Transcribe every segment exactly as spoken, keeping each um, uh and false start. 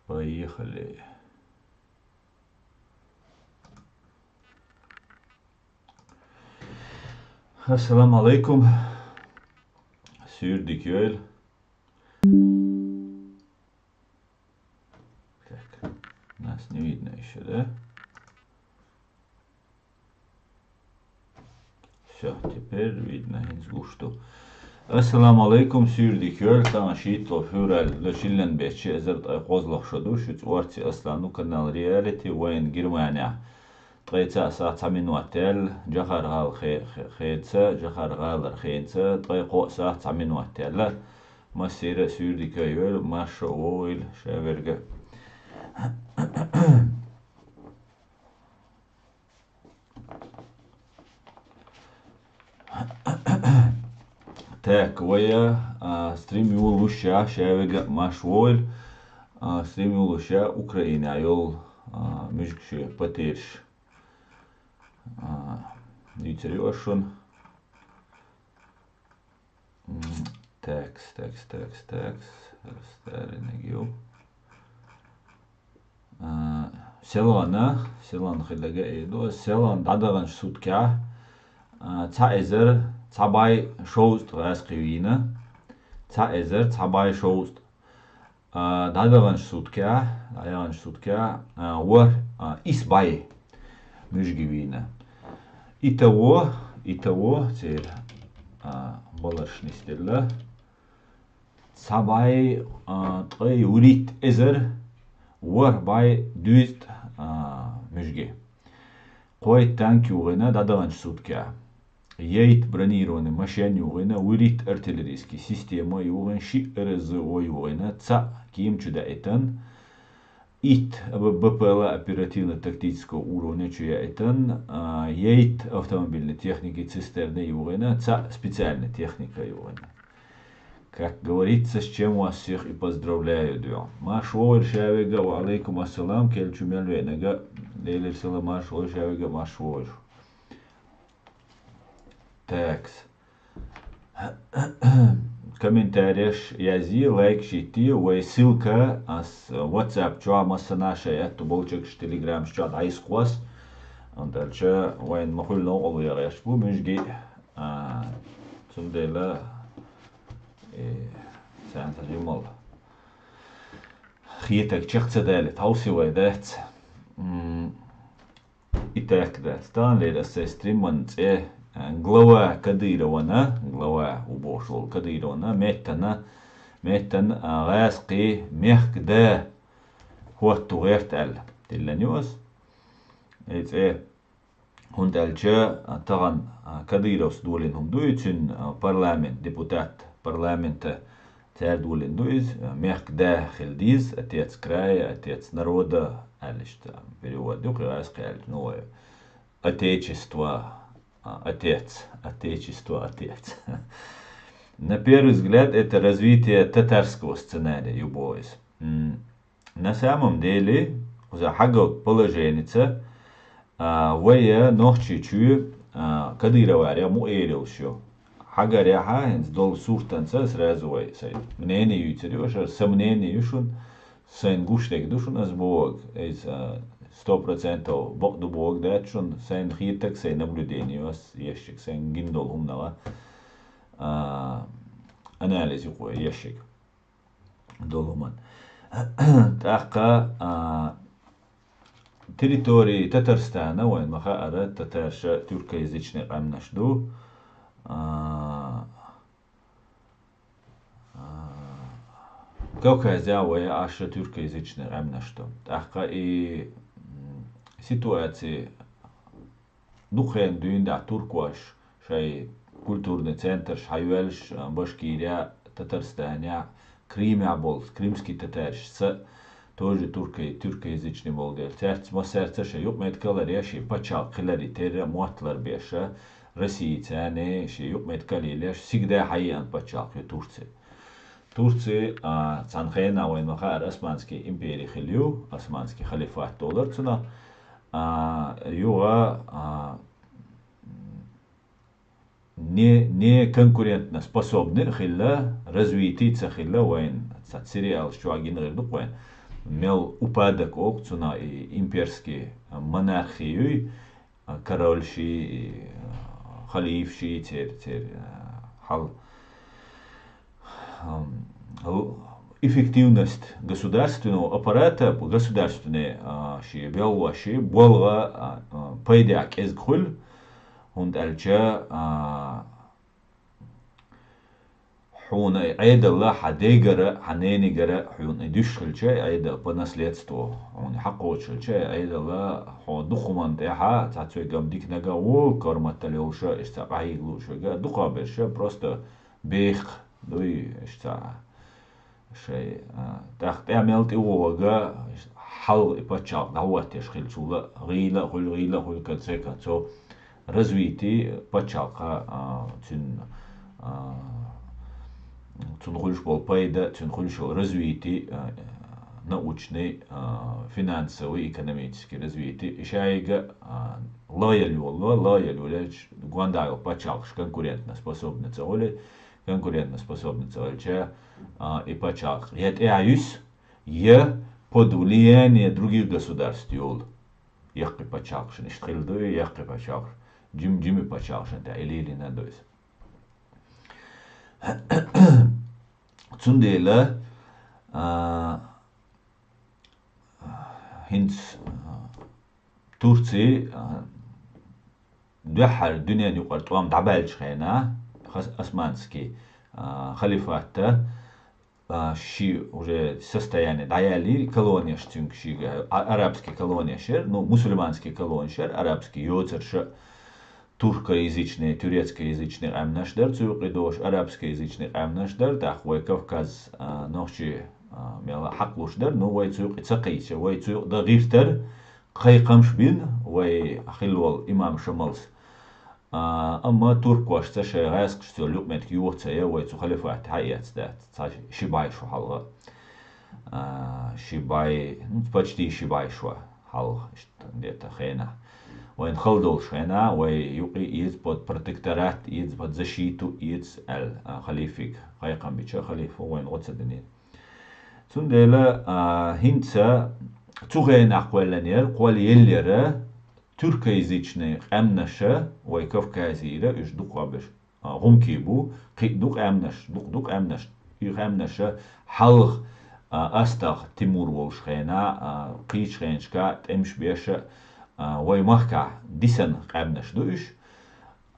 Поехали. Ассаламу алейкум. Суьйре дика йойла. Так, нас не видно ещё, да? Всё, теперь видно, хӀинца гуш ду. Ассаламу алейкум, суьйре дика йойла, тахана шийтталагӀа февраль, шиллан бетт ши эзар ткъе кхозлагӀа шо ду, шуьца Орци Аслан ва, канал Реалити, вайна Германехь. Ткъе цхьаъ сахьт цхьа минот яьлла, Джахар-гӀала хе-, хе-, хенца, Джахар-гӀалара хенца, ткъе кхоъ сахьт цхьа минот яьлла. Массеран а суьйре дика йойла, марша вогӀийла шаверг а. Так, вай, а, стрим йолалуш я, шаверг а марша вогӀийла. А, стрим йолалуш я Украинехь йолу, а, муьжгашийн потеряш. А, дийцар ю ас шуна. М, такс, такс, такс, такс. Старинаг ю. А, селхана, селхана хилла га а ду, селхана дӀадаханчу суткехь, а, цхьа эзар цхьа бӀе шовзткъа гӀазкхи вийна. Цхьа эзар цхьа бӀе шовзткъа. А, дӀадаханчу суткехь, дӀадаханчу суткехь, а, ворхӀ, а, исс бӀе муьжги вийна. Итого, итого, церан, а, баларш нисделла. Цхьа бӀе, а, ткъе вуьрхӀитта эзар ворхӀ бӀе дуьйзуьйтта, а, муьжги. Кхойтта танк юхийна дӀадаханчу суткехь. Ейтта бронированный машен юхийна, вуьрхӀитта артиллерийский система юхийна, шиъ РСЗО юхийна, цхьаъ кема чу даийтина, итт БПЛА оперативно-тактического уровня чу яийтина, а, ейтта автомобильный техники цистерны юхийна, цхьаъ специальный техника юхийна. Как говорится, с чем вас всех и поздравляю, дуьхьа. Марша вогӀийла шаверг а, ва алейкум ассалам, кхел чу мел веанарг а, Делера салам, марша вогӀийла шаверг а, марша вогӀийла. Такс. Комментареш язъе, лайкаш йитте, вай ссылка ас WhatsApp чохь массанхьа шайн аьтту болчуьнгаш, Telegram чохь дӀайисхьо ас. ХӀунда аьлча вайна ма-хуьллу новкъарло ян гӀерташ бу муьжги. А, цундела, э, царна сан жимал хетарг чекх ца далийта хьовсий вай, дац. М, и так, дац. Таханлера ас сайн стриман цӀе, а, глава Кадырована, глава ву бохуш волу Кадырована, меттана, меттана, а, гӀазкхи мехкан да хӀотто гӀерта аьлла, тиллина ю ас. И цӀе ХӀунда аьлча, а, тахана, а, Кадыровс долийна хӀума дуй, цуьнан, а, парламент, депутат парламента, цара долийна ду иза, а, мехкан да хила деза, отец края, отец народа, аьлла иштта, перевод ю кхин гӀазкхи аьлча, ну, вай, отечество, а, отец, отечество, отец. На первый взгляд, это развитие татарского сценария, ю боху иза. М, На самом деле, кхуза хьагал положеница, а, вай нохчий чуьра, а, Кадыроварех мукъа эр йолуш ю. Хьагарехьа, хӀинца долу суртанца сразу вай сайн мнение юьйцур ю, аша сан мнение ю шуна, сайна гуш дерг ду шуна ас бохург, иза, а, сто процентов бакъ ду бохург дац шуна, сайна хетарг, сайн наблюдение ю ас ешшиг, сайна гина долу хӀуманах, а, анализ ю кху ешшиг. Долу хӀуман. ТӀаккха, а, территории Татарстана, вайн ма-хаъара, татарша тюркоязычный къаьмнаш ду. А, а, Кавказехь вай аша тюркоязычный къаьмнаш ду. ТӀаккха и, м, ситуация дукха хенахь дуьйна дӀа туркоша шайн культурный центраш хьайоьллуш, а, Башкирехь, Татарстанехь, Крымехь болу крымский татаршца тоже туркой-, тюркоязычный болу дела. Цаьрца массаьрца шайн юкъаметтиг ларъеш, шен пачхьалкх хиларе терра мотт ларбеш, Россица а шен юкъаметтиг лелош, сигда хьаеана пачхьалкх ю Турци. Турци, а, цхьана хенахь вайн ма-хаъара Османский импери хилла ю, Османский халифат олура цунах. А, юха, а, не, не конкурентно способный а хилла, развитый ца хилла вайн, цхьа сериалаш чохь гина хир ду-кх вайн. мел упадок оал цунах, и имперский монархи юй, король ший, халиф ший, цер, цер, хьал, эффективность государственного аппарата, государственный, ший белгӀа, ший болга, пайда кӀезиг хуьлу, хӀунда аьлча хьуна и Ӏедал хьан дегара, хьан ненигара хьуна и дуьсуш хилча, и Ӏедал по наследству хьуна хьакхочуш хилча, и Ӏедал хьо дукха хӀуманна тӀехьа, цхьацца вайга-м дика нагахь волу, корматал йолуша, иштта къахьийга лууш вайга, дукхахберша просто бехк дуй, иштта шай, тӀаккха тӀе мел тӀе вогӀу вайга, хьалха и пачхьалкх дӀахӀоттош хилчул а, гӀийла а хуьлу, гӀийла а хуьлу, конце концов, развитие пачхьалкха, цуьнан, цунна хуьлуш болу пайда, цуьнан хуьлуш йолу развитие, научный, финансовый, экономический развитие, и шайга лояль йолу, лояль йолу, гондахь йолу пачхьалкхаш конкурентно способны ца хуьлу, конкурентно способны ца хуьлча, и пачхьалкх я тӀе а юьсу, я под влияние других государств йолу. Яккхий пачхьалкхашна иштта хилла ду, яккхий пачхьалкхаш, жим-, жимий пачхьалкхашна тӀехь и лелийна ду иза. Цундела, а, хӀинца, а, Турци, а, дуьххьара дуьненан юкъара тӀом дӀабаьллачу хенахь, хас-, османский, а, халифатта, а, ши уже состояние дӀаяьллера, колонеш цуьнга шига, а, арабский колонеш яра, ну, мусульманский колонеш яра, арабский йоцурша, туркоязычный, турецкоязычный къаьмнаш дара цу юкъе долуш, арабскоязычный къаьмнаш дара, тӀаккха вай Кавказ, а, нохчий, а, мела хьакхалуш дара, ну, вай цу юкъе ца кхийча, вай цу юкъе дан гӀиртара, кхайкхамаш бина вай хилла волу имам Шамалс. А, амма туркошца шайн гӀаьскхашца йолу юкъаметтиг йоха ца ян, вай цу халифатте хьаэца дац, цхьа ши бӀе шо хьалха. А, ши бӀе, ну, почти ши бӀе шо хьалха, иштта, где-то хенахь. Вайна хала долуш хенахь, вай юкъе эца под протекторат, эца под защиту, эца аьлла, а, халифига. Кхайкхам бича халифо вайна гӀо ца динера. Цундела, а, хӀинца цу хенахь кхоьллинера, кхоллаеллера, туркоязычный къаьмнаша, вай Кавказера, уьш дукхахберш, а, гӀумкий бу, кхин а ду къаьмнаш, дукха ду къаьмнаш, и къаьмнаша хьалха, а, астагӀа Тимур волуш хенахь, а, кхечу хенашкахь тӀемаш беша, а, вай махкахь дисина къаьмнаш ду уьш,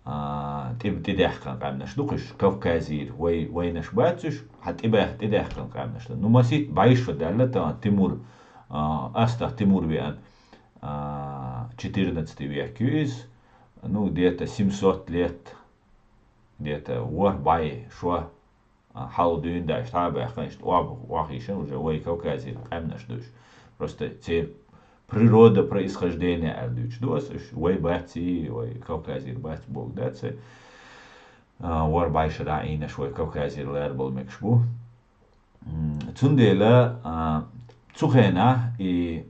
а, тӀе-, тӀедаьккхина къаьмнаш ду-кх уьш, Кавказера вай, вайнаш бац уьш, хьан тӀебаьхна тӀедаьккхина къаьмнаш ду. Ну, масийтта бӀе шо даьлла тахана Тимур, а, астагӀа Тимур веана, а, четырнадцатый век ю иза, ну, где-то семьсот лет, где-то ворхӀ бӀе шо, а, хьалха дуьйна даьлла, тӀе а баьхкина, иштта охьа-, охьахийшина уже вай Кавказера къаьмнаш ду уьш. Просто церан природа происхождения аьлла дуьйцуш ду аса уьш, вай бац и, вай Кавказера бац бохург дац и. А, ворхӀ бӀе шарахь Ӏийнарш вай Кавказера ларбала мегаш бу. М, цундела, а, цу хенахь и,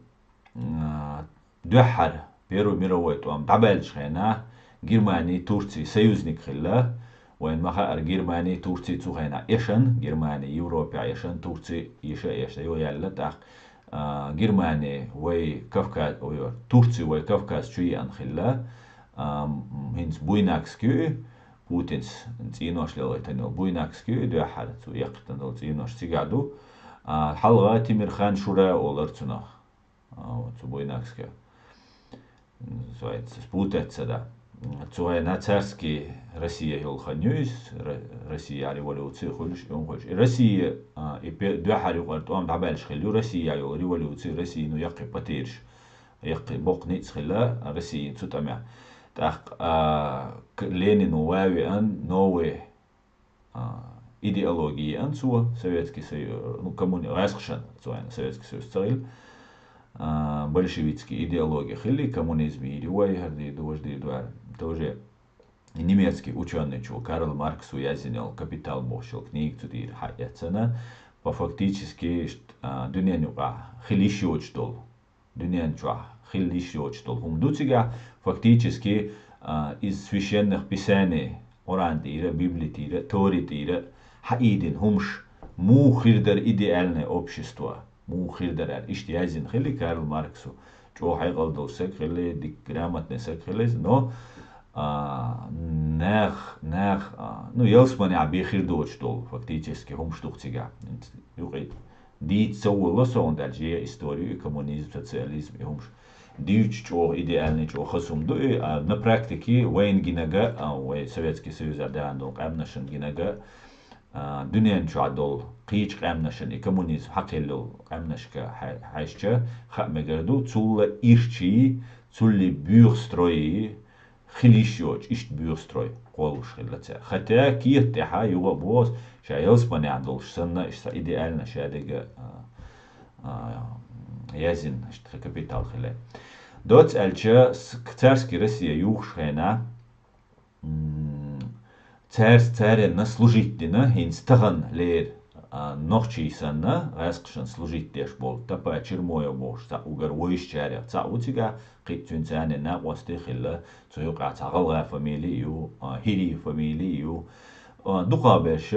а, дуьххьара Первый мировой тӀом дӀабаьллачу хенахь Германи, Турци союзник хилла. Вайна ма-хаъара, Германи, Турци цу хенахь эшан, Германи Европехь эшан, Турци иша а эшна, йо яьлла тӀаккха, а, Германи вай Кавказ, ой, Турци вай Кавказ чу еана хилла. А, м, хӀинца Буйнакск ю и, Путинс цӀенош лелайтина йолу Буйнакск ю и, дуьххьара цо эккхийтина долу цӀенош цигахь ду. А, хьалха Тимирхан Шура олура цунах. А, вот цу Буйнакска. Называется, спутать ца да. Цу хенахь царский Россия йолу хан ю иза, Ро-, Россия революция хуьлуш, и хӀун хуьлуш. И Россия, а, и пе-, дуьххьара юкъара тӀом дӀабаьллаш хилла ю Россия йолу революция, Россия, ну, яккхий потеряш, яккхий боккха ницкъ хилла Россия цу тӀамехь. ТӀаккха, а, к-, Ленина ван веана, новый а, идеология еана цо, Советский Союз, ну, коммуни-, гӀаьскхашна, цо аьлла, Советский Союз ца хилла, а, большевистский идеология хилла, коммунизм йийр ю вай, хӀара дийр ду, важа дийр ду аьлла. Тоже немецкий учёный чу, Карл Марксу яздина йолу «Капитал» бохуш йолу книга цу тӀера хьаэцна, по фактически, а, дуьненан юкъахь хила йиш йоцуш долу, дуьнен чохь хила йиш йоцуш долу хӀума ду цигахь, фактически, а, из священных писаний, Къуръан тӀера, Библи тӀера, Тори тӀера хьаийдина хӀумаш, муха хир дара идеальное общество. муха хир дара аьлла. Иштта яздина хилла Карл Марксо. ЧӀоагӀа хьекъал долу саг хилла, дика грамотный саг хилла иза, но, а, нах, нах, а, ну, ялсаманехь бен хир доцуш долу, фактически, хӀумаш ду-кх цигахь. Юкъе дийца ца волало со, хӀунда аьлча я историю, и коммунизм, социализм, и хӀумаш. Дуьйцуш чӀогӀа идеальный, чӀогӀа хаза хӀума ду и, а на практике вайна гинарг а, вай Советский Союзехь даьхна долу къаьмнашна гинарг а, а, дуьнен чохь долу кхечу къаьмнашна и коммунизм хьакхелла йолу къаьмнашка хьай-, хьаьжча, хаа мегар ду, цул ирчий, цул боьха строй хила йиш йоцуш, иштта боьха строй кхоллуш хилла цара. Хотя кехат тӀехь юха а боху, ша ялсаманехь долуш санна, иштта идеально шадерг а, а, яздина, иштта капитал хилла. Доцца аьлча, с-, царский Россия юхуш хенахь, м, цаьрца, царна служить дина, хӀинца таханлера, а, нохчий санна, гӀаьскхашна служить деш болу Тапа Чермоев бохуш цхьаъ ву-кх, вайшинчарех цхьаъ ву цигахь, кхин а цуьнан царна накъостий хилла, цу юкъахь цхьа гӀалгӀай фамилия ю, а, хӀирийн фамилия ю. А, дукхахберш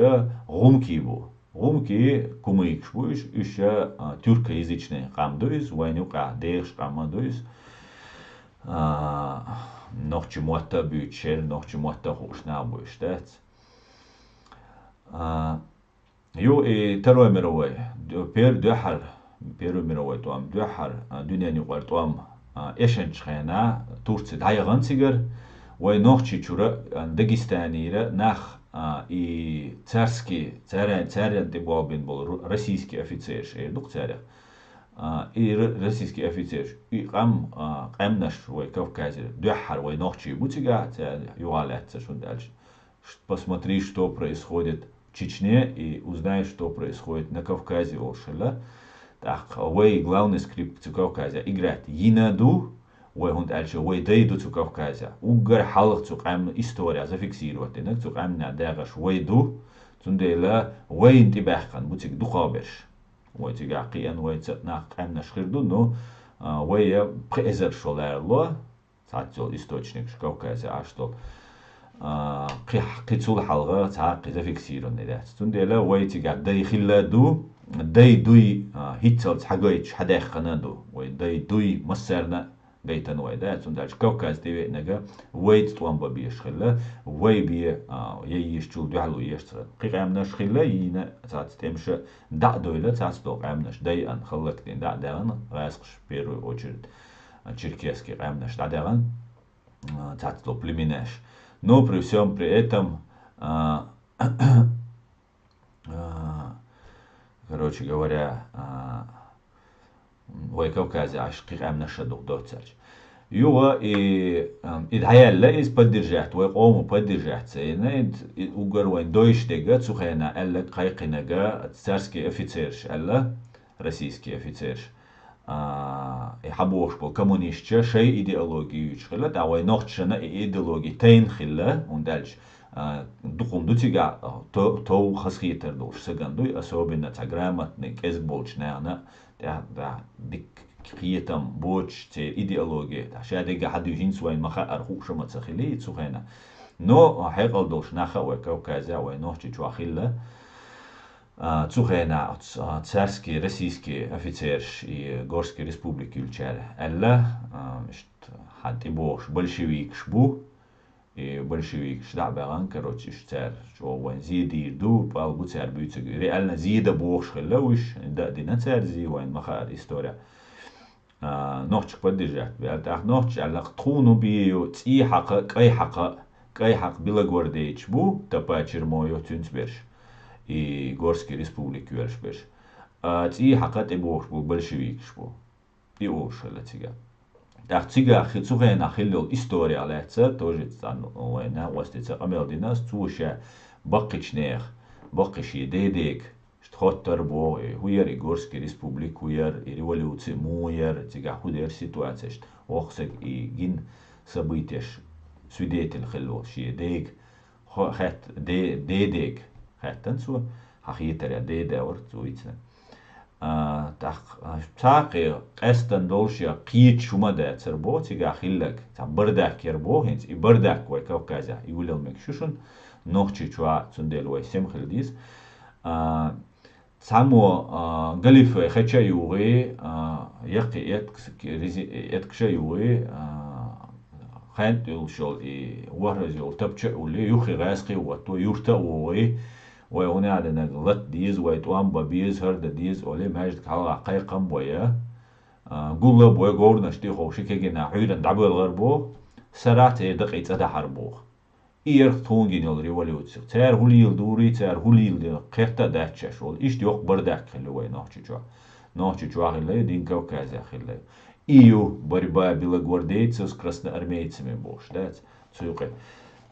гӀумкий бу. ГӀумкий кумыкаш бу уьш, уьш, а, тюркоязычный къам ду иза, вайна юкъахь дехаш къам ма ду иза. А, нохчийн мотт а буьйцуш, нохчийн мотт а хууш нах бу уьш, дац? А, ю и Второй мировой, ду-, пер-, дуьххьара, Первый мировой тӀом, дуьххьара, а, дуьненан юкъара тӀом, а, эшначу хенахь Турци дӀаяхана цигара, вай Нохчийчуьра, а, Дагестанера нах, а, и царский, цара-, царна тӀе болх бина болу ру-, российский офицерш, эр ду-кх царех. А, и р-, российский офицерш, и къам, а, къаьмнаш вай Кавказера дуьххьара вай нохчий бу цигахь, цара юха лаьцна шуна аьлча. Ш-, посмотри, что происходит в Чечне, и узнай, что происходит на Кавказе, олуш хилла. ТӀаккха вай главный скрипка цу Кавказе играть йина ду, вай, хӀунда аьлча вай дай ду цу Кавказе. Уггар хьалха цу къаьмнан история зафиксировать динарг, цу къаьмнан дегӀаш вай ду, цундела вайна тӀебаьхкина бу цига дукхахберш. Вай цигахь кхиъна, вайца нах къаьмнаш хир ду, но, а, вай я пхи эзар шо ларало, цхьацца йолу источникаш Кавказе Ӏаш долу, а, кхи-, кхин цул хьалха цхьа а кхин зафиксированный дац. Цундела вай цигахь дай хилла ду, дай дуй, а, хӀинццалц хьагойтуш, хьадаьхкина ду. Вай дай дуй массарна а гайтина вай, да? Цундела Кавказ тӀевеанарг вайца тӀом бан безаш хилла, вай бен, а, я йийшачул дуьхьало еш ца. Кхин къаьмнаш хилла, йийна цхьацца тӀемаш а дӀа а дойла, цхьацца долу къаьмнаш дайъина, хӀаллакдина, дӀа а даьхна, гӀаьскхаш первую очередь, а, черкесский къаьмнаш дӀадаьхна, а, цхьацца долу племенаш. Но при всём при этом, а, а, короче говоря, а, вай Кавказе Ӏаш кхин къаьмнаш а ду-кх доцца аьлча. Юха и, а, и дӀаяьлла иза поддержать, вай къомо поддержать ца йина, и, и уггар вайн дойуш дерг а цу хенахь аьлларг, кхайкхинарг а царский офицерш аьлла, российский офицерш. А, и хьабохуш болу коммунисташ шайн идеология юьйцуш хилла, тӀаккха вай нохчашна и идеология тайна хилла, хӀунда аьлча, а, дукха хӀума ду цигахь, а, то-, тов хазахетар долуш сагана дуй, особенно цхьа грамотный, кӀезиг болчу нахана, тӀе, да, дика кхетам боцуш церан идеология, да, шадерг а хьадуьйху, хӀинца вайна ма хаара, хууш а ма ца хили цу хенахь. Но, а, хьекъал долуш нах а вай Кавказе, вай Нохчийчохь хилла. А, цу хенахь оцу, а, царский, российский офицерш и Горский республика юьллучара аьлла, а, иштта хьан тӀебогӀуш большевикаш бу, и большевикаш дӀа а баьхна, короче, иштта цара чӀогӀа вайн зе дийр ду, пӀал бу цара буьйцург. Реально зе дан бохуш хилла уьш, дан а дина цара зе, вайн ма хаара история. А, нохчашка поддержать бу аьлла. ТӀаккха нохчаша аьлла-кх, тхуна бен ю цӀий хьакха, кӀай хьакха, кӀай хьакха белогвардеецаш бу, Тапа Чермоев, цуьнца берш, и Горский республика йоьллуш берш. А, цӀий хьакха тӀебогӀуш бу, большевикаш бу. И олуш хилла цигахь. ТӀаккха цигахь хи-, цу хенахь хилла йолу история лаьцна, тоже цхьана вайн накъостица къамел дина ас, цо ша баккхийчу нехан, баккхий шен дедега, Иштта хоттар боху, и хӀун яра и Горский республика, хӀун яра и революци, муха яра, цигахь хӀун дара ситуаци, иштта воккха саг и гина событеш свидетель хилла волу шен дега, хо-, хет-, де-, дедега хаьттина цо, хьан хетарехь деда вара цо вийцина. А, тӀаккха, а, цхьа а кхин къаьстина долуш я кхеташ хӀума дацара боху цигахь хилларг, цхьа бардак яра боху хӀинца, и бардак вай Кавказехь и гулъял мегаш ю шуна, Нохчийчохь, цундела вай сема хила деза. А, Цхьаммо, а, галифе хеча а югӀий, а, яккхий эткс-, рези-, эткша а югӀий, а, хьаьнтӀ йолуш йолу и ворхӀаза йолу тапча а уллий, юххе гӀаьскхий а хӀотто, юрта а вогӀий, вай гӀунадинарг лата деза, вай тӀом бан беза, хӀара дан деза олий, маьждиг хьалха кхайкхам а бойа, а, гулла а бой, говрнаш тӀе а ховший кегина хьуьйранна дӀабоьлхур боху, сарахь церан дакъий цӀа дахьар боху. И яра тхуна гина йолу революци. Цара хӀун лела дуьйций, цара хӀун лела дина, кхетта а дац шаьш волу. Иштта йоккха бардак хилла вай Нохчийчохь. Нохчийчохь хилла, дин Кавказехь хилла. И ю борьба белогвардейцев с красноармейцами бохуш, дац? Цу юкъе.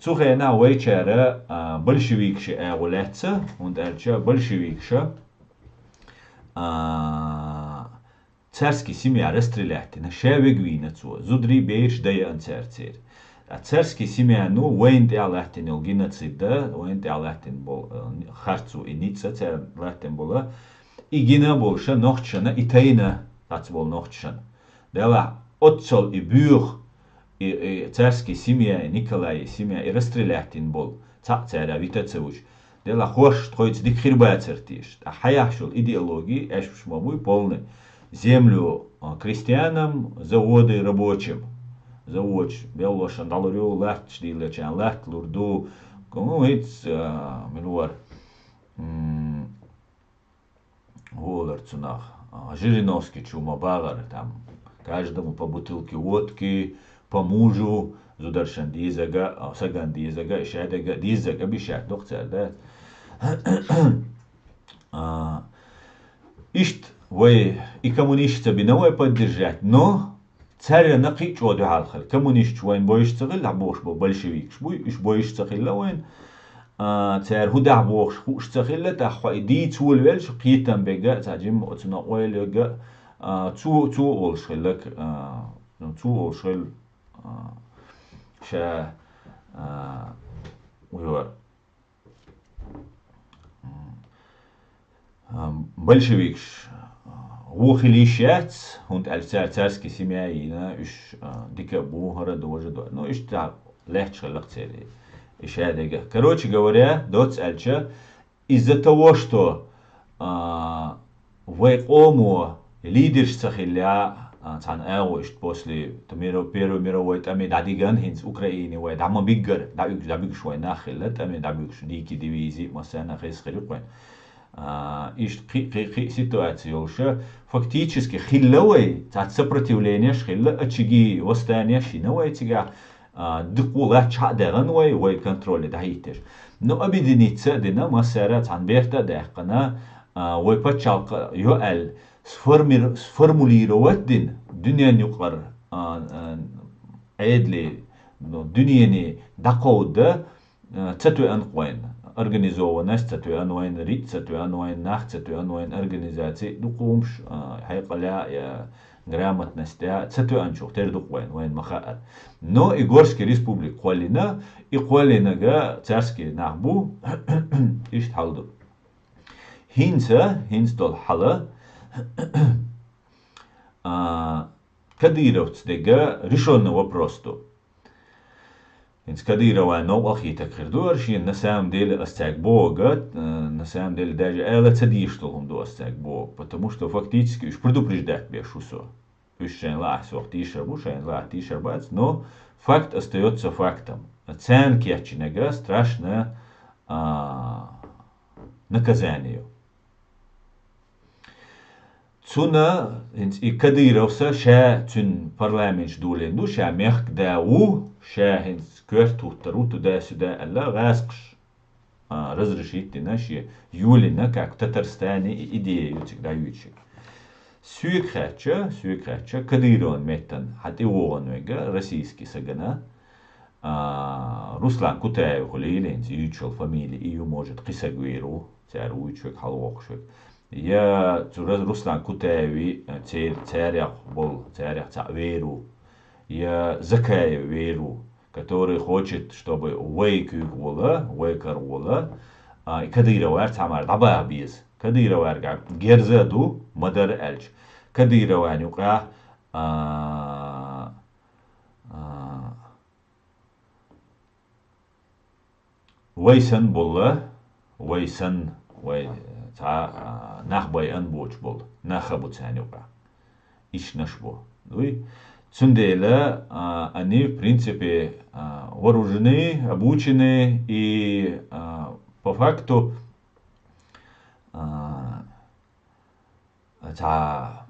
Цу хенахь вайчара, а, большевикаш агӀо лаьцна, хӀунда аьлча большевикаша, а, царский семья расстрелять дина, ша вега вийна цо, зударий, бераш дан яна цара церан. Ткъа царский семьяно вайна тӀехь латтийна йолу геноцид, вайна тӀехь латтийна болу, э, харцо, и ницкъ цара латтийна болу, и гина болуша нохчашна и тайна, цхьацца болу нохчашна. Делахь оццул и боьха, и, и царский семья, и Николай семья, и расстрелять дина болу, цхьаъ цара вита а ца вуьтуш. Делахь хорш тхоьца дика хир бацара теша. Ткъа хьан яхьаш йолу идеология, аьшпаш ма буй, полный. Землю, а, крестьянам, заводы рабочим. Заводаш, беллошна дӀалур ю, латташ дийлачарна латта лур ду. Ну, хӀинца, а, мила вара, м, гӀолар цунах, а, Жириновский чу ма багӀара, там, каждому по бутылке водки, по мужу, зударшна дезага, а, сагана дезага, и шадага, дезага бишат доккха цара, да? А, иштта вай и коммунисташ ца бина вай поддержать, но царна кхин а чӀогӀа дуьхьал хилла. Коммунисташ вайна бойуш ца хилла, ахь бохуш болу большевикаш буй, уьш бойуш ца хилла вайна. А, цара хӀун дахь бохуш хууш ца хилла, тӀаккха и дийца волавелча, кхетам бега, цхьа жимма оцунах ойла йоьга, а, цо, цо олуш хилла, а, ну, цо олуш хилла, а, ша, а, уйор. М, а, большевикаш, а, вон хила йиш яц, хӀунда аьлча цара царский семья йина, уьш, а, дика а бу, хӀара а дожа а до. Ну, иштта лаьтташ хилла-кх церан и шадерг. Короче говоря, доцца аьлча, из-за того, что, а, вай къомо лидерш ца хилла, а, цхьана агӀо иштта после миро-, Первой мировой тӀаме дӀадиган, хӀинца Украине вай дӀа ма биггара, дӀабуьгуш, дӀабуьгуш вай нах хилла, тӀаме дӀабуьгуш, дикий дивизи, массарна хеза хир ю-кх вайн. А, иштта кхин, кхин, кхин ситуаци йолуша, фактически хилла вай, цхьацца сопротивленеш хилла, очаги восстанеш йина вай цигахь, а, дукха латта хьа а даьгӀна вай, вай контроле дӀахӀиттеш. Ну, объединиться а дина, массара а цхьана берта а даьккхина, а, вай пачхьалкх йо аьлла, сформи-, сформулировать дина, дуьненан юкъара, а, а, Ӏедале, ну, дуьнене дӀакховда, а, ца тоьана-кх вайна. Организованность ца тоьана вайна, рицкъ ца тоьана вайна, нах ца тоьана вайна, организаци, дукха хӀумаш, а, хьекъале а, я грамотность а ца тоьанчух тера ду-кх вайна, вайна ма хаъара. Но и Горский республика кхоьллина, и кхоьллинарг царский нах бу, иштта хьал ду. ХӀинца, хӀинца долу хьал, а, Кадыровца дерг решённый вопрос ду. ХӀинца Кадыровн новкъа хетарг хир ду, ара шена на самом деле ас цаьрга бохург, э, на самом деле даже ала ца дезаш долу хӀума ду ас цаьрга бохург, потому что фактически уьш предупреждать беш ву со. Уьш шайна лаахь сох тийшар бу, шайна лаахь тийшар бац, но факт остаётся фактом. Царна кечйинарг страшно, а, наказание ю. Цунна, хӀинца и Кадыровс ша цуьнан парламенташ долийна ду, ша мехкан да ву, ша хӀинца коьрта хӀуттур ву, туда-сюда аьлла, гӀаскхаша, а, разрешить дина шен, йолийна, как в Татарстане и идея ю цига дӀаюьйцуш. Соьга хаьттича, соьга хаьттича, Кадыровн меттана хьан тӀевогӀун верг, российский саг а, А, Руслан Кутаев хуьлийла хӀинца юьйцуш йолу фамили, и ю, может, кхин саг вер ву, цара вуьйцуш верг, хьалавоккхуш верг. Я цу Рус-, Руслан Кутаеви, а, цер-, царех болу, царех цхьаъ вер ву, я Закаев вер ву, который хочет, чтобы вай куьйга волу, вай кара волу, а, и Кадыровар цхьа мара дӀабаха беза. Кадыроварга герз а ду, ма-дарра аьлча. Кадыровн юкъахь, а, а, Вай санна болла, вай санна, вай, э, Цхьа, а, нах байъан боцуш болу нах а бу царна юкъахь. Ишнаш бу. Дуй? Цундела, а, они, в принципе, а, вооружены, обучены и, а, по факту, а, цхьа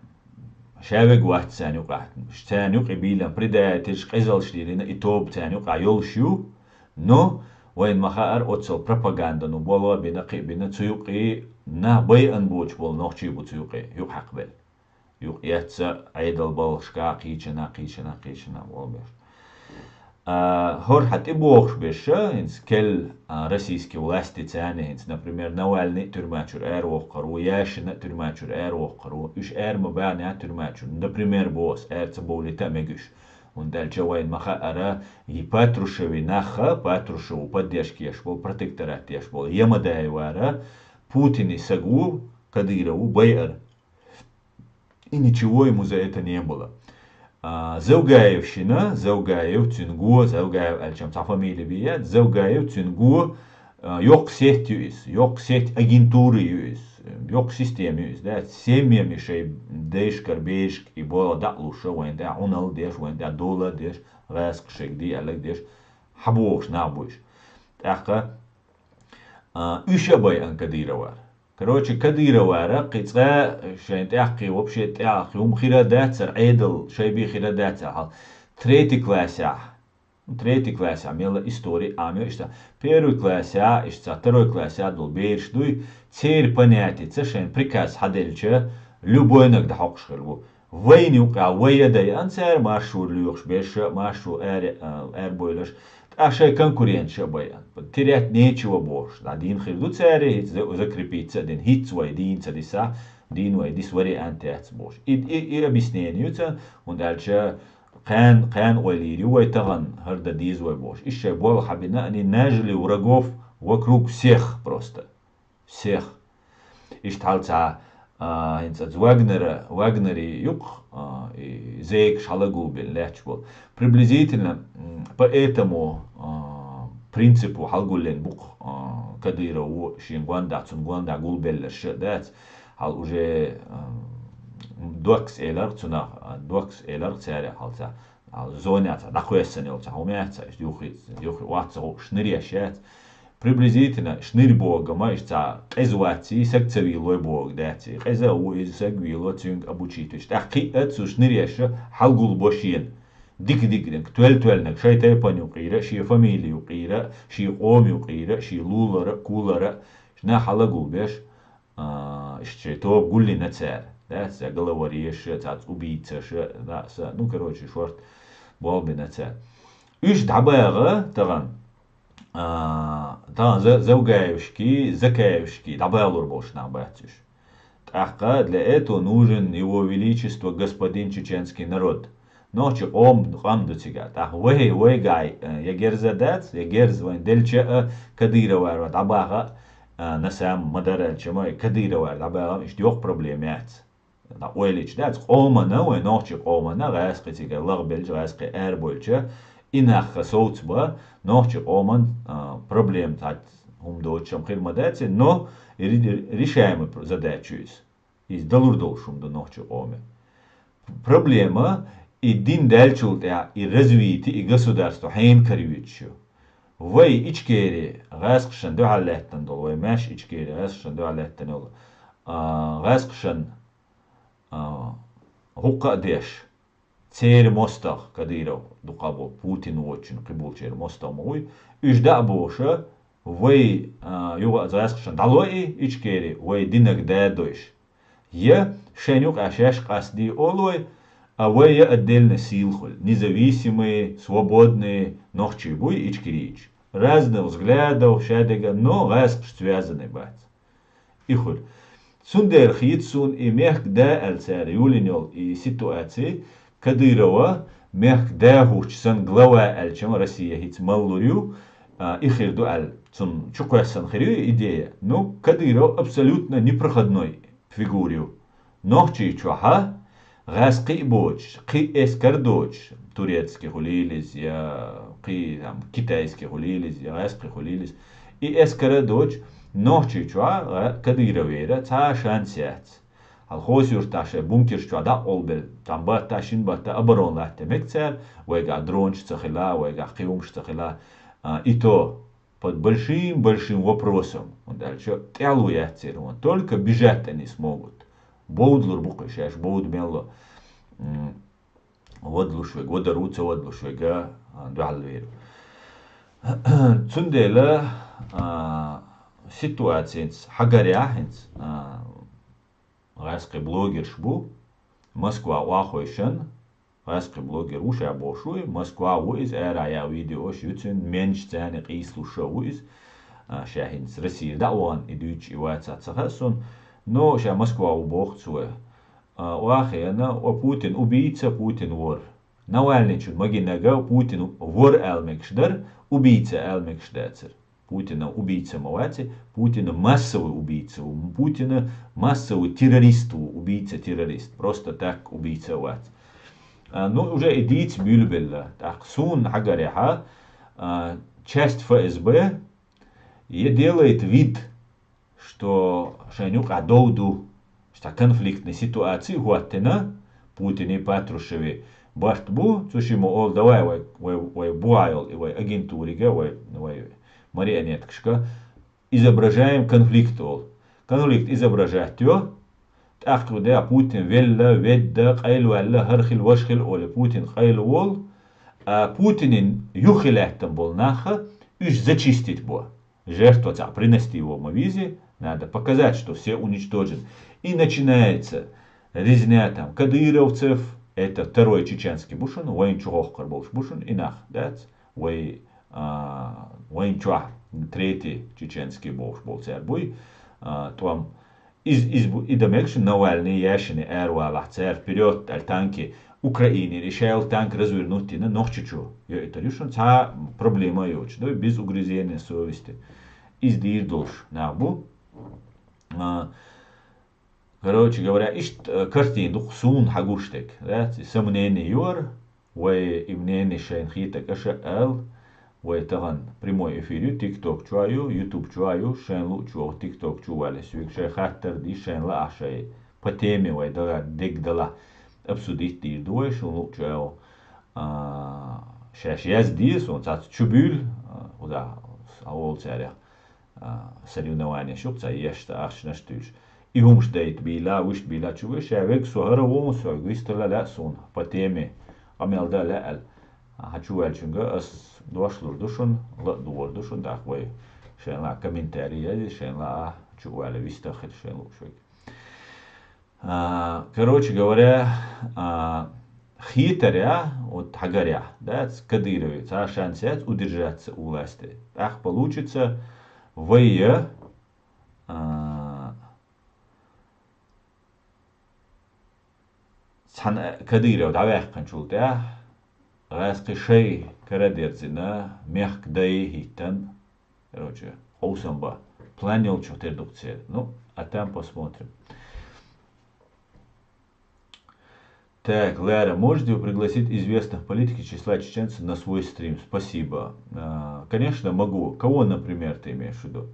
ша вега вац царна юкъахь. Царна юкъе бийлина предателш, къизалш лелийна и тоба царна юкъахь йолуш ю, но вайна ма хаара, оццул пропаганда, ну, болх а бина, кхин а бина, цу юкъе нах байъан боцуш болу нохчий бу цу юкъе, юкъахь хьакхабелла. Юкъ эцна Ӏедал балхашка кхечанхьа, кхечанхьа, кхечанхьа болх беш. А, хӀора хьан тӀебогӀуш берш, хӀинца кел, а, российский власти царна, хӀинца, например, Навальный а тюрьма чуьра аравоккхур ву, Яшина а тюрьма чуьра аравоккхур ву, уьш ара ма баьхнехь тюрьма чуьра, например, боху ас, ара ца бовлийта а мега уьш. ХӀунда аьлча вайна ма хаара, и Патрушеви нах а, Патрушеву поддержка еш болу, протекторат еш болу Ямадаевара, Путини саг ву, Кадыров ву, байъар. И ничего ему за это не было. А, Завгаев шина, Завгаев цуьнан го, Завгаев аьлча цхьа фамилия бен яц, Завгаев цуьнан го, а, йоккха сеть ю иза, йоккха сеть, агентура ю иза, йоккха система ю иза, да, семьями шайн дайшкара берашка и болх дӀа а луш, вайна тӀехь Ӏуналла деш, вайна тӀехь дола а деш, гӀаскхий шайга де аьлларг деш, хьан бохуш нах бу уьш. ТӀаккха, а, уьш а байъан Кадыровара. Короче, Кадыровара кхин цкъа шайн тӀаккхий вообще тӀаккхий хӀума хир а дацара, Ӏедал шайн бен хир а дацара хьал. Третий классехь, ну, третий классехь мелла история Ӏамайо иштта. Первый классехь, иштта второй классехь долу бераш дуй, церан понятица шайн приказ хьаделча, любойнаг дӀахьокхуш хир бу. Вайна юкъахь вай а дайъан цара, маршо лоьхуш берш а, маршо аре-, а, арабойлаш, ткъа шайн конкуренташ а байъан. Терять нечего бохуш, дӀадийна хир ду цара, хӀинца за-, закрепиться а дина, хӀинца вай дийна ца дисахь, дийна вай диса вариант яц бохуш. И, и, и объяснение ю царна, хӀунда аьлча кхана, кхана ойла йийр ю вай тахана, хӀара дан деза вай бохуш. Иштта шайн болх хьабина, они нажили врагов вокруг всех просто. Всех. Иштта хьал цхьа, а, хӀинца оцу Вагнера, Вагнери юкъ, а, и зекаш хьала гулбелла лаьтташ бу. Приблизительно, м, по этому, а, принципу хьала гуллен бу-кх, а, Кадыров ву шен гондахь, цунна гондахь гулбелларш а дац. Хьал уже, а, докс элар-кх цунах, а, докс элар-кх цара хьал цхьа. Зонехь цхьа дӀакхоьссина йолу цхьа хӀума яц, иштта юххе, юххе вац ца хууш, шныреш яц. Приблизительно шныр богама, иштта цхьа къеза ваций, саг ца вийлой бога дац. Къеза а ву иза, саг вийло, цуьнга обучить веш. ТӀаккха кхин а цу шныреш хьала гулбо шена. Дика-диканиг, тоьл-тоьлниг, шайн тайпана юкъера, шен фамилия юкъера, шен къома юкъера, шен лулара, кулара, шна хьала гулбеш. А, иштта шайн тоба гуллина цара. Да, цхьа главареша, цхьацца убийцаша, да, са, ну, короче, шорта болх бина цара. Уьш дӀабагӀа тахана, а, тахана За-, Завгаевшки, Закаевшки дӀабалур болуш нах бац уьш. ТӀаккха для этого нужен его величество господин чеченский народ. Нохчи къом, къам ду цигахь. ТӀаккха вай, вайгахь, э, я герза дац, я герз вайн делча а, Кадыровара дӀабаха а, на самом ма дара аьлча, ма Кадыровара дӀабаха, иштта йоккха проблема яц. ДӀа ойлича дац, къомана, вайн нохчи къомана, гӀаьскхи цигара лагӀбелча, гӀаьскхи арабойлча, и нах совцабан, нохчи къоман, а, проблема цхьацца хӀума доцуш-м хир ма дац, но ри-, ри-, решаемый задача ю иза. Иза далур долуш хӀума ду нохчи къоме. Проблема, и дин даьллачул тӀаьхьа, и развитие, и государство хьенан кара йоьдуш ю. Вай Ичкери гӀаьскхашна дуьхьал лаьттина долу, вай маьш Ичкери гӀаьскхашна дуьхьал лаьттина йолу, а, гӀаьскхашна, а, хӀукха а деш, церан мостагӀа Кадыров дукха бо, Путин воцучун кхиболчеран мостагӀа ма вуй, уьш дӀа а бохуша, вай, а, юха а гӀаьскхашна дӀалой и Ичкери, вай динаг да а дойш. Я шайн юкъахь шаьш къастаде олой, а вай я отдельно сийлахула, независимые, свободные нохчий буй ичкерийча. Разных взглядов, шадерг а, но гӀаьскхашца связанный бац. И хуьлу. Цундела хийца суна и мехкда аьлла цара юллина йолу и ситуаци, Кадырова мехкда хӀуттуш санна глава аьлча, Россия хӀинца маллур ю, а, и хир ду аьлла, цунна чукхоьссина хир ю и идея. Ну, Кадыров абсолютно непроходной фигура ю. Нохчийчохьа гӀаьскхи а боцуш, кхин эскар а доцуш, турецкий хуьлийла иза, я кхин, там, китайский хуьлийла иза, я гӀаьскхи хуьлийла иза, и эскар а доцуш, Нохчийчохь а Кадыровера цхьа а шанс яц. Хьал Хасавюртахь шайн бункерш чохь дӀакъовлабелла, там баттахь, шина баттахь оборона латта мега цара, вайгахь дронаш ца хила, вайгахь кхин хӀумаш ца хила. А, и то под большим-большим вопросом, хӀунда аьлча тӀаьхьало яц церан, вон только бежать они смогут. Бовдалур бу кхин шаьш, бовда мел ло. М, вадалуш вега, вадар ву, ца вадалуш вега, а, дуьхьал вер. Цундела, а, ситуаци хӀинца хьагарехь, хӀинца, а, гӀаьскхи блогерш бу, Москва охьахевшина, гӀаьскхи блогер ву ша бохуш ву, Москва ву иза, ара яа видеош ю цуьнан, менш царна къийсалуш ву иза. А, ша хӀинца Россера дӀа а вахана, и дуьйцуш и вацахь ца хаьа суна, но ша Москва ву боху цо. А, охьахиъна, о, Путин убийца, Путин вор. Навальныйчун магийнарг Путин вор ала мегаш дара, убийца ала мегаш дацара. Путина убийца ма вац, Путина массовый убийца ву, Путина массовый террорист ву, убийца-террорист. Просто так убийца вац. А, ну, уже и дийца буьйлабелла. ТӀаккха суна хьагарехь, а, часть ФСБ е делает вид, что шайна юкъахь дов ду, цхьа конфликтный ситуаци хӀоттина, Путине, Патрушеве барт бу, цу шимма олу, давай вай, вай, вай бухахь йолу и вай агентурига, вай, вай марионеткашка изображаем конфликт олу. Конфликт изображать йо, тӀаккха де Путин велла, ведда, къайлаваьлла, хӀара хила, важа хила олий, Путин къайлаволу, а Путинан юххе лаьттина болу нах уьш зачистить бо. Жертва цхьаъ принести его ма вези, надо показать, что все уничтожены. И начинается резня там кадыровцев, это второй чеченский бу шуна, вайна чу хьокхур болуш бу шуна и нах, дац? Вай, а, вайна чохь третий чеченский бохуш болу цара буй, а, тӀом. Из, из бу, и дан мегаш Навальный, Яшин аравалахь, цара вперёд аьлла танки, Украинера и шайл танк развернуть йина Нохчийчу йоуьйтур ю шуна, цхьа проблема а йоцуш, ду, без угрызения совести. Иза дийр долуш нах бу. А, короче говоря, иштта, э, картина ду-кх суна хьан гуш дерг, да? Сан мнение ю хӀара, вай и мнение шайна хетарг аша а ала, вай тахана прямой эфир ю, TikTok чохь ю, YouTube чохь ю, шайна луъучу ваха TikTok чу валле соьга, шайн хаттар дийша, шайна лаахь, шайн по теме вай дагахь дерг далахь обсудить дийр ду вай, шуна луъучу а, шаьш язде, суна цхьацца чу буьйлу, а, кхузахь, а, олу царех, а, соревнованеш ю-кх, цхьа еш, цхьа ахчанаш туьйсуш. И хӀумаш дайта бийла, вуьшта бийла чу вуьш, ша вега со хӀара ву, со вистхила лаьа суна, по теме, къамел дан лаьа аьлла. Хьан чу ваьллачуьнга ас дош лур ду шуна, ла а догӀур ду шуна, тӀаккха вай шайна лаахь комментарий язде, шайна лаахь чу а ваьлла вистхила шайна луъуш вега. А, короче говоря, а, хетарехь, вот хьагарехь, дац, Кадырове цхьа шанс яц удержаться у власти. ТӀаккха получится, вай, а, цхьана Кадыров дӀаваьккхинчул тӀаьхьа, гӀаьскхи шай карадерзина, мехкан дай хӀиттан, короче, хьовсам бан. План йолчух тера ду-кх церан. Ну, а там посмотрим. Так, Лара, можете вы пригласить известных политиков числа чеченцев на свой стрим? Спасибо. А, конечно, могу. Кого, например, ты имеешь в виду?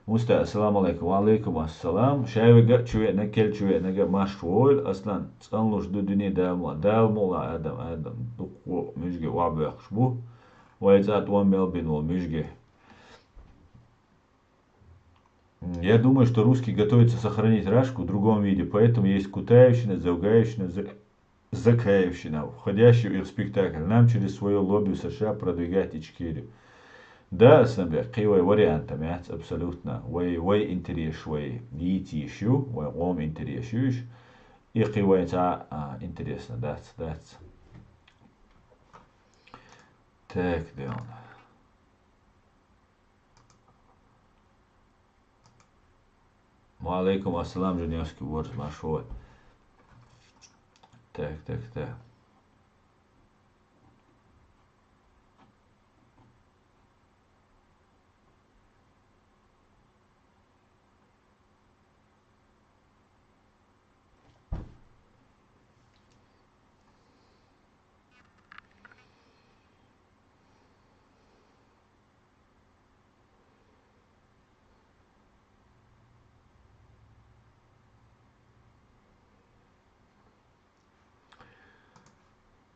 Муста, ассаламу алейкум. Ва алейкум ассалам. Шаверг а чу веана, кел чу веана, марш войла. Аслан, цӀанлуш ду дуьне, Дала мукъ лахь. Дала мукъ лахь, Адам, Адам. Дуккха муьжги охьабоьхкуш бу. Вай цӀа тӀом мел бина волу муьжги. Я думаю, что русские готовятся сохранить Рашку в другом виде, поэтому есть Кутаевщина, Заугаевщина, За-, Закаевщина, входящие в их спектакль. Нам через своё лобби в США продвигать Ичкерию. Да, Асланбек, кхин вай вариант а яц абсолютно. Вай, вай интерес вай йийца йиш ю, вай къоман интерес ю уьш. И кхин вайн цхьа а интересно дац, дац. Так, де он. Ва алейкум ассалам, Женевский ворс, марш вой. Так, так, так.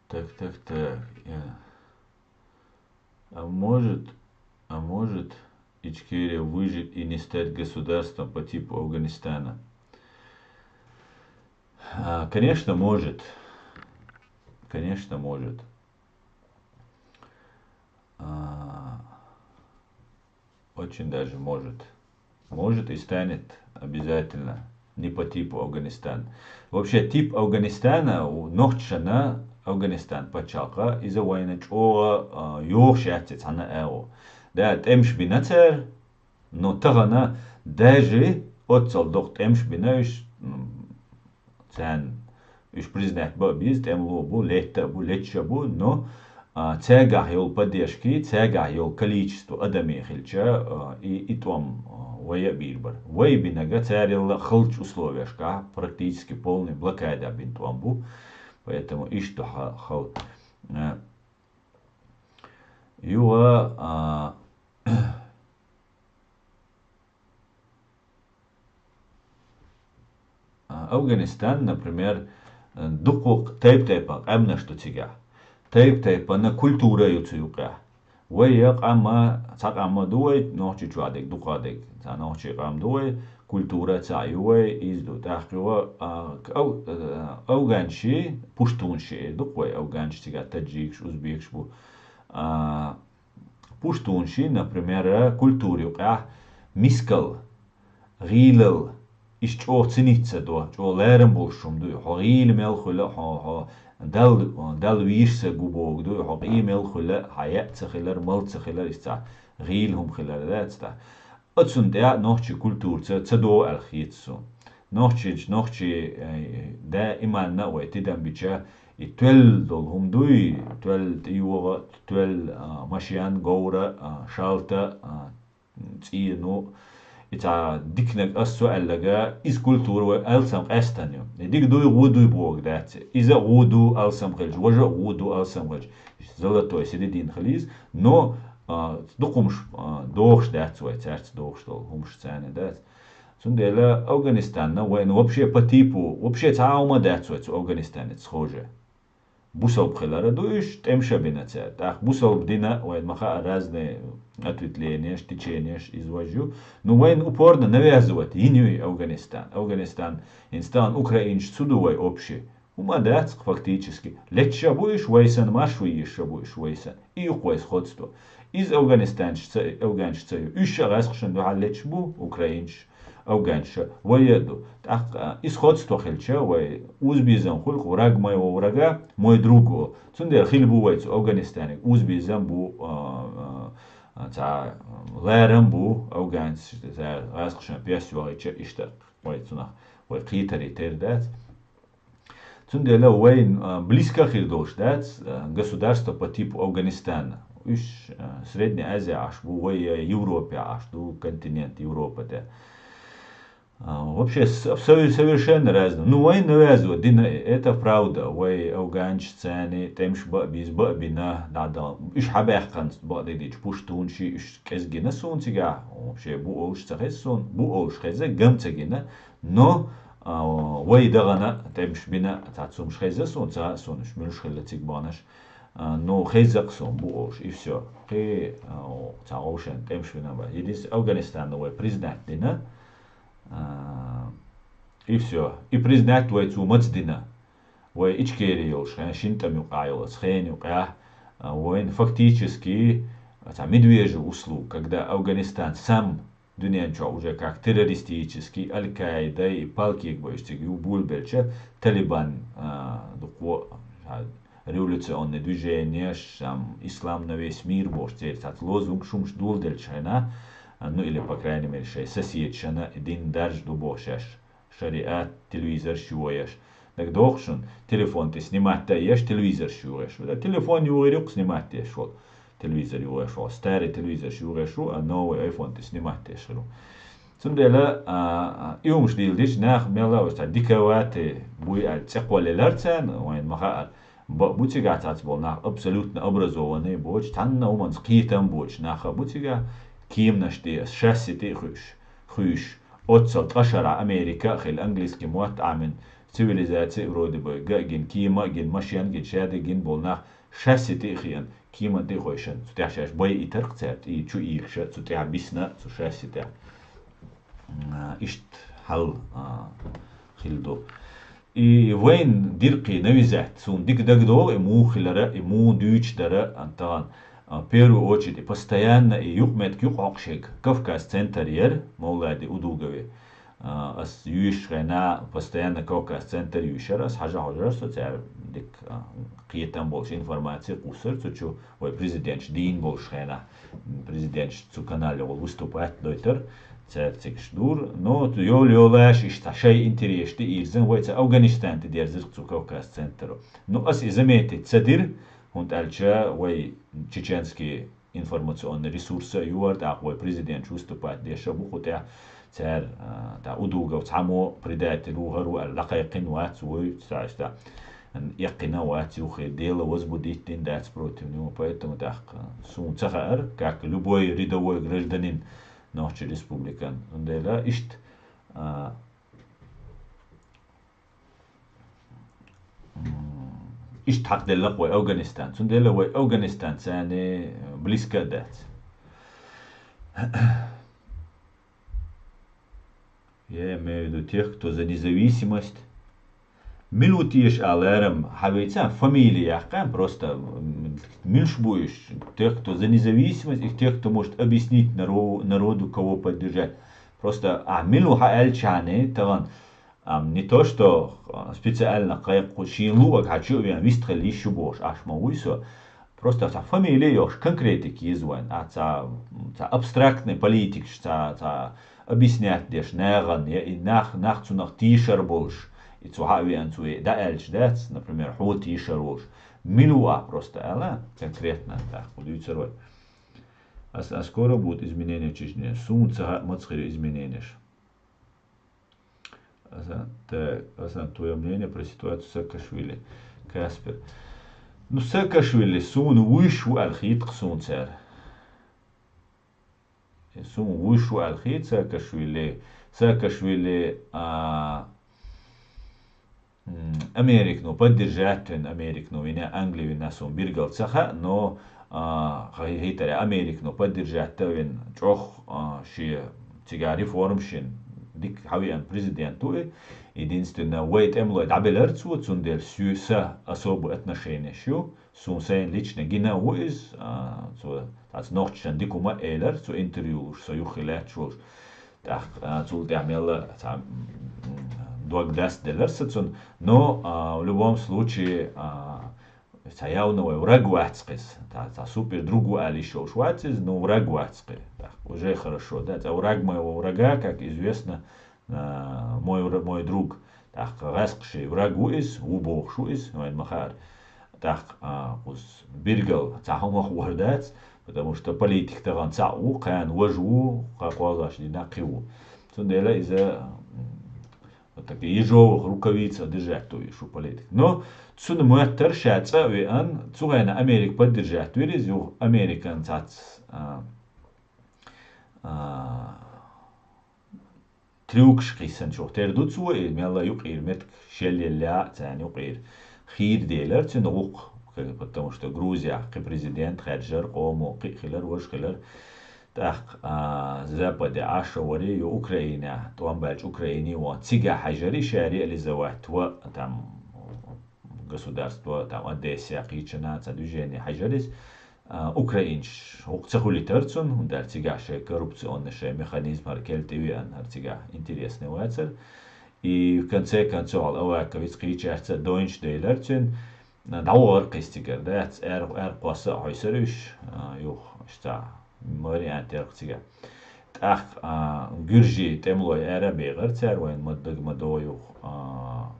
Так, так, так. Я... А может, а может Ичкерия выжить и не стать государством по типу Афганистана? А, конечно, может. Конечно, может. А, Очень даже может. Может и станет обязательно. Не по типу Афганистан. Вообще, тип Афганистана, у нохчана Афганистан пачалка, из война чуга, а, юх шатец, ана эу. Да, темш бинацер, но тагана даже отцал дох темш бинаш, м, цен уж признать ба биз, тем ло бу, летта бу, летша бу, но, а, цегах йол поддержки, цегах йол количество адами хилча, а, и, и том, а, вая бирбар. Вай бинага царилла халч условияшка, практически полный блокада бин том бу. Поэтому ишто ха-, хал. А, юа, а, А, Афганистан, например, э, дукху тайп-тайпа къамнаш ду цига. Тайп-тайпана культура ю цу юкъя. Вай я къама, ца къама ду вай, нохчи чуадек, дукъадек. Ца нохчи къам ду вай, культура ца ю вай, из ду. Тахкива, а, к-, ав-, э, афганши, пуштунши, дукъ вай афганши цига, таджикш, узбекш бу. А, Пуштунши, например, культура юкъя мискал, гъилал, иш чӀо циница до, чӀо лерам болшум ду, хо гъил мел хула, хо, хо дал, дал виш са губог ду, хо гъи мел хула, хая ца хилар, мал ца хилар, исца гъил хум хилар, да, ца. Ацун тӀа нохчи культурца ца до алхиц су. Нохчи, нохчи, э, да иманна вай тидам бича, и твел дол хум дуй, твел юга, твел, а, машьян, говра, а, шалта, а, цӀину, и ца дикнаг ас су аллага, из культура вай алсам къестан ю. И дик дуй, гу дуй бог дац. Иза гу ду алсам хилж, важа гу ду алсам хилж. Золотой середин хилиз, но, а, дукумш, а, дохш дац вай, царц дохш дол, хумш цане дац. Цундела Афганистанна вайна вообще по типу, вообще цаума дац вай цу Афганистанец схоже. Бусалб хилара ду иш, тӀемша бина цар. Так, бусалб дина вай маха разные ответвлениеш, течениеш из вай жу. Ну, вайна упорно навязывать, йин юй Афганистан. Афганистан, инстан, украинш цу ду вай общий. Ума дац, фактически. Лечша бу иш вайсан, марш вайша бу иш вайсан. И юкъ вай сходство. Из афганистаншца, афганшца ю. Уьш ша гӀаскшан дугьа леч бу, украинш, афганша, вай яду. ТӀаккха, а, и сходство хилча, вай узбизан хулк, враг моего врага, мой друг о. Цундер хил бу вай цу Афганистаник. Узбизан бу, а, а, а, ца, лерам бу, афганш, ца, гӀаскшан пес вагъича ишта. Вай цунах, вай кхитари тер дац. Цундела вайн, а, близко хир долуш дац, а, государство по типу Афганистана. Уьш, а, Средняя Азия аш бу, вай, а, Европе аш ду, континент Европа де. А, вообще, с-, абсо-, совершенно разно. Ну, вайн навязывать дина, это правда. Вай афганч цани, темш ба биз ба бина, да, да. Уьш хабяхкан ба дедич, пуштун ши, уьш кезгина сун цига. Вообще, бу олш ца хез сун, бу олш хеза, гам ца гина. Но, а, вай дагана тӀемаш бина, цхьацца хӀумаш хеза суна, ца суна уьш муьлш хилла цига баханаш. А, ну, хеза-кх суна бу олуш, и всё. Кхин, а, цхьа гӀовшен тӀемаш бина бан. Единственное, Афганистанна вай признать дина. А, и всё. И признать вай цу маца дина. Вай Ичкери йолуш хен, шин тӀам юкъа йолу, аса хен юкъа, а, вайн фактически, а, цхьа медвежий услуг, когда Афганистан сам дуьнен чохь уже как террористический, Аль-Каида и палкиг бу иштиг ю булбелча, Талибан, а, дукхо, а, революционный движениеш, ам, ислам на весь мир бохуш церан цац лозунг шумаш дуладелча хьайна, а, ну или, по крайней мере, шайн соседшана дин дарж ду бохуш аш. Шариат, телевизорш югӀеш. ДагадогӀу шуна, телефон тӀе снимать а еш, телевизорш югӀеш. Ва телефон югӀийр юкъ снимать еш волу. Телевизор югӀеш волу. Старый телевизорш югӀеш ву, а новый iPhone тӀе снимать еш хир ву. Цундела, а, а, и хӀумаш дийла диш, нах мелла а вац, цхьа диковатый буй аьлла, цӀе кхоллелар царна, вайн ма хаъара. Ба-, бу цигахь цац болу нах абсолютно образованный боцу, цхьанна хӀуманца кхетам боцу нах а бу цигахь, кеманаш тӀе, шасси тӀе а хуьйш, хуьйш. Оццал ткъа шарахь Америка а хилла, английский мотт Ӏамин, цивилизаци вроде бы, га а гин, кема а гин, машен а гин, шаьда гин болу нах шасси тӀе а хиъна, кеман тӀе а хойшина, цу тӀехь шаьш бай итарх цаьрца, и чу ийхаш а, цу тӀехь бисна, цу шасси тӀехь. М, иштта хьал, а, хилла ду. И вайн диркхий навизет, суна дика дагадогӀу, и муха хилара, и муха дуьйцуш дара, а, тахана, а, первую очередь, и постоянно, и юкъаметтиг юкъахьокхуш ерг Кавказ центр яра, Мовлади Удугови. А, ас юьйш хенахь постоянно Кавказ центр юьйшира, ас хьажа-хьожура со цара дика, а, кхетам болуш информаци кхуссура цу чу, вай президенташ дийна болуш хенахь. Президенташ цу канале гӀолла выступать дойтура, цара цига дура. Но йола-йолаш иштта шайн интересаш тӀе ирзина, вай цу Афганистан тӀе дерзира цу Кавказ центро. Ну, ас и заметить ца дира, хӀунда аьлча вай чеченский информационный ресурса а юьйра, тӀаккха вай президенташ выступать деш а бу кху тӀехь, цара, а, тӀаккха Удугов цхьаммо предатель ву, хӀара ву аьлла, дӀакхайкхина вац вуй, цхьа иштта, эккхина а вац юххе, дело возбудить дина дац против него, поэтому тӀаккха суна ца хаьара, как любой рядовой гражданин нохчийн республикан. Цундела иштта, а, М, иштта хьакхаделла-кх вай Афганистан. Цундела вай Афганистан царна, э, близко а дац. Я имею в виду тех, кто за независимость. Мила ву теша а ларам, хьан вайца фамилия яьккхина, просто, м, милаш бу уьш? Тех, кто за независимость, и тех, кто может объяснить наро-, народу, кого поддержать. Просто, а, мила ву хьан аьлча хьуна, тахана, ам, не то, что, а, специально кхайкхо, шена луъург хьан чу а веана, вистхила йиш ю бохуш, аш ма вуй со. Просто цхьа фамилия йохуш, конкретика еза вайн. А цхьа, цхьа абстрактный политикаш, цхьа, цхьа объяснять деш нахана, я и нах, нах цунах тешар болуш, и цу хьан а веана цу дӀааьлча дац, например, хьо тешар волуш. Мила ву ахь просто ала, конкретно, тӀаккха кху дуьйцур вай. А, а скоро будут изменения в Чечне. Суна ца хаьа, маца хир измененеш. Асан, так, Асан, твоё мнение про ситуацию Саакашвили? Каспер. Ну, Саакашвили суна вуьйш ву аьлла хета-кх суна цара. Суна вуьйш ву аьлла хета Саакашвили. Саакашвили, а, м, Американо поддержать вина, Американо вина, Англи вина суна билггал ца хаьа, но, а, хи-, хӀетаре Американо поддержать а вина, чӀогӀа, а, шен цигахь реформаш йина, дика хьан веана президент ву и. Единственно, вай тӀемалой дӀабелира цо, цундела со-, сан особый отношенеш ю, суна сайна лично гина а ву иза, а, цо цхьацца нохчашна дика хӀума а элира, цо интервью луш, со юххе лаьтташ волуш. ТӀаккха, а, цул тӀаьхьа мелла цхьа, м, дог дастделира сан цунна. Но, а, в любом случае, а, цхьа явно вай враг вац-кх иза. Цхьа, цхьа супер друг ву ала йиш йолуш вац иза, но враг вац-кх иза. ТӀаккха уже хорошо, да? Цхьа враг моего врага, как известно, а, мой вра-, мой друг. ТӀаккха гӀаскхи шен враг ву иза, ву бохуш ву иза, вайна ма хаара. ТӀаккха, а, кхуза билггал цхьа хӀумах вар дац, потому что политик тахана цхьаъ ву, кхана важа ву, кхо кхозлагӀчу дийнахь кхин ву. Цундела иза, м, вот такие ежовых рукавиц держать ду и шу политик. Но цунна моьттара ша цӀа а веана, цу хенахь Америка поддержать вира иза, юха Американ цхьацца, а, а, трюкаш кхиссинчух тера ду цо, и мелла юкъера меттиг шелъелла а царна юкъера хийра делира цуьнан гӀуллакх, потому что Грузия кхин президент хаьржира, къомо кхин а хилира, важа хилира. ТӀаккха, а, Западе Ӏаш а вара, ю Украинехь, тӀом баьлча Украине а вахана, цигахь хьаьжира ша реализовать ван, там, государство, там, Одессехь кхечанхьа цхьа движение хьаьжира иза. А, украинцаш хӀокху ца хуьлуьйтура цунна, хӀунда аьлча цигахь шайн коррупционный шайн механизм хӀара кӀел тӀе веана, хӀара цигахь интересный вацара. И в конце концов, хьал Аваковица кхечаьрца дойнаш делира цуьнан, дӀавахара кхин иза цигара, дац, ара, ара кхосса а хьойсура уьш, а, юха, иштта, вариант яра-кх цигахь. ТӀаккха, а, гуьржийн тӀемалой ара а бехира цара, вайна ма дага ма догӀу юха, а,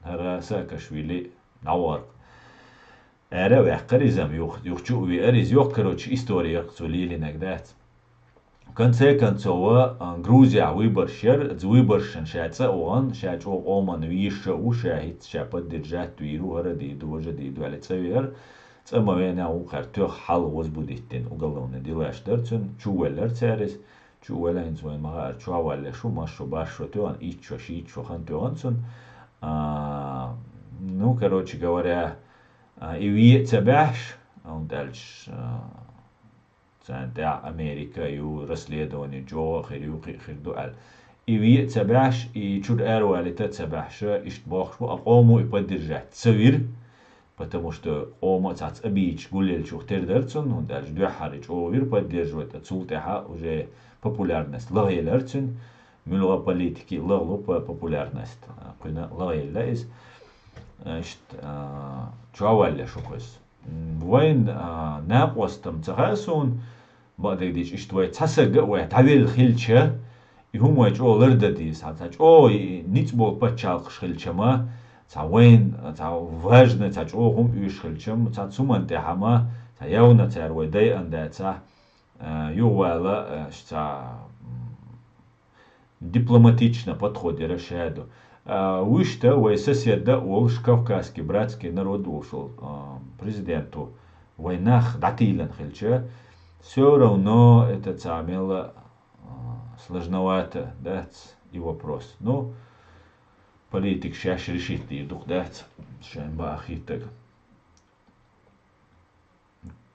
хӀара Саакашвили дӀавахара-кх. Ара а ваьккхира иза-м, юха, юха чу а веара иза, йоху, короче, истори яра-кх цо лелийнарг, дац. В конце концов, а, Грузияхь выбораш яра, иза выборашна ша цӀа а вахана, ша чӀогӀа къоманна везаш а ву, ша хӀинца ша поддержать вийр ву, хӀара а дийр ду, важа а дийр ду аьлла цӀа веара. ЦӀа ма веанехь, вукхара тоьхна хьал возбудить дина уголовный делаш дара цуьнан, чу а веллара цара иза. Чу а велла, хӀинца вайна ма хаара, чохь а валлалц шу, масса шо, бархӀ шо тоьхна, итт шо, шийтта шо хан тоьхна цунна. А, ну, короче говоря, а, и ве а ца баьхьаш, хӀунда аьлча, а, царна тӀехь Америка ю, расследование чӀогӀа а хир ю, кхин а хир ду аьлла. И ве а ца баьхьаш, и чура аравалийта а ца баьхьаш, иштта бохуш бу, а къомо и поддержать ца вира, потому что къомо а цхьацца обидчик гулъеллачух тера дара цунна, хӀунда аьлча дуьххьара чӀогӀа вира поддерживать, а цул тӀаьхьа уже популярность лагӀъелира цуьнан, муьлхха политике лагӀлу по-, популярность, а, кхуьнан лагӀъелла иза. Иштта, а, чу а валле шу кхуьз. М, вайн, а, накъостам ца хаьа суна, бакъдерг дийцича, иштта вай цхьа саг а вай дӀавелла хилча, и хӀума вай чӀогӀа лардан деза. Цхьа, цхьа чӀогӀа и ницкъ болу пачхьалкхаш хилча ма, цхьа вайн, цхьа важный, цхьа чӀогӀа хӀума оьшуш хилча ма, цхьа цу хӀуманна тӀехь ма, цхьа явно цара вай дайъина дацахь, а, юхавала, а, цхьа, м, дипломатично подход яра ша ду. А, вуьшта вай соседа а волуш, кавказский братский народ волуш волу, а, президент ву, вай нах дӀатийлина хилча, всё равно это цхьа мелла, а, сложновато дац и вопрос. Ну, политик шаьш решить дийр ду-кх дац, шайн баа хиттарг.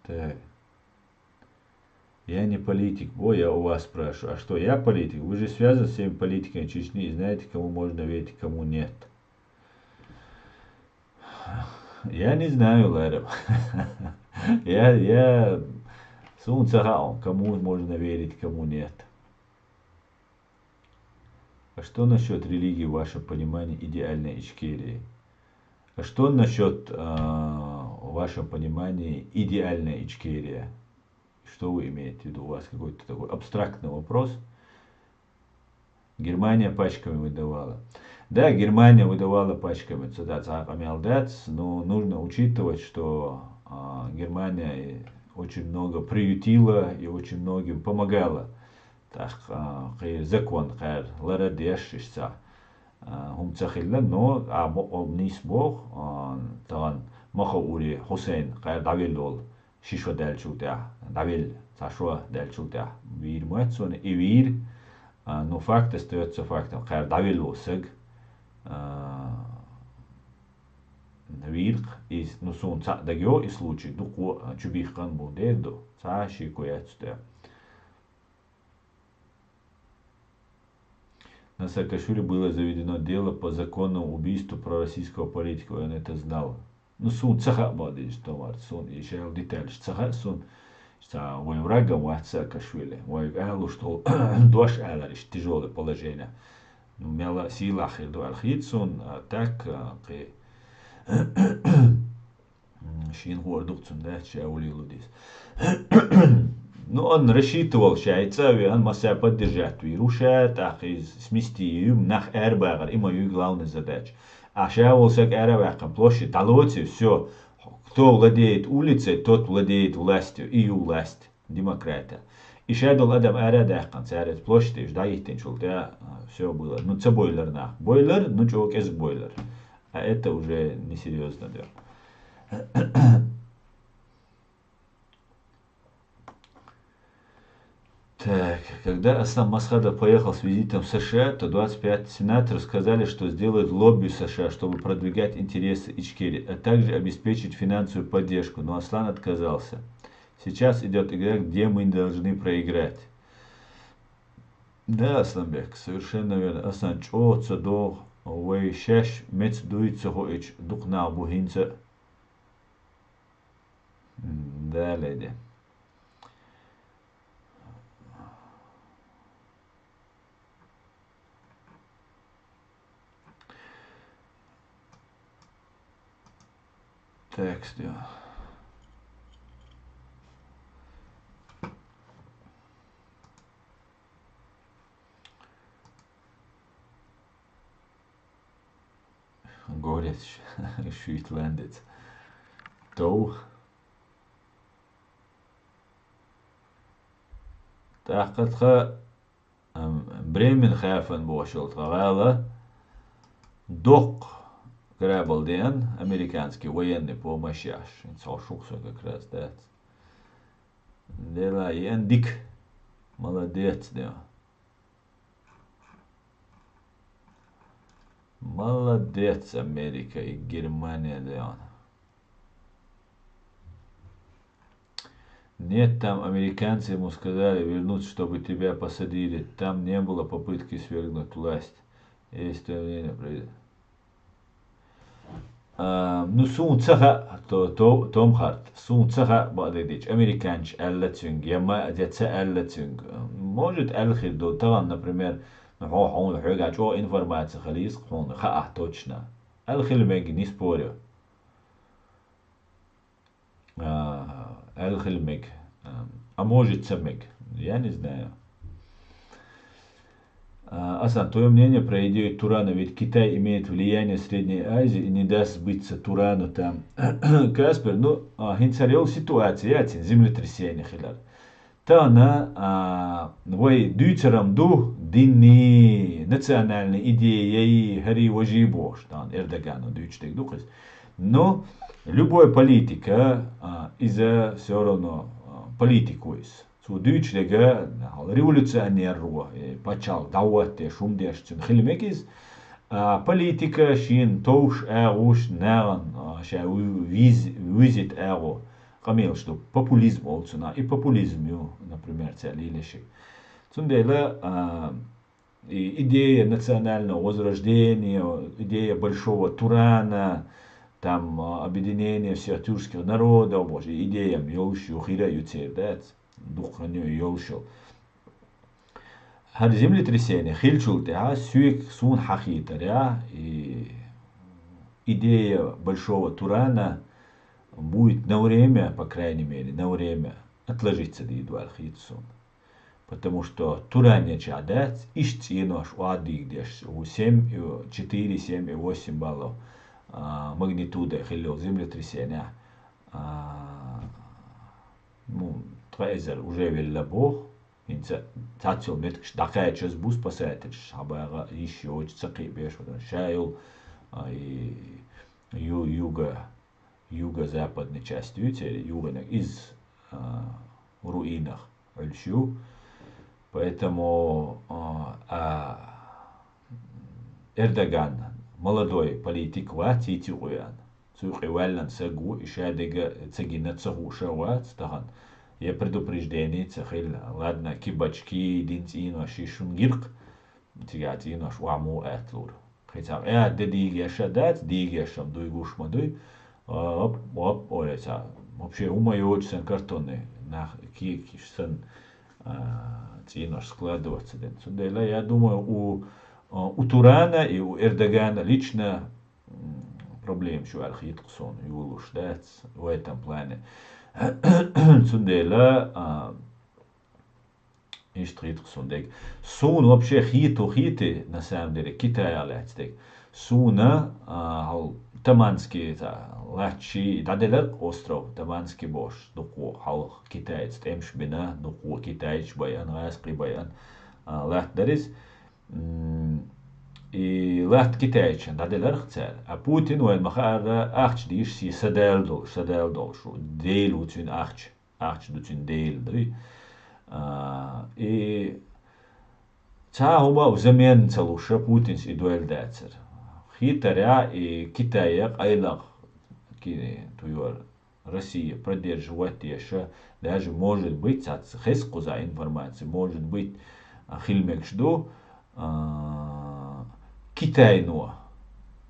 Так. Я не политик, бо, я у вас спрашиваю. А что, я политик? Вы же связаны с всеми политиками Чечни и знаете, кому можно верить, кому нет. Я не знаю, Ларам. Я, я, суна ца хаьа, кому можно верить, кому нет. А что насчёт религии в вашем понимании идеальной Ичкерии? А что насчёт, а, в вашем понимании идеальная Ичкерия? Что вы имеете в виду? У вас какой-то такой абстрактный вопрос. Германия пачками выдавала. Да, Германия выдавала пачками. Цу да, цхьа къамел дац, но нужно учитывать, что, а, Германия и очень много приютила и очень многим помогала. ТӀаккха, а, кхин закон кхара лара деш иштта, а, хӀума ца хилла, но а бо-, о, нийса боху, а, тахана Махаури Хьусайн кхара дӀавелла волу, ши шо даьллачул тӀаьхьа, дӀавелла, цхьа шо даьллачул тӀаьхьа вийр моьтту суна, и вийр, а, ну, факт остаётся фактом, кхара дӀавелла волу саг, а, вийр-кх иза, ну, суна цхьаъ дагайо и случай, дукха а чубихкан бу дер ду, цхьа а шеко яц цу тӀе. На Саакашвили было заведено дело по законному убийству пророссийского политика, и он это знал. Ну, суна ца хаьа бакъдерг, томар, суна и шел детальш ца хаьа суна. Цхьа вайн врагам вац Саакашвили. Вайга алуш долу дош алар иштта тяжёлое положение. Ну, мелла а сийлахь хир ду аьлла хета суна, а так, а, кхин М, шена хуур ду-кх цунна, дац, ша уллехь лу деза. Ну, он рассчитывал, ша и цӀа а веана, массара поддержать вийр ву ша, тӀаккха иза смести ю, нах арабахар, и ма ю главная задача. А ша волу саг ара а ваьккхина, площадь дӀалоций, всё. Кто владеет улицей, тот владеет властью, и ю власть. Демократия. И ша долу адам ара а даьккхина, цара иза площадь дӀахӀиттинчул тӀаьхьа, а, всё было. Ну, ца бойлар нах. Бойлар, ну, чӀогӀа кӀезиг бойлар. А это уже несерьёзно, да. Так, когда Аслан Масхадов поехал с визитом в С Ш А, то двадцать пять сенаторов сказали, что сделают лобби в С Ш А, чтобы продвигать интересы Ичкерии, а также обеспечить финансовую поддержку, но Аслан отказался. Сейчас идёт игра, где мы не должны проиграть. Да, Асланбек, совершенно верно. Аслан, чӀогӀа ца догӀу, вай шаьш меца дуй ца хоуьйтуш дукха нах бу хӀинца а. М, да, леди. Текст, я. Горец, шуьйта ландец. Тов. ТӀаккха тхан Ам, Бременхафен бохуш йолу тхан гӀала доккха корабль деана, американский военный помощь еш. Цхьа шух со как раз дац. Дела еана дика. Молодец, де. Молодец, Америка и Германия, да. Нет, там американцы ему сказали вернуться, чтобы тебя посадили. Там не было попытки свергнуть власть. Есть твоё мнение, президент. А, ну, суна ца хаьа, то, то, Том Харт, суна ца хаьа, бакъдерг дийцича, американцаша аьлла цуьнга, я ма, я ца аьлла цуьнга. Может, аьлла хир ду, тахана, например, ну, хьо-, хьо-, хьоьгахь чӀогӀа информаци хила йиш хьуна, хаа, точно. Аьлла хила мега, не спорю. А, аьлла хила мега. А, а может, ца мега. Я не знаю. А, Асан, твоё мнение про идею Турана, ведь Китай имеет влияние в Средней Азии и не даст сбыться Турану там. Каспер, ну, а, хӀинца хӀара йолу ситуация яц, землетрясение хилар. Тахана, а, вай дуьйцург ду, динний, национальный идеяй, хӀарий-важий бохуш, тахана Эрдогано дуьйцуш дерг ду-кх иза. Но любой политика, а, иза всё равно, а, политик ву иза. Цо дуьйцуш дерг, а, революционер ву, э, пачхьалкх дӀахӀоттадеш, хӀума деш цуьнан хила мега иза. А, политика шена товш агӀуш, нахана, а, ша ву-, виз-, визит агӀо. Къамелаш ду, популизм олу цунах. И популизм ю, например, цаьрца лелош. Цундела, а, и идея национального возрождения, идея большого Турана, там, а, объединения всех тюркских народов, боже, и идея-м йолуш ю, хир а ю церан, дац? Дукха хан ю йолуш йолу. ХӀара землетрясение хиллачул тӀаьхьа соьга, суна хьахийтарехь, и идея большого Турана будет на время, по крайней мере, на время отложиться дийр ду аьлла хета суна. Потому что Туран ечохь дац иштта цӀенош охьадийгадеш, у семь и, четыре, семь и восемь баллов, а, магнитуда хилла йолу землетрясение. А, ну, ткъа эзар уже велла боху. ХӀинца цхьацца йолу меттигаш дӀакхачаза бу спасательш, хьабагӀа йиш йоцуш ца кхиабеш, ша йолу, а, и ю-, юга, юго-западный часть ю церан, югӀинаг, иза, а, руинах Ӏуьллуш ю. Поэтому, а, а, Эрдоган молодой политик вац, хӀинца юкъа веана. Цу юкъе ваьллина саг ву, и ша дерг ца гина, ца хууш а вац тахана. Я предупреждение ца хилла. Ладно, кибачки, дин цӀенош, шуна гира-кх, цигахь цӀенош охьа муха аьтталур. Кхин цхьа къа де дийгаш а дац, дийгаш-м дуй, гуш ма дуй. А, оп, оп, оле ца. Вообще, хӀума йоцуш санна картонный, нах кекаш санна, а, цӀенош складываться дина. Цундела, я думаю, у, а, у Турана и у Эрдогана лично, м, проблемаш ю аьлла хета-кх суна, йолуш дац в этом плане. Цундела, а, иштта хета-кх суна дерг. Суна вообще хету хетий, на самом деле, Китаях лаьцна дерг. Суна, а, хьал Таманский, ца, лаьтташ дӀаделира-кх остров Таманский бохуш, дукха хьалха китайцаша тӀемаш бина, дукха китайцаша байъина, гӀазкхий байъина, а, латта дара иза. М, и латта китайцашна дӀаделира-кх цара. А Путин, вайна ма-хаъара, ахча дийшаш, са дала долуш, са дала долуш, Дела ву цуьнан ахча. Ахча ду цуьнан, Дела дуй. А, и цхьа а хӀума взамен ца луш, Путинс и дойла дацара. Хетарехь, и Китайе къайлаха ки-, туйор Россия поддерживать деш, даже, может быть, цхьацца хеза кхуза информация, может быть, а, хила мегаш ду, а, Китайно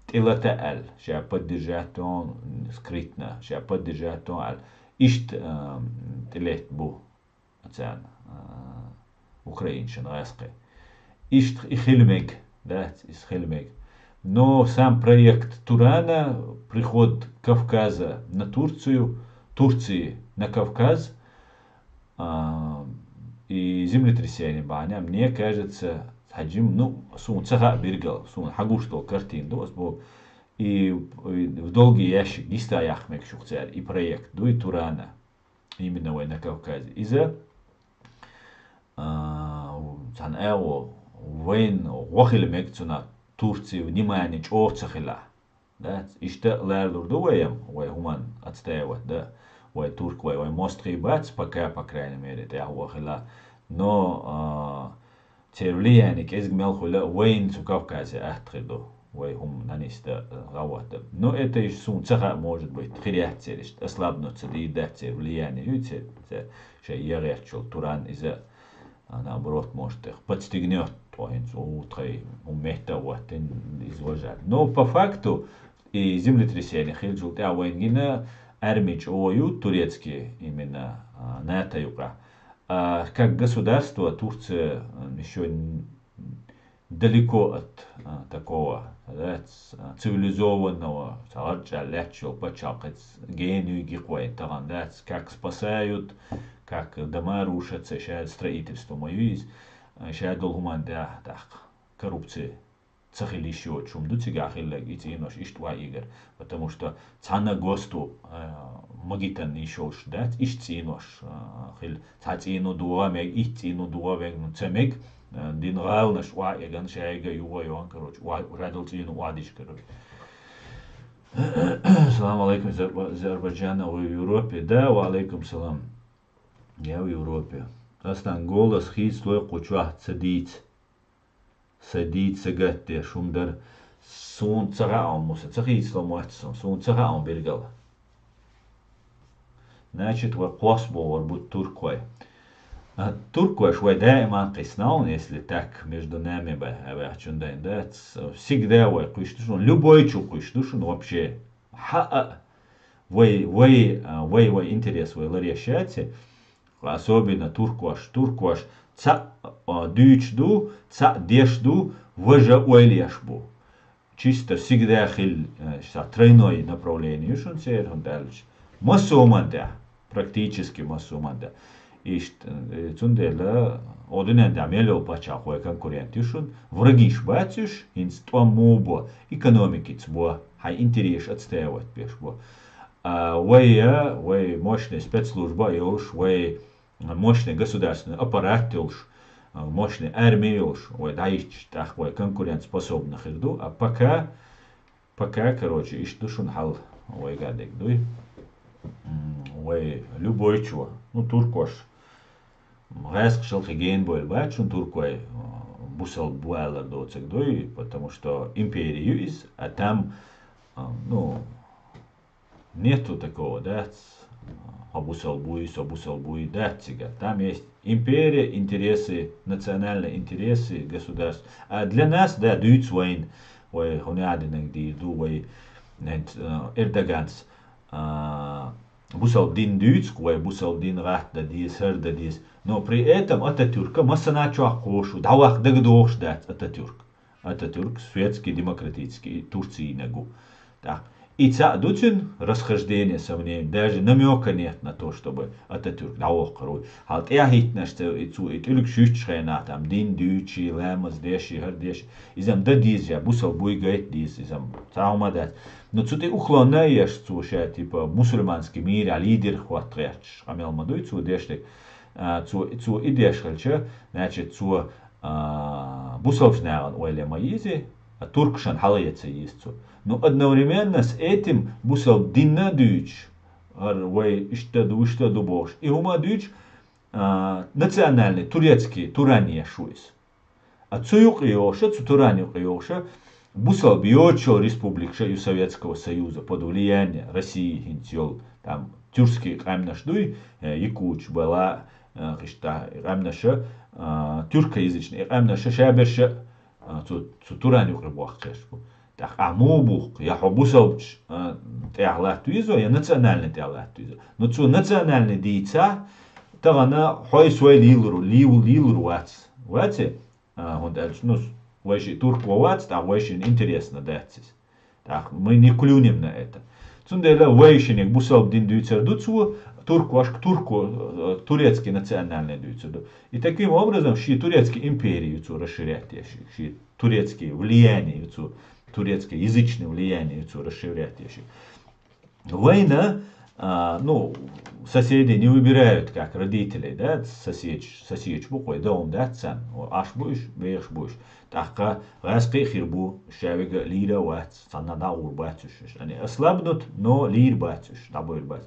тӀелата аьлла, ша поддержать дон, скрытно, ша поддержать дон аьлла. Иштта, а, тӀелетта бу царна, а, украинцашна гӀазкхий. Иштта и хила мега, дац, иза хила мега. Но сам проект Турана, приход Кавказа на Турцию, Турции на Кавказ, а, и землетрясение бахьана, мне кажется, хьаьжим, ну, суна ца хаьа билггал, суна хьагуш долу картина ду, ас боху, и, и в долгий ящик диста яккха мегаш ю-кх цара и проект, дуй, Турана. Именно вай на Кавказе. Иза, а, цхьана агӀо, вайна гӀо хила мега цунах, Турци внимание чӀогӀа ца хилахь. Дац? Иштта а ларалур ду вай-м, вай хӀуманна отстаивать дан, вай турк вай, вай мостагӀий бац, пока, по крайней мере, тӀаьхьо хилахь. Но, а, церан влияние кӀезиг мел хуьлу, вайна цу Кавказе атта хир ду. вай хӀума нанийста гӀаватта. Ну, это иш сун ца хаьа, может быть, хиряццеришт, ослабнуться да и даццер влияние юйцер, ца шай ягӀерчул туран иза, а, наоборот, может, их подстегнёт, то есть, у, тхай, у метта вот, из уважать. Но по факту, и землетрясение хилжул тя вайнгина, армич ою турецкий, именно, а, НАТО юка. А как государство, Турция, м, ещё н-, далеко от, а, такого, да, ц-, а, цивилизованного, цагьарча ляччул пачалкъец генуй гикъвай тагъан, да, ц-, как спасают, как дома рушатся, ща строительство моюйз, а, ща дол хуман да, так, коррупция. Ца хилиш ю, чум ду цига хиллаг, и цӀенош ишт ва игар. Потому что цана госту, а, магитан ишолш, да, ишт цӀенош, а, хил, ца цӀену дуа мег, ишт цӀену дуа мег, ну, ца мег, а, дин гӀалнаш ва иган шайга юга юан, короче, ва, радал цӀену ва диш, короче. Салам алейкум, из Азербайджана, вы в Европе? Да, ва алейкум салам. Я в Европе. Астан голос хиц лой кучва цадиц. Садийт сагатде шумдар сун ца хаун муса, ца хийцло муатт сун, сун ца хаун биргал. Значит, вай квас бовар бут турквай. А, туркваш вай даиман киснаун, если так между нами ба, а вай чун дайн да, ц-, всегда вай куш душун, любой чу куш душун вообще. Ха, а, вай, вай, а, вай, вай интерес вай ларешаце, особенно туркваш, туркваш, ца, а, дюч ду, ца деш ду, важа ойлеш бу. Чисто всегда хил, э, са тройной направление шун цер, хун дальше. Массу уманда, практически массу уманда. Ишт, э, цундела, одинен да мело пача хой конкурент шун, врагиш бацюш, инс том мубо, экономикиц бо, хай интерес отстаивать пеш бо. А, вай, а, вай мощный спецслужба ёлш, вай мощный государственный аппарат ёлш, а, мощный армия ёлш, вай даич тах вай конкурентоспособный хирду, а пока, пока, короче, иш душун хал вай гадек дуй. М, вай любой чего, ну, туркош. Гайск шалхи ген бойл бачун турквай, а, бусал буалар доцек дуй, потому что империю из, а там, а, ну, нету такого, да, ц-, а бусал буй, со бусал буй, да, цига. Там есть империя, интересы, национальные интересы государств. А для нас, да, дюйц вайн, вай, хунядинаг ди, ду, вай, э, Эрдоганс, а, бусал дин дюйц, вай, бусал дин гат да дис, хар да дис. Но при этом Ататюрка масана чуак кошу, давах даг дохш дац Ататюрк. Ататюрк, светский демократический Турцийнагу. Так. И ца дуцин расхождение со мнением, даже намека нет на то, чтобы Ататюрк даух руй. Хал тяхит наш ц-, и цу, и тюлик шуч хена, там, дин дючи, ламаз деши, хар деши. Изам да дизя, бусал буй гайт диз, изам цаума дат. Но цу ты уклонна еш цу ша, типа, мусульманский мир, а лидер хват герч. Амел мадуй цу дешлик, а, цу, цу и дешхальча, значит, цу а, бусалб шнаган ойле ма изи, а туркшан халаяца из цу. Но одновременно с этим бусалб динна дюч, ар вай ишта ду, ишта ду бош. И хума дюч, а, национальный, турецкий, Турания шуис. А цу юкъ йоша, цу Туран юкъ йоша, бусалб йочо республикша ю Советского Союза под влияние России хинцёл, там, тюркский къамнаш дуй, э, якуч бала, э, кышта, къамнаша, а, тюркоязычный, э, къамнаша, шаберша, а, цу, цу Туран юкъе буах кеш бу. Так, а му бух, я хо бусалбч, а, тяглат визо, я национальный тяглат визо. Но цу национальный дица, тагана хой свой лилру, лил, лилру вац. Ваце, а, хун дальше, ну, вайши турк вац, так вайши интересно дацис. Так, мы не клюнем на это. Цундела вайшинек бусалб дин дюйцер ду цу, турк вашк турку, э, турецкий национальный дюйцер ду. И таким образом, ши турецкий империю цу расширять яшик, ши турецкий влияние цу, турецкий язычный влияние цу расширять яшик. Война, а, ну, соседи не выбирают, как родителей, да, соседч, соседч буквой, да, он, да, цан, о, аш буш, беш буш. Тахка, раскы хирбу, шавига лира вац, цана да урбацуш. Они ослабнут, но лир бацуш, да бур бац.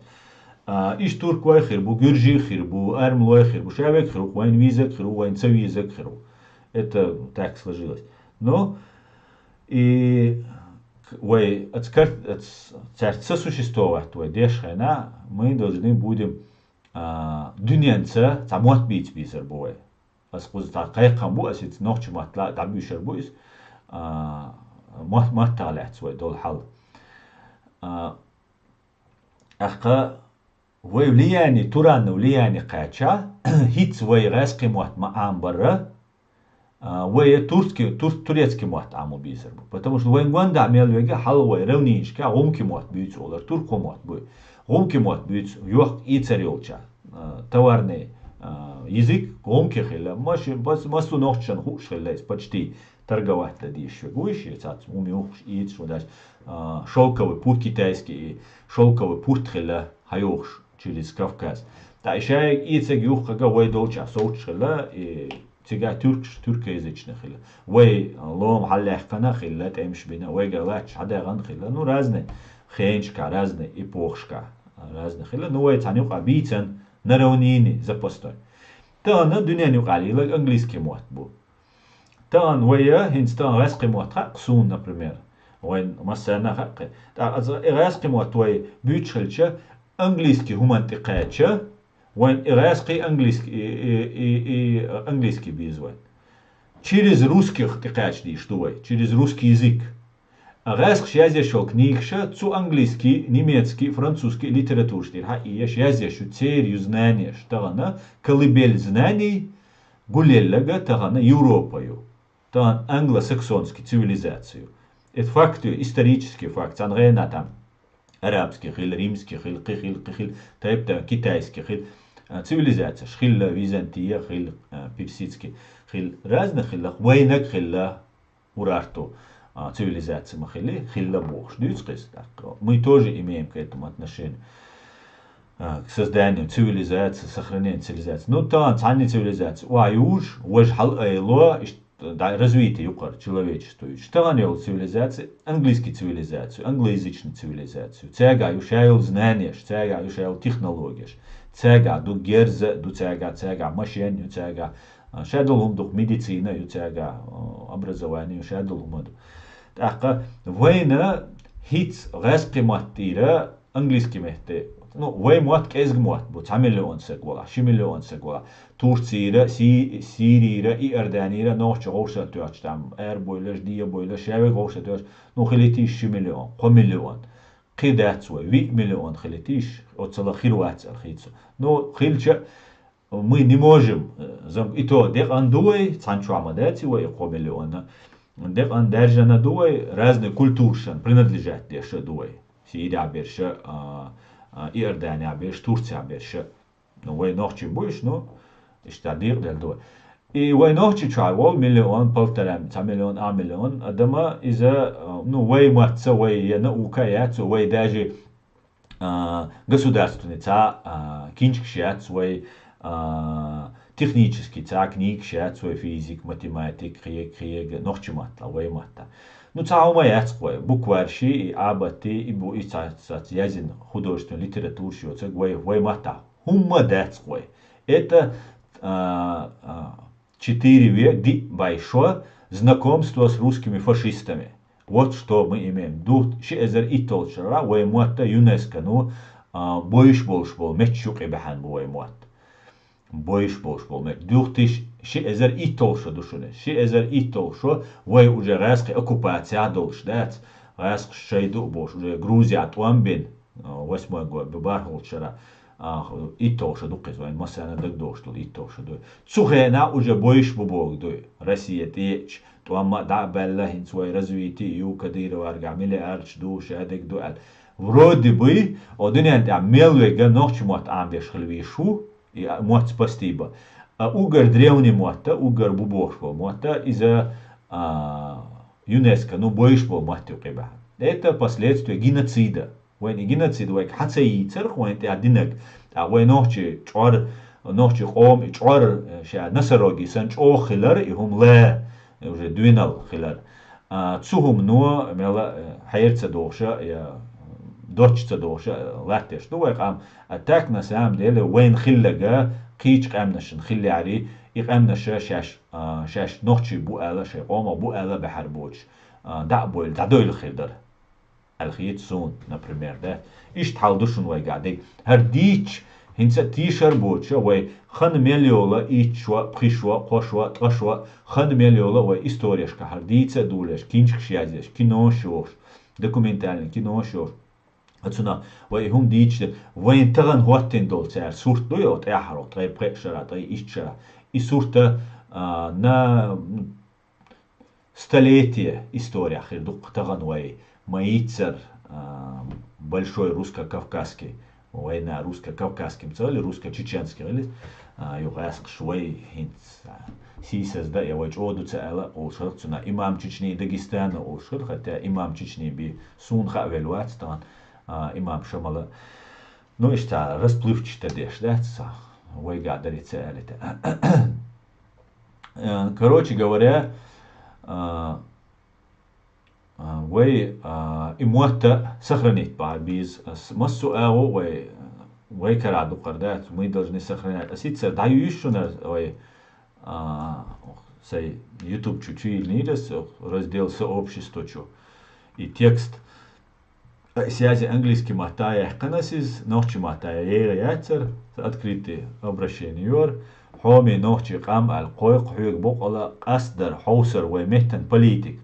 А, иш турк вай хирбу, гюржи хирбу, армлой хирбу, шавик хиру, вайн визак хиру, вайн ца визак хиру. Это так сложилось. Но И вай аца кар-, аца цаьрца сосуществовать вай деш хенахь, мы должны будем, а, дуьненца цхьа мотт бийца бийцар бу вай. Ас кхуза цхьа кхайкхам бу, ас иза нохча маттала дӀабуьйшур бу иза, а, мотт-, маттах лаьцна вай долу хьал. А, тӀаккха вай влияние, Турана влияние кхаьчча, хӀинца вай гӀаьскхи мотт ма Ӏамбарра, а, вай турцкий, тур-, турецкий мотт Ӏамо бийцар бу. Потому что вайн гондахь мел вега хьалха вай равнинашка гӀумкий мотт буьйцу олар, туркхо мотт буй. ГӀумкий мотт буьйцу йохк-, ийцар йолча, а, товарный, а, язык гӀумкий хилла. Маши-, бас-, массо нохчашна хууш хилла иза, почти торговать дан дезаш вега вуй шен цац, хӀума юхуш, ийцаш ван дац, а, шелковый путь китайский, и шелковый путь хилла, хьайохуш через Кавказ. ТӀаккха и шайга ийцаг юххага вай долча совцуш хилла, и цигахь тюркш, тюркоязычный хилла. Вай лома хьаллаьхкана хилла, тӀемаш бина, вайга лаьтташ хьадаьгӀана хилла. Ну, разный хенашка, разный эпохашка, разный хилла. Ну, вай цхьана юкъа бийцан на равнине запасной. Тахана дуьнен юкъа лелаг английский мотт бу. Тахана вай, хӀинца тахана гӀаьскхи мотт хаьа суна, например. Вайн массарна а хаьа кхин. ТӀаккха аса и гӀаьскхи мотт вай буьйцуш хилча, английский хӀуманна тӀе кхаьчча, вайн и гӀаьскхи английский, и, и, и, и английский беза вайн. Через русских тӀе кхаьчна дийш ду вай, через русский язык. А гӀаьскхаша язъеш йолу книгаш цу английский, немецкий, французский литератураш тӀера хьаийеш язъеш ю, церан ю знанеш тахана, колыбель знаний, гулеллага тахана Европа ю. Тахана англосаксонский цивилизация ю. Это факт ю, исторический факт. Цхьана гӀена там арабский хилла, римский хилла, кхин хилла, кхин хилла, тайп-тайпана китайский хилла. А, цивилизацияш хилла, Византия хилла, а, персидский хилла. Разный хилла, вайнаг хилла, Урарту, а, цивилизация ма хили, хилла бохуш дуьйцу кхеза. Так, мы тоже имеем к этому отношение. А, к созданию цивилизации, сохранению цивилизации. Ну, тахана цхьанна цивилизация охьа южу, важа хьала айло, иштта дӀа развитие юкъара человечество юьйцу. Тахана йолу цивилизация, английский цивилизацию, англоязычный цивилизацию. Цаьрга ю ша йолу знанеш, цаьрга ю ша йолу технологеш. Цаьрга ду герза, ду цаьрга, цаьрга машен ю, цаьрга, а, ша долу хӀума ду, медицина ю цаьрга, а, образование ю, ша долу хӀума ду. ТӀаккха вайна хӀинца гӀаьскхи маттийра английский метте. Ну, вай мотт кӀезга мотт бу, цхьа миллион саг вала, ши миллион саг вала. Турцийра, Си-, Сирийра, Иорданийра нохча гӀовшал тоьхча там, эр буйлаш, де буйлаш, шаьвега гӀовшал тоьхча, ну, хилитийш ши миллион, кхо миллион. Кхин дац вай, виъ миллион хилитийш, оццала хир вац аьлла хийцу. Ну, хилча, мы не можем, э, зам-, и то декъан ду вай, цхьана чохь ма дац и вай кхо миллионна. Декъан даьржина ду вай, разные культурашан принадлежать деш а ду вай. Сирия берша, а, а, Иордания берша, Турция берша. Ну, вай нохчий буйш, ну, иштта декъадел ду вай. И вай нохчий чохь вол миллион, полтора, цхьа миллион, а миллион адама, иза, а, ну, вай матца, вай я наука яц, вай даже а, государственный цхьа, а, кинчкаш яц вай, а, технический цхьа книгаш яц вай, физик, математик, кхег, кхег, нохча матта, вай матта. Ну, цхьа хӀума яц вай, букварши, и абати, и бу, и цхьа, цхьа язин художественный литератураш йоцург вай, вай матта. ХӀумма дац вай. Это, а, а, четыре век, диъ бӀе шо, знакомство с русскими фашистами. Вот что мы имеем. Ду-, ши эзар итталгӀа шарахь вай мотта ЮНЕСКО-ну, а, бойуш болуш болу метташ юкъе баьхьана бу вай мотт. Бойуш болуш болу метташ. Дуьхтиш ши эзар итталгӀа шо ду шуна. Ши эзар итталгӀа шо вай уже гӀаьскхи оккупацехь долуш дац. ГӀаьскхаш шайн ду а бохуш, уже Грузия тӀом бина, а, восьмой год, бу бархӀалгӀачу шарахь, а, итталгӀа шо ду кхуза, вайн массарна дагадогӀуш долу итталгӀа шо ду. Цу хенахь уже бойуш бу боху дуй. Россия тӀеэчча, тӀом а дӀа а баьлла, хӀинца вай развитие ю, Кадыроваргахь миллиардаш ду, шадерг ду аьлла. Вроде бы, о дуьнен тӀехь мел вега нохча мотт Ӏамбеш хила везаш ву, и мотт спасти бан. А угар древний мотта, угар бу бохуш болу мотта, иза, а, ЮНЕСКО-ну бойуш болу мотт юкъе баьхьана. Это последствия геноцида. Вайн и геноцид вайга хьан ца йийцарх вайн тӀехь динарг? ТӀаккха вай нохчий чӀор, нохчий къоман и чӀор, э, ша носороги санна чӀогӀа хилар, и хӀума ла, уже дуьйнал хилар. А, цу хӀумано мела, э, хьер ца дохуша, я доцчу ца дохуша, э, латтош ду вай къам. А так, на самом деле, вайн хилларг кхечу къаьмнашна хиллехьара, и къаьмнаш шаьш, а, шаьш нохчий бу аьлла, шайн къомах бу аьлла баьхьар боцуш. а, дӀа а бойла, дӀадойла хир дара. Аьлла хета суна, например, да. Иштта хьал ду шуна вайгахь дерг. ХӀара дийцча, хӀинца а тийшар боцуша, вай ханна мел йола итт шо, пхи шо, кхо шо, ткъа шо, ханна мел йола вай историяшка хӀара дийца а долуш, кинчкаш язъеш, кинош йохуш, документальный кинош йохуш. Оцунах вай и хӀума дийцича, вайн тахана хӀоттийна долу цара сурт ду, йо, тӀаьххьара, ткъе пхеа шарахь, ткъе итт шарахь. И сурта, а, на столетие история хир ду-кх тахана вай ма-йийццара, а, Большой русско-кавказский, вайна русско-кавказский ца гӀели, русско-чеченский гӀели, а, юха аьскхаш вай хӀинца, а, сийсазда я вай чӀогӀа ду ца аьлла, олуш хилла цунах имам Чечни Дагестана олуш хилла, хотя имам Чечни бен суна хаа велла вац тахана, а, имам Шамала. Ну, иштта расплывчато деш дац, вайгахь дарий ца аьлла тӀе. Э, короче говоря, а, а, вай, а, и мотт а сохранить бахьа беза. Ас массо а агӀо вай, вай кара дукхар дац, мы должны сохранять. Ас иццара дӀаюьйш шуна вай, а, сай YouTube чу чуйиллинийра ас, раздел сообщества чу. И текст. Ас яьзза английский матта яьккхина ас иза, нохчи матта яра яцара, открытый обращение йора. Хьоме нохчи къам аьлла кхойкху хьоьга боккъала къастдар, хьовсар вай меттан политик.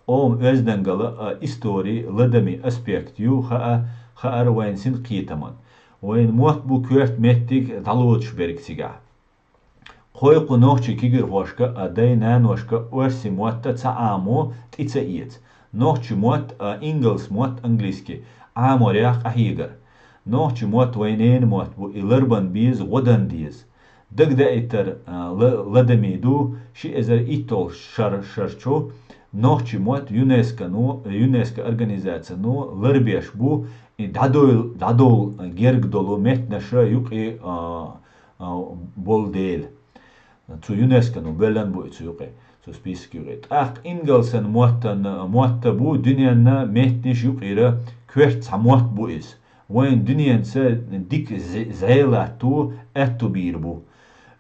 Къоман оьздангалла а истори ладаме аспект ю хаа, хаар вайн синкхетаман. Вайн мотт бу коьрта меттиг дӀалоцуш берг цигахь. Кхойкху нохчи кегийрхошка а, дай-наношка а оьрси мотт а ца Ӏамо тӀе ца эца. Нохчи мотт а, ингалс мотт, английский, Ӏаморехь къахьегар. Нохчи мотт вайн ненан мотт бу, и ларбан беза, гӀо дан деза. Дагадаийтар, а, ла-, ладаме ду, ши эзар итталгӀа шар-, шарчу нохчи мотт ЮНЕСКО-но, ЮНЕСКО организацино ларбеш бу, и дӀадойла, дӀадовла герга долу меттанаша юкъе, а, а, болу дела. Цу ЮНЕСКО-но боьллан бу и цу юкъе, цу список юкъе. ТӀаккха ингалсан моттан, мотта бу дуьненна меттанаш юкъера коьрта цхьа мотт бу иза. Вайн дуьненца дика зе-, зӀе латто аьтту бийр бу.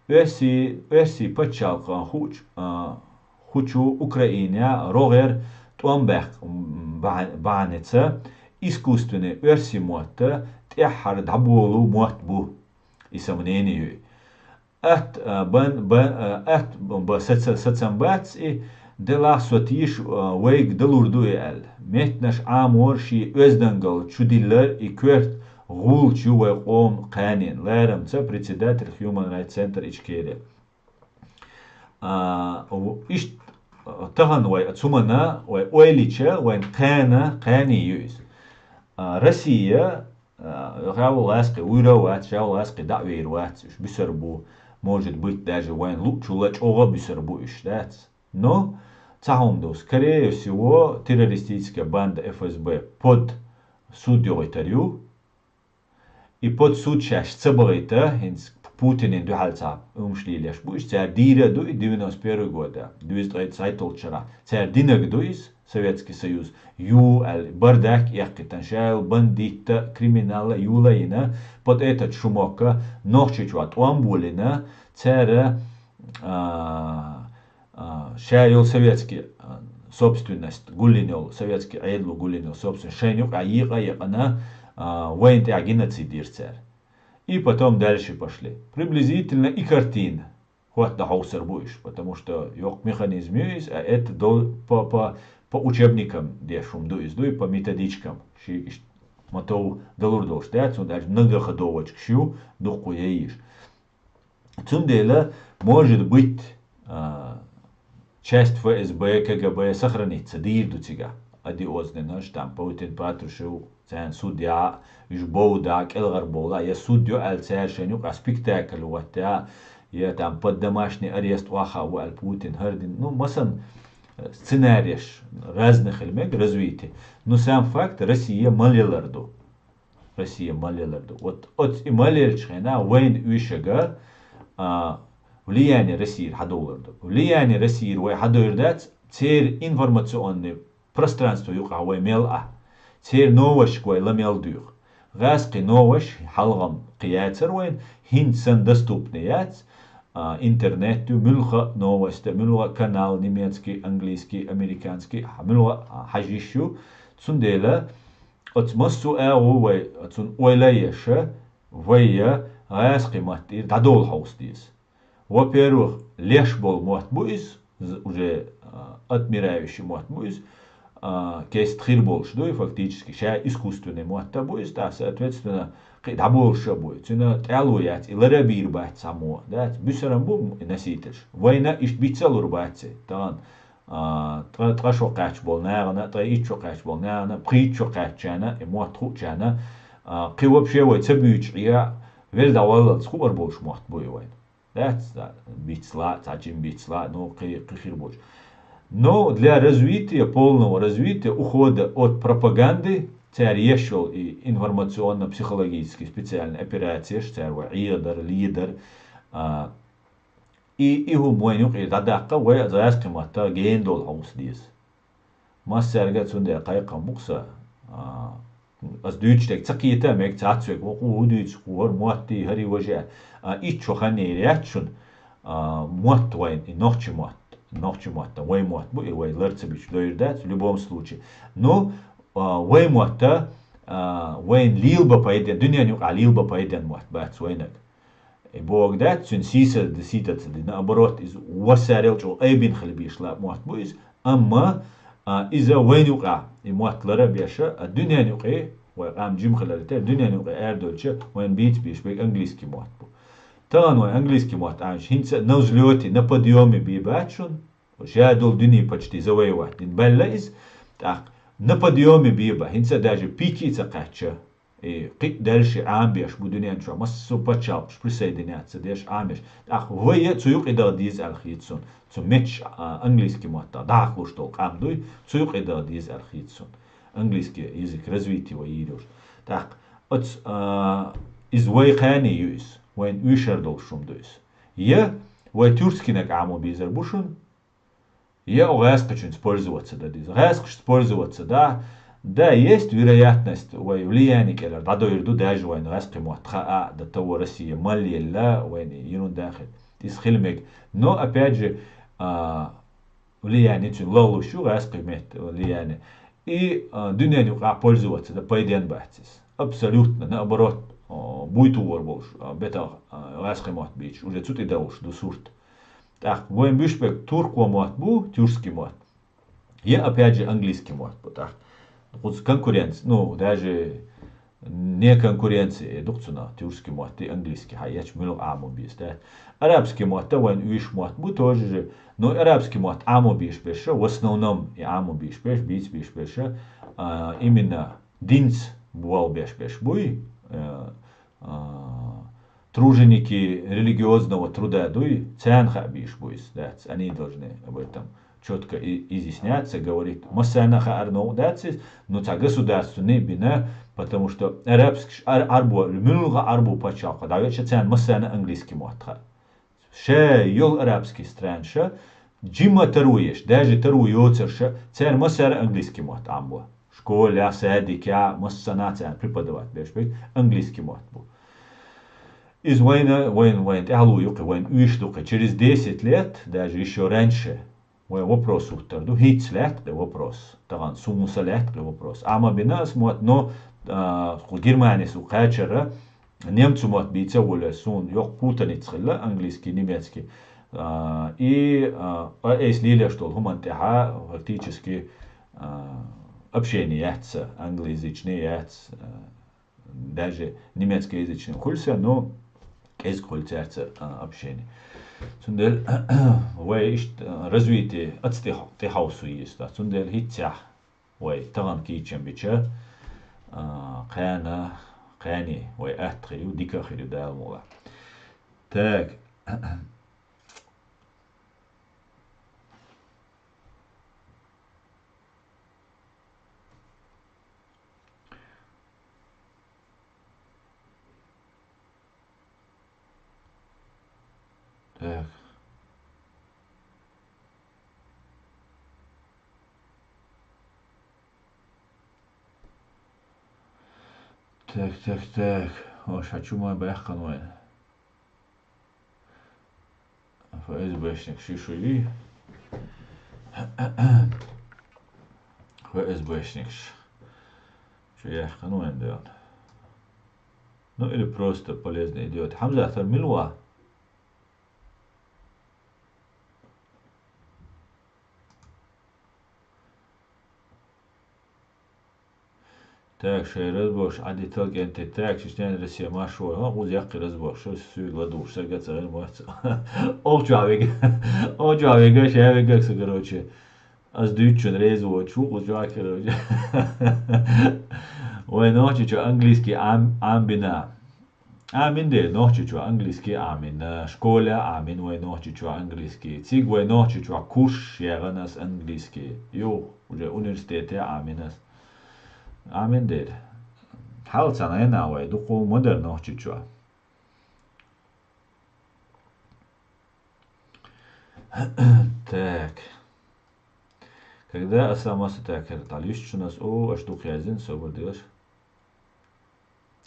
Оьрси-, оьрси пачхьалкхан хуучу, а, хучу Украинехь рогӀера тӀом баьккха бахьа-, бахьаница искусственный оьрси мотта тӀаьххьара дӀаболу мотт бу. И сан мнение ю. Атта, а, бан, бан, а, атта бан саца-, сацам бац и, делахь со теша, а, вайга далур ду и аьлла. Меттанаш Ӏамор шен оьздангалла чудиллар и коьрта гӀулч ю вай къоман кханенан, ларамца председатель Human Rights Center Ичкери. А, в-, иштта, а, тахана вай цумана вай ойлича, вайн кхана, кхане ю иза. А, Россия, а, ша ву лаьцкъе вуьйр а вац, ша ву лаьцкъе дӀа а вийр вац, уьш буьсур бу, может быть, даже вайн луъчул а чӀогӀа буьсур бу уьш, дац. Но, цхьа хӀума ду, скорее всего, террористическая банда ФСБ под суд йогӀуьйтур ю. И под суд шаьш ца бахийта, хӀинца Путинан дуьхьал цхьа хӀумаш лелош бу, уьш цара дийр а ду и девяносто первый года, дуьйза ткъе цхьайтталгӀачу шарахь. Цара динарг ду иза, Советский Союз ю аьлла, бардак а эккхийтина, ша йолу бандитта, криминал а юла а йина, под этот шумок а Нохчийчохь тӀом болийна, цара, а, а, ша йолу советский, а, собственность гулйина йолу, советский Ӏедало гулйина йолу собственность шайна юкъахь екъа а екъна, а, вайна тӀехь геноцид йира цара. И потом дальше пошли. Приблизительно и картина. ХӀотта хьовсур бу уьш, потому что йоккха механизм ю иза, а это до-, по, по, по учебникам деш хӀума ду иза, ду и по методичкам. Ши иштта ма-тов далур долуш дац, хӀунда аьлча многоходовочкаш ю, дуккха яйиш. Цундела, может быть, а, часть ФСБ, КГБ сохраниться дийр ду цигахь. Одиозный наш, там, Паутин Патрушев, царна суд яхь, уьш бовда, кӀелгӀар бовла, я суд ю аьлла цара шайна юкъахь спектакль ваття, я там под домашний арест охьа ву аьлла Путин хӀара дина. Ну, массан, э, сценареш разный хила мега развитие. Ну, сам факт, Россия ма лелар ду. Россия ма лелар ду. Вот оц и ма лелчу хенахь вайна уьшага, а, влияние Российра хьадовлар ду. Влияние Российра вай хьадойр дац, церан информационный пространство юкъахь вай мел а. Церан новашка вай ла мел дуьйху. ГӀазкхи новаш хьалхам кхин яцара вайна, хӀинца санна доступный яц. а, интернет ю, муьлха а новости, муьлха а канал, немецкий, английский, американский, хьа-, муьлха а хьажа йиш ю. Цундела оцу массо а агӀо вай, оцун ойла а еш, вай я гӀаьскхи мотт тӀера дӀадовла хьовса деза. Во-первых, леш болу мотт бу иза, з-, уже, а, отмирающий мотт бу иза, а, кеста хир болуш ду и фактически, ша искусственный мотт а бу иза, тӀаккха, соответственно, кхин дӀаболуш а бу и. Цуьнан тӀаьлло яц, и лар а бийр бац цхьаммо, дац? Буьсаран бу и носительш. Вайна иштта бицалур бац и, тахана, а, ткъа, ткъа шо кхаьчна болу нахана, ткъе итт шо кхаьчна болу нахана, пхийтта шо кхаьчначарна, и мотт хуучарна, а, кхин вообще вай ца буьйцуш Ӏе, велла дӀаваллалц хуур болуш мотт бу и вайна. Дац, да, бицла, цхьа жима бицла, ну, кхи-, кхин хир болуш. Но для развития, полного развития, ухода от пропаганды, цара еш йолу и информационно-психологический специальный операцеш, цара вай Ӏедар, ледар, а, и, и хӀума вайна юкъера дӀадаккха, вай гӀаьскхи маттахь гена долу хьовса деза. Массаьрга а цундела кхайкхам бу-кх сан, а, ас дуьйцуш дерг ца кхета а мега цхьацца верг, вукхо хӀун дуьйцу, кху хӀара мотт ю, хӀара важа. А, итт шо хан йийр яц шуна, а, мотт вайн, и нохчи мотт, нохчи мотт, вай мотт бу, и вай лар ца бича дойр дац, в любом случае. Ну, а, вай мотт, а, вайн лелабан пайден, дуьнен юкъахь лелабан пайден мотт бац вайнаг. И бохург дац, цуьнан сийсаз ди-, сийсаз ца дина, наоборот, иза вассарел чӀогӀа айбина хила бийш лаьа мотт бу иза. Амма, а, иза вайна юкъахь, и мотт лар а беш, а, дуьнен юкъе, вай къам жима хиларе терра, дуьнен юкъе арадевлча, вайна бийца бийш берг английский мотт бу. Тахана вайн английский мотт Ӏамош, хӀинца а на взлёте, на подъёме бен бац шуна, ша долу дуьне почти завоевать дина баьлла иза, тӀаккха на подъёме бен бан, хӀинца а даже пике а ца кхаьчча, и кхин а даьлла ши Ӏамабеш бу дуьнен чохь, массо а пачхьалкхаш присоединяться деш Ӏамабеш. ТӀаккха вай а цу юкъе даха деза аьлла хета суна. Цу метташ, а, английский маттахь дӀахьакхалуш долу къам дуй, цу юкъе даха деза аьлла хета суна. Английский язык развития вай йийр йолуш. ТӀаккха оцу, а, иза вай кхане ю иза, вайн уьйшар долуш хӀума ду иза. Я вай тюркскийнаг Ӏамо безар бу шуна, я гӀаьскхичуьнца пользоваться дан деза. ГӀаьскхашца пользоваться да, да, есть вероятность, вай влияние кӀелара дӀадойр ду, даже вайна гӀаьскхи мотт хаа а, до того Россия мел елла, вайна ерун дахе. Иза хила мега. Но, опять же, а, влияние цуьнан лалуш ю, гӀаьскхи метта влияние. И, а, дуьнен юкъахь пользоваться дан пайден бац иза. Абсолютно, наоборот, а, буй тухур болуш, а, бетах, а, гӀаьскхи мотт бийцаш, уже цу тӀе далуш ду сурт. ТӀаккха вайн буьш берг туркойн мотт бу, тюркский мотт. Я, опять же, английский мотт бу. ТӀаккха кхуза конкуренция, ну, даже не конкуренция, э, ду-кх цунах, тюркский мотт и английский, хьан ечу муьлха Ӏамо беза, да? Арабский мотт а вайн уьш мотт бу, тоже же, но арабский мотт Ӏамо беш берш, в основном и Ӏамо беш берш, бийца беш берш, а, именно динца болх беш берш буй, э, а, труженики религиозного труда дуй, царна хаа бийш бу иза, дац, они должны об этом чётко и-, изъясняться, говорить. Массарна а хаар новкъа дац иза, но цхьа государственный бина, потому что арабскаш, ар-, арбо, муьлха арбо пачхьалкхе дӀавеача, царна массарна английский мотт хаьа. Ша йолу арабский странаш, жимма таро еш, даже таро йоцурш, цара массара английский мотт Ӏамбо. Школехь, садикехь, массанхьа царна преподавать беш берг английский мотт бу. Иза вайна, вайн, вайн тӀаьхьало ю кхин, вайн уьш ду кхин. Через десять лет, даже ещё раньше, вайн вопрос хӀуттур ду, хӀинцца лаьтта кхин вопрос, тахана суна са лаьтта кхин вопрос. Ӏама бина ас мотт, но, а, кху Германис ву кхачара, немцу мотт бийца а волуш, суна йоккха путаница хилла, английский, немецкий. А, и, а, айса лелаш долу хӀуманна тӀаьхьа фактически, а, общение яц сан, англоязычный яц, а, даже немецкоязычный хуьлу сан, но кӀезиг хуьлу цаьрца, а, общение. Цундела вай иштта, а, развитие аца тӀе-, тӀехьовсо еза сан. Цундела хӀинццехь вай тахана кийчам бича, а, кхана, кхане вай атта хир ю, дика хир ю Дала мукъалахь. Так. Так. Так, так, так. О, ша чу ма баьхкан вайн. ФСБшник ши шу и. ФСБшник ш. Чу яхкан вайн дён. Ну или просто полезный идиот. Хамза, тар милва? Так, шай разборш, Ӏадитал кӀентӀи. Так, Чечня, Россия, маршо. Ха, гӀуз яккхи разборш, шо суйгла душ, сага царин моц. Олча вега. Олча вега, шай вега, короче. Аз дуйчун рейз вот, шу гӀуз жа, короче. Вай нохчи чу английский ам, амбина. Амин дер нохчи чу английский амин. Школа амин вай нохчи чу английский. Циг вай нохчи чу куш ягъанас английский. Ю, уже университете аминас. Амин дер. Хьал цана вай духу модер нохчи чу. Так. Когда Асан маса так, это, талис чунас, о, аш дух язин, собор делаш.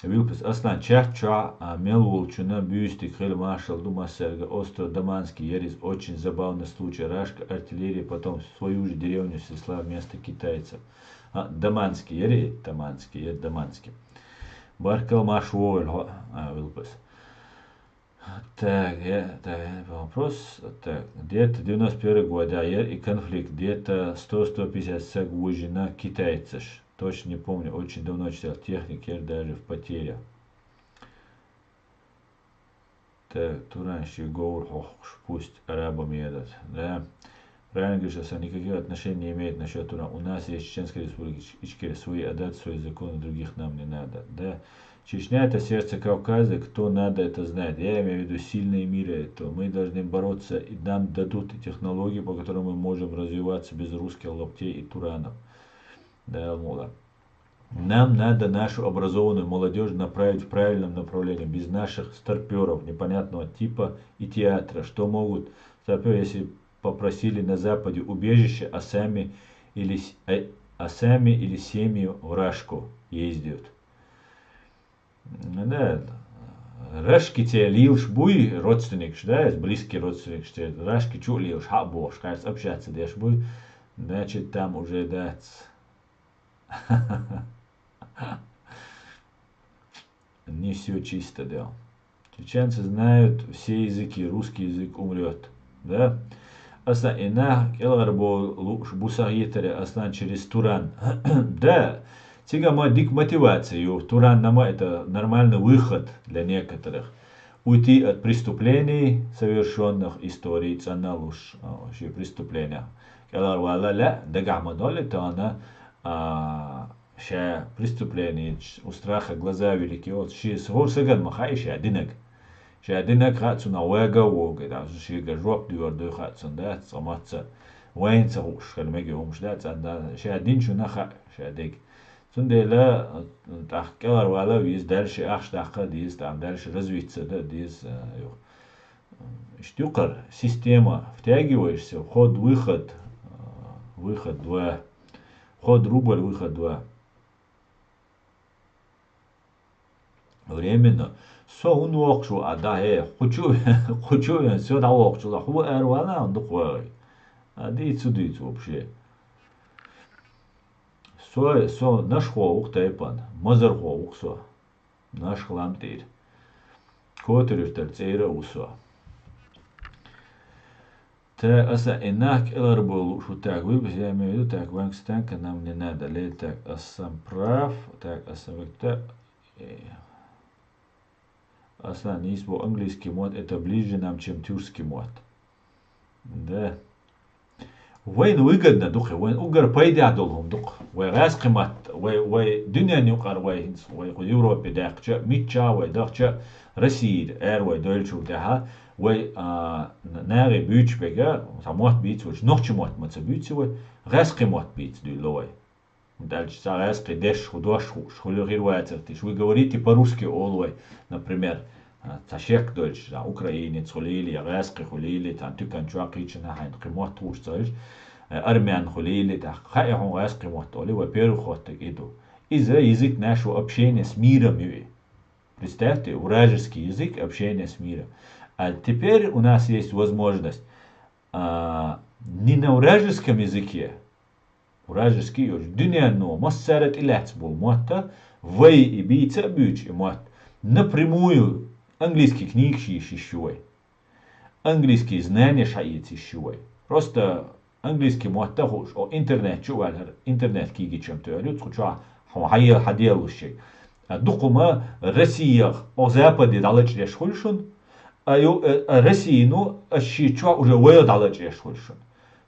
Вилпес Аслан чат ча, а, мел волчуна бюстик хел маршал ду массерга остров Даманский ерис очень забавный случай. Рашка артиллерия потом свою же деревню снесла вместо китайцев. А, Даманский ери, Даманский, ер Даманский. Баркал марш вовел, а, Вилпес. Так, я, так, я вопрос. Так, где-то девяносто первый год, да, я и конфликт, где-то сто сто пятьдесят саг выжжено китайцаш. Точно не помню, очень давно читал, техник, я даже в потере. Так, Туран ши говор хохш, пусть арабам едат. Да. Правильно говоришь, Асан, никаких отношений не имеет насчет Туран. У нас есть Чеченская Республика Ич-, Ичкерия, свои адат, свои законы, других нам не надо. Да. Чечня — это сердце Кавказа, кто надо, это знает. Я имею в виду сильные мира этого. Мы должны бороться, и нам дадут технологии, по которым мы можем развиваться без русских лаптей и туранов. Да, Алмула. Нам надо нашу образованную молодежь направить в правильном направлении, без наших старпёров непонятного типа и театра, что могут старпёры, если попросили на Западе убежище, а сами или, с- э, а сами или семьи в Рашку ездят. Да, Рашки те лилш буй родственникш, да, из близкий родственникш те, Рашки чу лилш, ха бо, шкарц общаться деш буй, значит, там уже, да, не все чисто, да. Чеченцы знают все языки, русский язык умрет. Да? Асан инах кӀелгӀар бо луш бусах йитаре Аслан через Туран. Да, цига ма дик мотивация ю. Туран нама это нормальный выход для некоторых. Уйти от преступлений, совершённых историй, цӀаналуш, а, ши преступления. КӀелгӀар вала ла, дагахь ма долли тана, а, ша преступление, у страха глаза велики, вот, ши сгур саган ма хаи ша динаг. Ша динаг ха цуна вега вога, да, шига жоп дюр дуй ха цун, да, цамаца. Вайн ца хуш, хел меги умш, да, цан, да, ша дин чуна ха, ша дег. Цундела, тах кӀелгӀар вала виз, дальше ахш дахка диз, там дальше развиться, да, диз, э, ю. Ишти юкъар система, втягиваешься, вход-выход, э, выход два. Вход рубль, выход два. Временно. Со ун вокшу, а да, э, хучу, хучу, э, со да вокшу, да, ху эр вана, он духвай. А дицу, дицу вообще. Со, со наш хо ух тайпан, мазар хо ух со. Наш хлам тир. Котырыштар цейра усо. Та аса инах кӀелгӀар болу шу так, вил, я имею в виду, так, ванг станка нам не надо, ле, так, асан прав, так, асан век, так, э, асан, если бы английский мод, это ближе нам, чем тюркский мод. Да. Вайн выгодно духе, вайн угар пайда дол хум дух. Вай газ къимат, вай, вай дунен юкъар вай хинц, вай ху Европе дахча, митча, вай дахча, Россия, эр вай дольчу даха, вай, а, н-, нари бюч бега, са мот биц, вай нохчи мот маца биц, вай газ къимат биц дуйло вай. Дальше са газ къи деш, ху дош, ху, ху лю гир вай церти. Вы говорите по-русски, олвай, например, а, ца шек дольч, за украинец хулили, я газ къи хулили, тан тюкан чуа къичина хайн къимат туш цалш, э, армян хулили, та хай хун газ къимат оли, во-первых, хот так иду. Из-за язык нашего общения с миром юи. Представьте, вражеский язык общения с миром. А теперь у нас есть возможность, а, не на вражеском языке, вражеский йоцу дуьненна массара тӀелаьцна болу мотт, вай и бийца а буьйцу и мотт, напрямую английский книгаш йийшийш ю вай. Английский знанеш хьаэцийш ю вай. Просто английский мотт а хууш, о, интернет чу а ваьлла, интернет кегийчам тоьар ю, цу чохь хьо хьан ела хьан деллуш шег. А дукха ма Россиях, о, Западе дӀалачкъаш хуьлу шуна, а ю, э, а Российно, а ши чохь уже вайо дӀалачкъаш хуьлу шуна.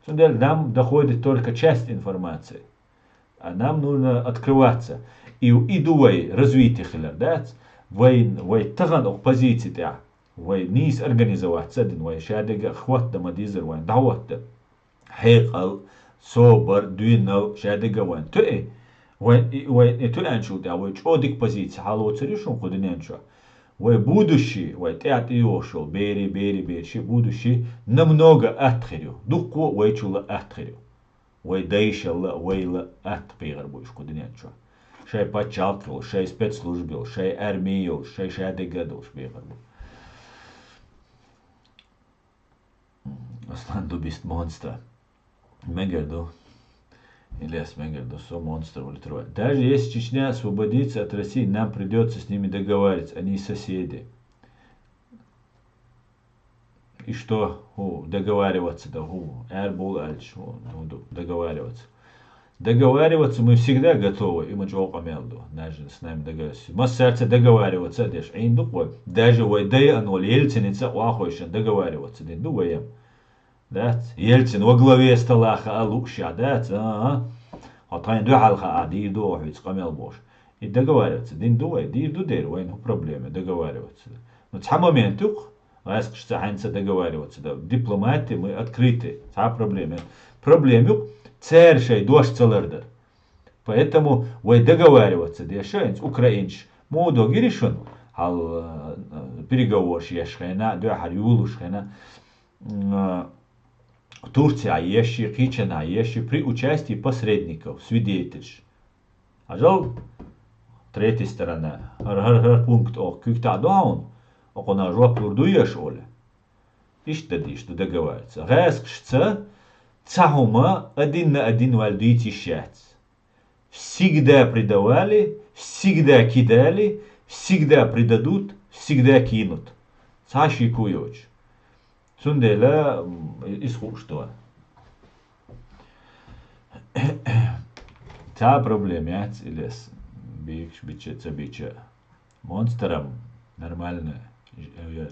Цундела нам доходит только часть информации. А нам нужно открываться. И, и ду вай развитие хилар, дац? Вай, вай тахана окху позици тӀехь, вай нийса организоваться а дина, вай шадерг а хӀоттадан ма дезара вайн, дӀахӀоттадан. Хьекъал, собар, дуьйнал, шадерг а вайн тоьи. Вайн, и, вайн и тоьанчул тӀехь вай чӀогӀа дика позици хьалоцур ю шуна кху дуьнен чохь. Вай будущий, вай тӀаьхьа тӀейогӀуш йолу бери, бери, бери ши будущий намного атта хир ю. Дуккха а вайчул а атта хир ю. Вай дайшалла а, вайла а атта бехар бу уьш кху дуьнен чохь. Шайн пачхьалкх йолуш, шайн спецслужба йолуш, шайн арми йолуш, шайн шадерг а долуш бехар бу. Аслан, du bist Monster. Мегар ду. Ильяс, мегар ду, со монстр ву литровать. Даже если Чечня освободится от России, нам придётся с ними договариваться, они соседи. И что? ХӀу, договариваться дан, хӀу, аьрбула аьлча, хӀу, хӀу ду, договариваться. Договариваться мы всегда готовы, и ма чӀогӀа къамел ду. Даже с нами договариваться. Массаьрца договариваться а деш, Ӏийна ду-кх вай. Даже вай дайан волу Ельциница а охьахойшина договариваться дина ду вай. Дац? Ельцин во главе стола хаа лууш а дац? А-а. Хьо тхайна дуьхьал хаа дийр ду оха хьуьца къамел бохуш. И договариваться дина ду вай, дийр ду дера, вайна хӀу проблема договариваться. Ну, цхьа момент ю-кх, гӀаскхашца хьаьнца договариваться дан. Дипломатия, мы открыты. Цхьа проблема. Проблема ю-кх, цара шайн дош ца лардар. Поэтому вай договариваться деш а, хӀинца украинцаш муха ду гири шуна, хьал, э, переговорш еш хенахь, дуьхьал юлуш хенахь, м, а, Турция еш, кхечанхьа еш, при участии посредников, свидетельш. Хьажал, третья сторона, хӀара, хӀара, хӀара пункт оха куьг тӀехь ду хьуна, окхунах жоп лур ду еш олу. Иштта дан дийш ду договариваться. ГӀаскхашца цхьа хӀума а динна, а дина ваьлла дийца йиш яц. Всегда предавали, всегда кидали, всегда предадут, всегда кинут. Цхьа шеко йоцуш. Цундела, м, иза хууш ду. Цхьа а проблема яц, Илес, бийгаш бича, ца бича. Монстрам нормально, э,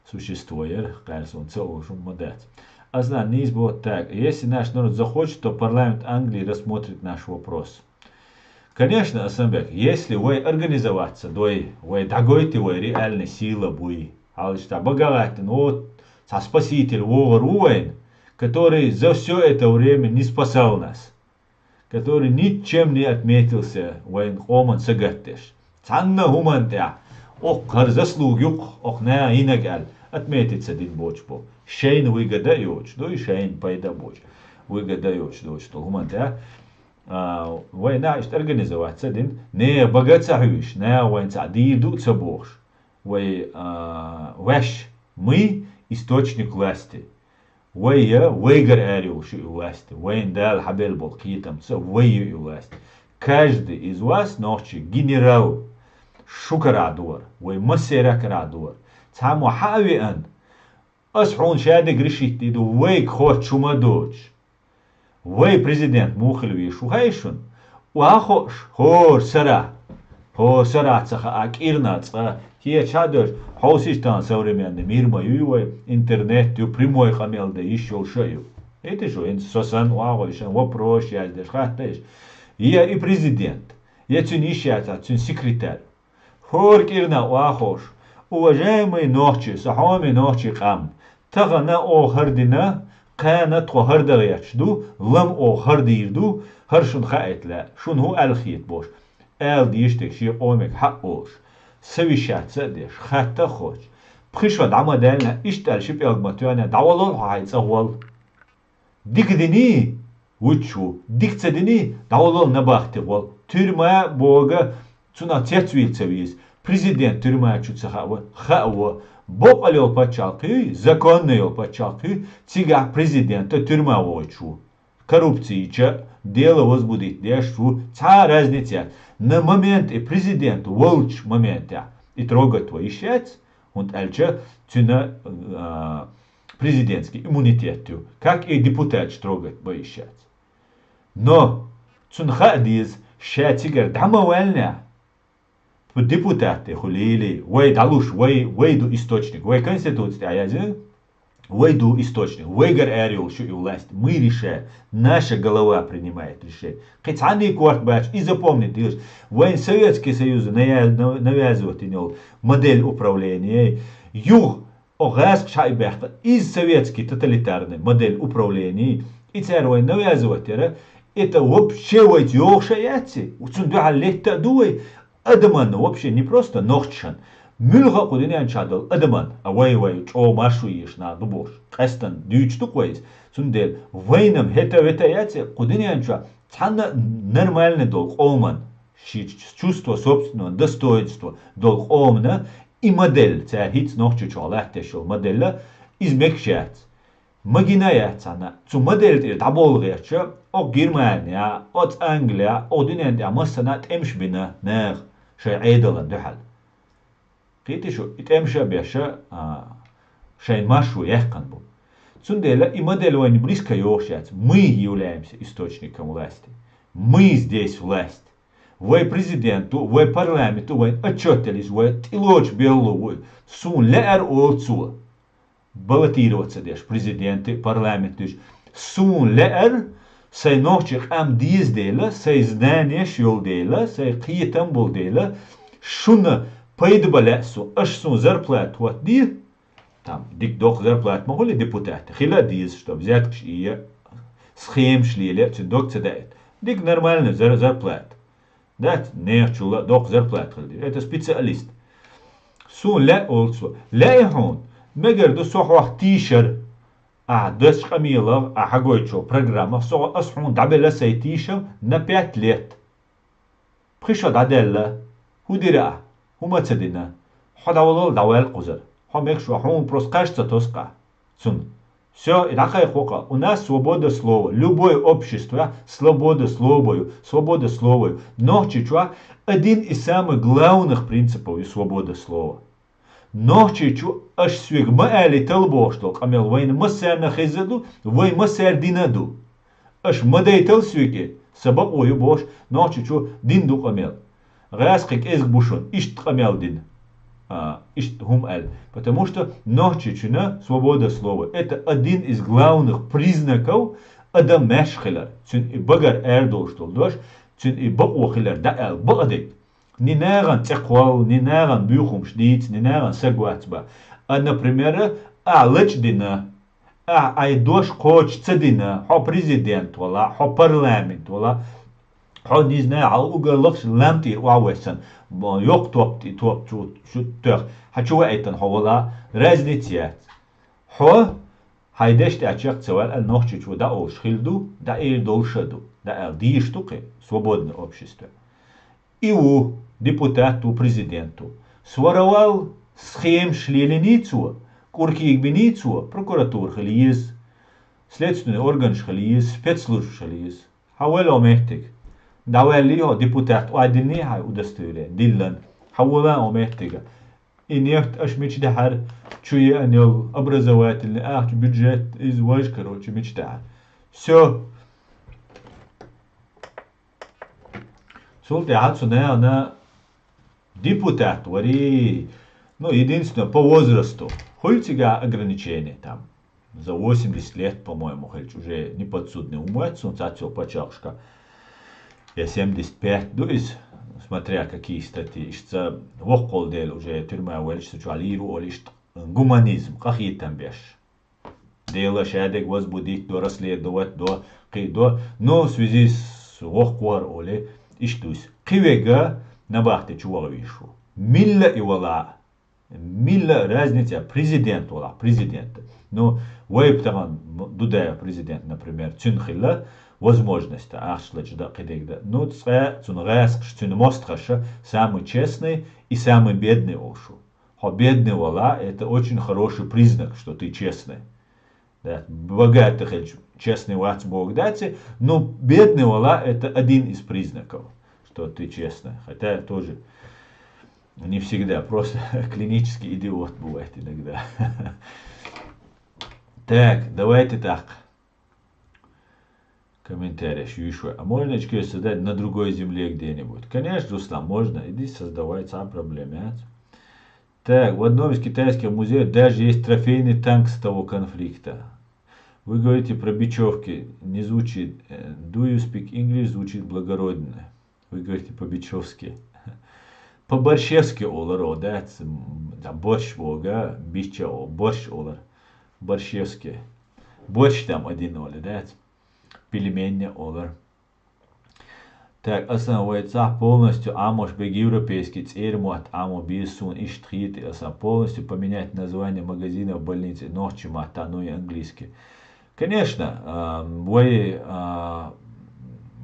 существо яра, кхаьрсунца а олуш хӀумма дац. Аслан, нийса боху так, если наш народ захочет, то парламент Англии рассмотрит наш вопрос. Конечно, Асанбек, если вай организоваться дой, вай дӀагойти вай реальный сила буй. Хьалаш тӀехь бага гӀаттина, вот, цхьа спаситель вогӀур ву вайна, который за всё это время не спасал нас, который ничем не отметился вайн къоман сагатдеш. Цхьанна хӀуманна тӀехь, оккха хӀара заслуга ю-кх, оккха наха йинаг аьлла, отметиться дина боцуш бу. Шайна выгода а йоцуш ду, и шайна пайда а боцуш, выгода а йоцуш доцуш долу хӀуманна тӀехь. А, вай наха иштта организоваться а дина, нехан бага а ца хьуьйсуш, наха вайн цхьаъ дийр ду а ца бохуш. Вай, а, ваьш, мы источник власти. Вай я, вайгара ара йолуш ю и власть. Вайна Дала хьабелла болу кхетамца вай ю и власть. Каждый из вас, нохчий, генерал, шу карахь дора, вай массеран карахь дора. Цхьаммо хьа а веана, ас хьуна шадерг решить дийр ду, вайга хоттуш хӀума а доцуш. Вай президент муха хила везаш ву хаьий шуна? Охьахоош, хӀора сарахь, хӀора сарахь ца хаьа, кӀирнах цкъа, кхечахьа а доьжуш, хьовсийша тахана современный мир ма юй вай, интернет ю, прямой къамел дан йиш йолуш а ю. ХӀета шу, хӀинца со санна охьахойшан, вопросаш яздеш, хаттайша. Я и президент, я цуьнан йиш яцахь, цуьнан секретарь. ХӀора кӀирнах охьахоош: уважаемый нохчий, сан хьоме нохчий къам, тахана оха хӀара дина, кхана тхо хӀара дан гӀерташ ду, лама оха хӀара дийр ду, хӀара шуна хаийта лаьа, шуна хӀун аьлла хета бохуш, ала дезаш дерг шен къомега хьаъ олуш, совещаться а деш, хатта а хоттуш, пхи шо дӀа ма даьллинехь, иштта аьлла ши пӀелг ма тоьхнехь, дӀавалал хьо хьайн цӀа гӀол. Дика диний, вуьтуш ву, дика ца диний, дӀавалал набахти гӀол. Туьрма а бога, цунах цецвийла ца веза. Президент тюрьма чу ца хаьа, хаьа, бокъонца йола паччахьалкхе, законно йола паччахьалкхе, цигахь президент тюрьма вогӀуш ву. Коррупци чу, дело возбудить деш ву, цхьа а разница яц. На момент и президент волчу моментехь и трогать ван йиш яц, хӀунда аьлча цуьнан, а, президентский иммунитет ю, как и депутаташ трогать бан йиш яц. Но цунна хаа деза, ша цигара дӀа ма ваьллинехь, депутат тӀе хуьлийла, вай дӀалуш, вай, вай ду источник, вай конституци тӀехь яздина, вай ду источник, вайгара ара йолуш ю и власть, мы решаем, наша голова принимает решение. Кхин цхьанний корта баьчча, и запомнить дилаш, вайн Советский Союз навя-, нав-, навязывать йина йолу модель управления, юха оха гӀаскхаша хьа и баьккхина, иза советский тоталитарный модель управления, и цара вайн навязывать яра, это вообще вайца йогӀуш а яц и, цунна дуьхьал летта а ду вай, адаман вообще не просто нохчашан, муьлхха а кху дуьнен чохь долу адаман, а вай-вай чӀогӀа маршо езаш нах ду бохуш, къаьстина дуьйцуш ду-кх вай иза. Цундела вайна-м хӀета-вета яц и, кху дуьнен чохь цхьанна а нормальный долу къоман, шен чувство собственного достоинства долу къомана и модель, цара хӀинца Нохчийчохь латтош йолу модель, иза мегаш яц. Магийна а яц цхьанна. Цу модель тӀера дӀаболла гӀерташ, окху Германехь, оцу Англехь, окху дуьнен тӀехь массарна а тӀемаш бина наха шайн Ӏедална дуьхьал. Кхетий шу, и тӀемаш а беш, а, шайн маршо яьккхина бу. Цундела и модель вайна близко йогӀуш яц. Мы являемся источником власти. Мы здесь власть. Вай президент ду, вай парламент ду, вайн отчет деллийча, вай тӀелоцу белло ву. Суна лаьара, олу цо, баллотироваться деш, президент а, парламент а дуьйцуш. Суна лаьара, сайн нохчийн къам деза дела, сайн знанеш йолу дела, сайн кхетам болу дела, шуна пайда бан лаьа суна, аша суна зарплата хӀоттаде, там, дика доккха зарплата ма хуьлу депутатан, хила а деза, чтобы взяткаш ийя, схемаш лело, цуьнан дог ца даийта. Дика нормальная зар-, зарплата. Дац, нехачул а доккха зарплата хила деза. Это специалист. Суна лаьа, олу цо. Лаьий хьуна? Мегар ду со хьох тийшар. Ахьа дечу къамелах, ахьа хьагойтучу программах со, ас хьуна дӀабелла сайн тийшар на пять лет. Пхи шо дӀадаьлла. ХӀун дира ахь? ХӀума ца дина? Хьо дӀавалал, дӀаваьлла кхузара. Хьо мегаш ву, хьуна просто кхаж ца тосу-кх ахь цунна. Всё, и дӀакхайкхо-кх. У нас свобода слова. Любое общество, свобода слова ю, свобода слова ю. Нохчийчохь один из самых главных принципов ю свобода слова. Нохчийчу аша соьга ма алийтал бохуш долу къамел вайна массарна хезна ду, вай массара дина а ду. Аша ма дайтал соьга, сан бакъо ю бохуш, Нохчийчу дина ду къамел. ГӀаскхи кӀезиг бу шуна, иштта къамел дина. А, иштта хӀума аьлла. Потому что Нохчийчуьнан свобода слова — это один из главных признаков адам маьрша хилар. Цуьнан и багара арадолуш долу дош, цуьнан и бакъо хилар дӀааьлла бакъдерг. Ни нахана цӀе кхолла, ни нахана буьйхамаш дийца, ни нахана саг вац бан. А, например, ахь лачкъа дина, ахь, ахь дош кхочуш ца дина, хьо президент валахь, хьо парламент валахь, хьо, не знаю, хьо уггар лакхачу лам тӀера охьавоьссина, бо-, йоккха топ тӀе-, топ чу, чу тоьхна, хьан чу ваийтина хьо валахь, разница яц. Хьо хьайн дешна тӀехь чекх ца ваьлла, аьлла, Нохчийчу дӀаолуш хилла ду, дӀаэр долуш а ду, дӀааьлла дийш ду кхин свободный обществе. И ву, депутат ву, президент ву. Своровал, схемаш лелийний цо, кӀур кийга биний цо, прокуратура хила еза, следственный органаш хила еза, спецслужбаш хила еза. Хьан вала хьо меттиг? ДӀаваьллий хьо, депутат охьадиллиний хьайн удостоверение? Диллина. Хьан вала хьо меттига? И нефть аша мича даьхьара, чу еана йолу образовательный ахча, бюджет, иза важа, короче, мича даьхьара. Всё. Цул тӀаьхьа цу нана депутат варий, ну, единственное, по возрасту. Хуьлу цигахь ограничение там. За восемьдесят лет, по-моему, хилча уже неподсудный хӀума вац, цунна цхьацца йолу пачхьалкхашка. Я семьдесят пять ду иза, смотря какие статьи. Иштта воккхул дела уже тюрьма велча, цу чохь лийр ву олу иштта гуманизм, къахетам беш. Дело шадерг возбудить до, расследовать до, кхин до. Но в связи с воккхор оле, иштта дуьйцу. Кхин верг набахти чу ваха везаш ву. Милла и вала, милла разница, президент вала, президент. Ну, вай тахана Дудаев президент, например, цуьнан хилла возможность ахча лачкъа дан, кхидерг дан. Ну, цкъа цуьнан гӀаскхаша, цуьнан мостагӀаша, самый честный, и самый бедный олуш ву. Хьо бедный валахь, это очень хороший признак, что ты честный. Да, богатый хилча честный вац бохург дац, но бедный валахь, это один из признаков, что ты честный. Хотя тоже не всегда, просто клинический идиот бывает иногда. Так, давайте так. Комментарий ещё. А можно очки создать на другой земле где-нибудь? Конечно, Руслан, можно. Иди создавай, сам проблем нет. Так, в одном из китайских музеев даже есть трофейный танк с того конфликта. Вы говорите про бечевки. Не звучит. Э, Do you speak English? Звучит благородно. Вы говорите по-бичевски. По-борщевски олар о, да? М, да, борщ бога, бича о, борщ олар. Борщевски. Борщ там один олар, да? Пельмени олар. Так, аса вай цӀа полностью Ӏамош берг европейский цӀера мотт Ӏамо беза суна иштта хетий, аса полностью поменять название магазина в больнице нохчийн маттахь, ну и английский. Конечно, а, вай, а,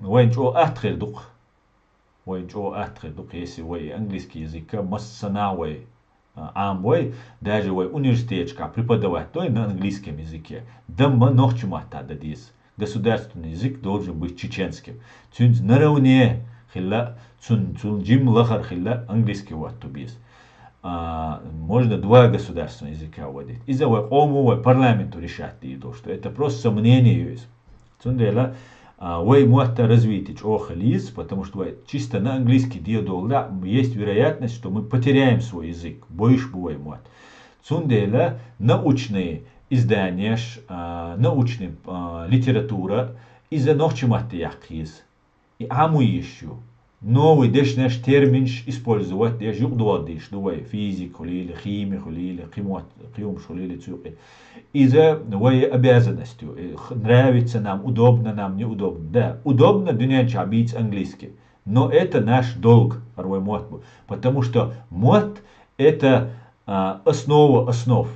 вайн чӀогӀа атта хир ду-кх. Вайн чӀогӀа атта хир ду-кх, если вай английский языка массанахьа вай а, Ӏамбой, даже вай университеташкахь преподавать дой на английском языке, дамма нохчийн маттахь дан деза. Государственный язык должен быть чеченским. Цуьнца наравне хилла, цун, цул жимма лахара хилла английский ватта беза. А, можно два государственных языка вводить. Иза вай къомо, вай парламенто решать дийр долуш ду. Это просто сомнение ю иза. Цундела, а, вай мотт развитие чӀогӀа хила еза, потому что вай чисто на английский дедолла, есть вероятность, что мы потеряем свой язык, бойуш бу вай мотт. Цундела научный изданиеш, а, научный, а, литература, иза нохчийн матте яккха еза. И Ӏамо езаш ю. Новый дешнаш, терминаш использовать деш, юкъадоладеш ду вай, физика хуьлийла, хими хуьлийла, кхин мотт-, кхин хӀумаш хуьлийла цу юкъе. Иза вай обязанность ю. Э, х-, нравится нам, удобно нам, неудобно. Да, удобно дуьнен чохь бийца английский. Но это наш долг, хӀара вай мотт бу. Потому что мотт — это, а, основа основ.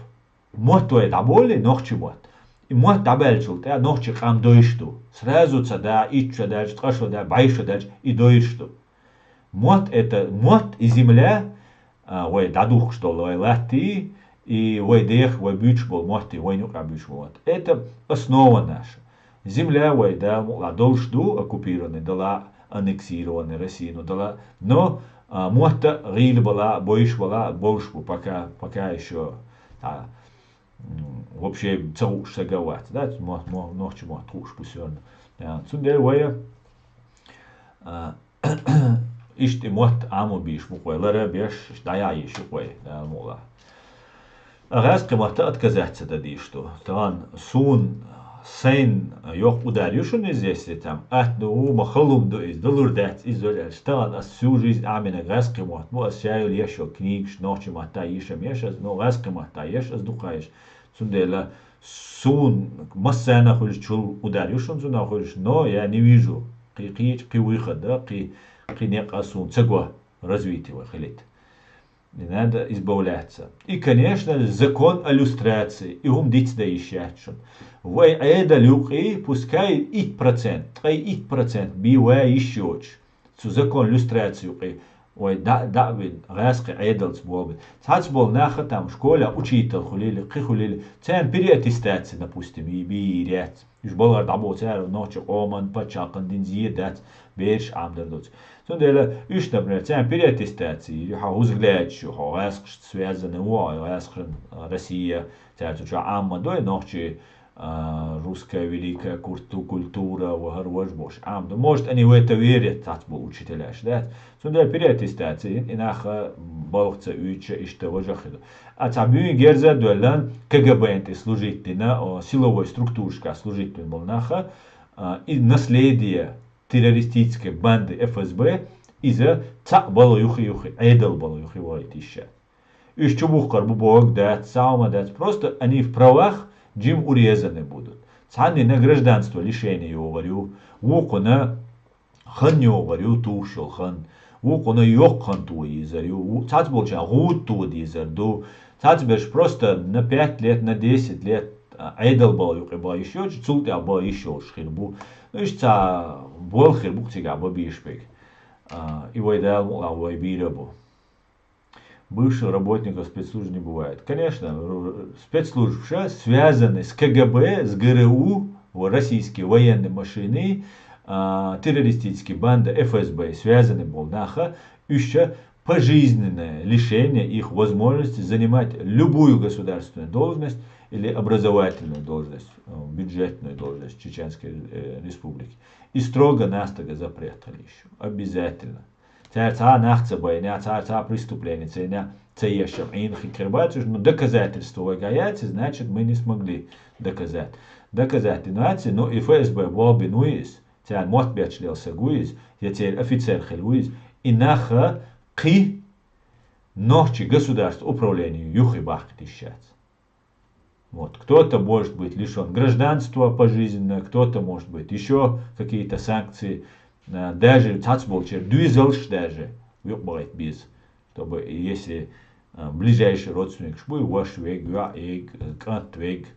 Мотт вай дӀаболий, нохчийн мотт. И мотт дӀабаьллачул тӀаьхьа нохчийн къам дойуш ду. Сразу ца да, итт шо даьлча, ткъа шо даьлча, бӀе шо даьлча, и дойуш ду. Мотт — это мотт и земля, а, вай дӀадухкуш долу вай латта, и вай дех, вай буьйцуш болу мотт, и вайна юкъахь буьйцуш болу мотт. Это основа наша. Земля вай, Дала мукъалахь, долуш ду, оккупированный дала, аннексированный Россия, ну, дала. Но, а, мотт а гӀийла бала, бойуш бала, болуш бу пока, пока ещё, а, м, вообще ца хууш стаг а вац, да, мо-, мо-, нохчийн мотт хууш бу всё равно. А, цундела вай, а, иштта и мотт Ӏамо безаш бу-кх вай, лара а беш, дӀаяхьа езаш ю-кх вай, Дала мукъалахь. А гӀаьскхи матта отказаться дан дийш ду. Тахана суна, сайна йоккха удар ю шуна иза, если там атта ду, ма халлум ду иза, далур дац иза, аьлча, тахана ас всю жизнь Ӏаминарг гӀаьскхи мотт бу, ас ша йолу еш йолу книгаш нохчийн маттахь ешам еш ас, но гӀаьскхи маттахь еш ас дукха еш. Цундела суна массарна хуьлучул удар ю шуна цунах хуьлуш, но я не вижу кхин кхечу, кхин выхода, кхин, кхин некъа суна ца го развитие вай хилийта. Не надо избавляться. И, конечно, закон о люстрации. И хӀума дицдан йиш яц шуна. Вай Ӏедал юкъе, пускай итт процент, ткъе итт процент бен вай йиш йоцуш. Цу закон люстрации юкъе вай дӀа, дӀа а вина, гӀаьскхи Ӏедалца болабе. Цхьацца болу нах а там школехь учитель хуьлийла, кхин хуьлийла, царна переаттестация, допустим, и бийр яц. Уьш балхара дӀабоцу, цара нохчийн къоман, пачхьалкхан дина зен дац, бераш Ӏамадар доцу. Цундела уьш, например, царна переаттестация, хьо хӀуза лаьтташ ю, хьо гӀаьскхашца связанный ву, хьо гӀаьскхашна, Россия, цара цу чохь Ӏамма дой, нохчийн, а, русская великая курту-, культура, ва хӀара важа бохуш Ӏамма ду. Может, они в это верят, цхьацца болу учителяш, да? Цундела переаттестация, и нах балха ца уьйцуш, иштта важа хир ду. А цхьа буьйна герза а доьллан, КГБ-н тӀе служить дина, о, силовой структурашкахь служить дина болу нах а, а, и наследие террористической банды ФСБ, иза цхьаъ бало юххе-юххе, Ӏедал бало юххе вахийта йиш яц. Уьш чубухкур бу бохург дац, цхьа хӀума дац. Просто они в правах, жима урезаны будут. Цхьаннина гражданство лишение йогӀур ю, вукхунна хан йогӀур ю, тухуш йолу хан, вукхунна йоккха хан тоха езар ю, ву-, цхьацца болчарна гӀуда тоха дезар ду, цхьацца берш просто на пять лет, на десять лет, а, Ӏедал бала юкъе бан йиш йоцуш, цул тӀаьхьа бан йиш йолуш хир бу. Ну, иштта цхьа болх хир бу-кх цигахь бан безаш берг. А, и вай Дала мукъалахь вай бийр а бу. Бывших работников спецслужб не бывает. Конечно, р-, спецслужб ша связаны с КГБ, с ГРУ, во-, российские военные машины, а, террористические банды, ФСБ, связаны болу наха, уьш ша пожизненное лишение их возможности занимать любую государственную должность или образовательную должность, э, бюджетную должность в Чеченской, э, Республике. И строго-настрого запрет, конечно. Обязательно. Цара цхьа нах ца байнехь, цара цхьа преступление ца йинехь, ца еш, Ӏийна хи кхербацуш, ну, доказательство вайга яц, значит, мы не смогли доказать. Доказать дина вац, ну, и ФСБ болх бина ву иза, царна мотт бечу лела саг ву иза, я церан офицер хила ву иза, и наха кхин нохчий государство управление юххе бахкийта йиш яц. Вот. Кто-то может быть лишён гражданства пожизненно, кто-то, может быть, ещё какие-то санкции. А, даже цхьацца болчеран доьзалш даже юкъабахийта беза, чтобы, если, а, ближайший родственникаш буй, ваша вега, йоӀ ега, кӀант вега,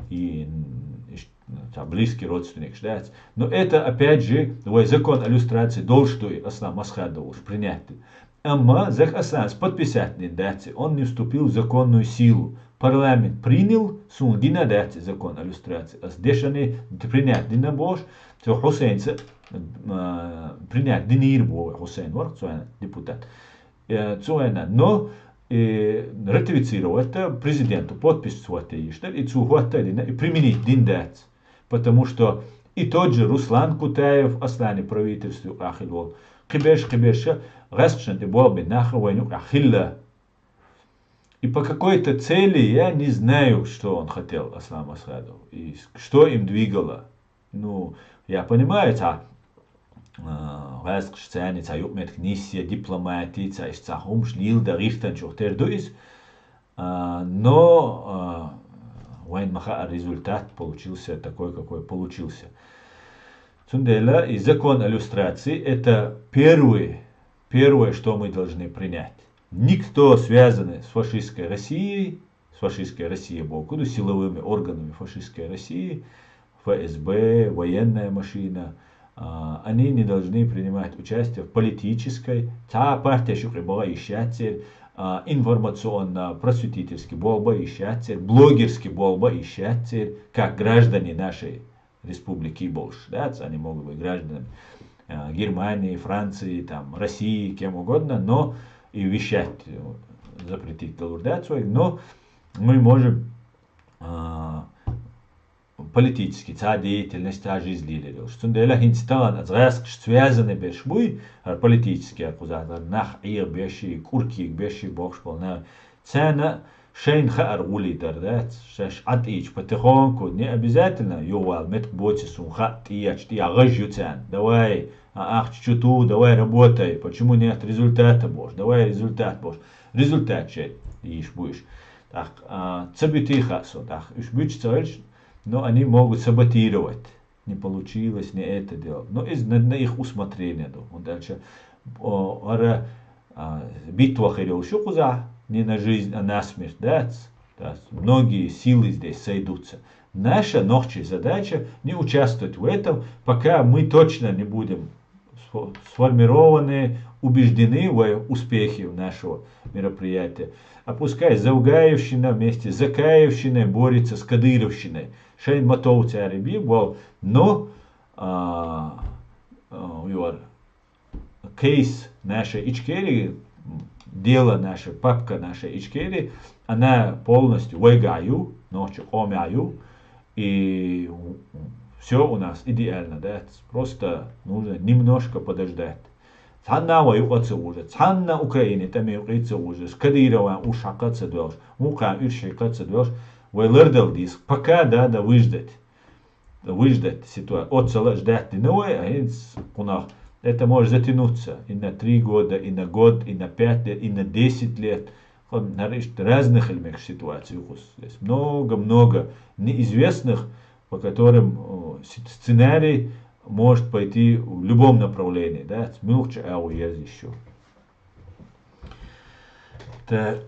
и, м, иш-, цхьа близкий родственникаш дац. Но это, опять же, вай закон о люстрации долуш ду и Аслан Масхадов уж принять. Амма Зак Асланца подписать дина дац, он не вступил в законную силу. Парламент принял, суна гина дац закон о люстрации. Ас дешане принять дина бохуш, цу Хьусайнца, а, принять динийра боху, Хьусайн вара цу хенахь депутат. Э, цу хенахь, но, э, ратифицировать-то президенту подпись цо хӀотта йиш дара, и цо хӀотта дина, и применить дина дац. Потому что и тот же Руслан Кутаев, Аслане правительстве юкъахь хилла волу, кхиберш, кхиберш гӀаскхашна тӀе болх бина нах вайна юкъахь хилла. И по какой-то цели, я не знаю, что он хотел, Аслан Масхадов, и с-, что им двигало. Ну, я понимаю, цхьа, а, гӀаскхаш царна цхьа юкъаметтиг нисъян, дипломати, цхьа иштта цхьа хӀумаш леладан гӀиртанчух тера ду иза. А, но, а, вайна ма хаара, результат получился такой, какой получился. Цундела и закон о люстрации — это первый, первое, что мы должны принять. Никто, связанный с фашистской Россией, с фашистской Россией, боху ду, силовыми органами фашистской России, ФСБ, военная машина, а, они не должны принимать участие в политической, цхьа а партеш юкъе баха йиш яц церан, а, информационно-просветительский болх бан йиш яц церан, блогерский болх бан йиш яц церан, как граждане нашей республики болуш, да, они могут быть гражданами, а, Германии, Франции, там, России, кем угодно, но и вещать, э, запретить далур дац вайга, но мы можем, а, политически цхьа деятельность, цхьа жизнь лелаеш. Цундела хӀинца тахана аса гӀаскхашца связанный берш буй, хӀара политически кхузахь, нах Ӏехабеш, кӀур кегабеш бохуш болу нах. Царна шайна хаар гӀуллакх дар дац, шаьш Ӏа тӀийча потихоньку, не обязательно юхавала меттиг боций, суна хаьа, тӀеэцча тӀехь гӀаж ю царна. Давай, а, ахча чу туху, давай работай, почему нет результата бохуш, давай результат бохуш. Результат шайн йиш буй уьш. ТӀаккха, а, ца буьтий хаьа суна, тӀаккха уьш буьтуш ца хилча, но они могут саботировать. Не получилось, не это дело. Но иза на, на их усмотрение ду. ХӀунда аьлча, о, хӀара, а, битва хир йолуш ю кхузахь, не на жизнь, а на смерть, да? То есть многие силы здесь сойдутся. Наша, нохчий, задача не участвовать в этом, пока мы точно не будем сфо-, сформированы, убеждены в успехе нашего мероприятия. А пускай Завгаевщина вместе с Закаевщиной борется с кадыровщиной. Шайн мотов цаьрий бий, вол, но, а, а, your case нашей Ичкерии, дело нашей, папка нашей Ичкерии, она полностью вайгахь ю, нохчи къомехь ю, и все у нас идеально, да, просто нужно немножко подождать. Цхьанна вай юкъа ца вужа, цхьанна Украине тӀаме юкъа ца вужа, Кадырован уш хьакха ца доьлхуш, вукхана уьш хьакха ца доьлхуш, вай лардала дийза, пока да, да выждать. Выждать ситуацию. Оццала ждать дина вай, а хӀинца кхунах это может затянуться и на три года, и на год, и на пять лет, и на десять лет. Хьан хӀара иштта разных хила мегаш ситуаций ю кхуза. Здесь много-много неизвестных, по которым, о, с-, сценарий может пойти в любом направлении, да, муьлххачу агӀо ерза йиш ю. Та,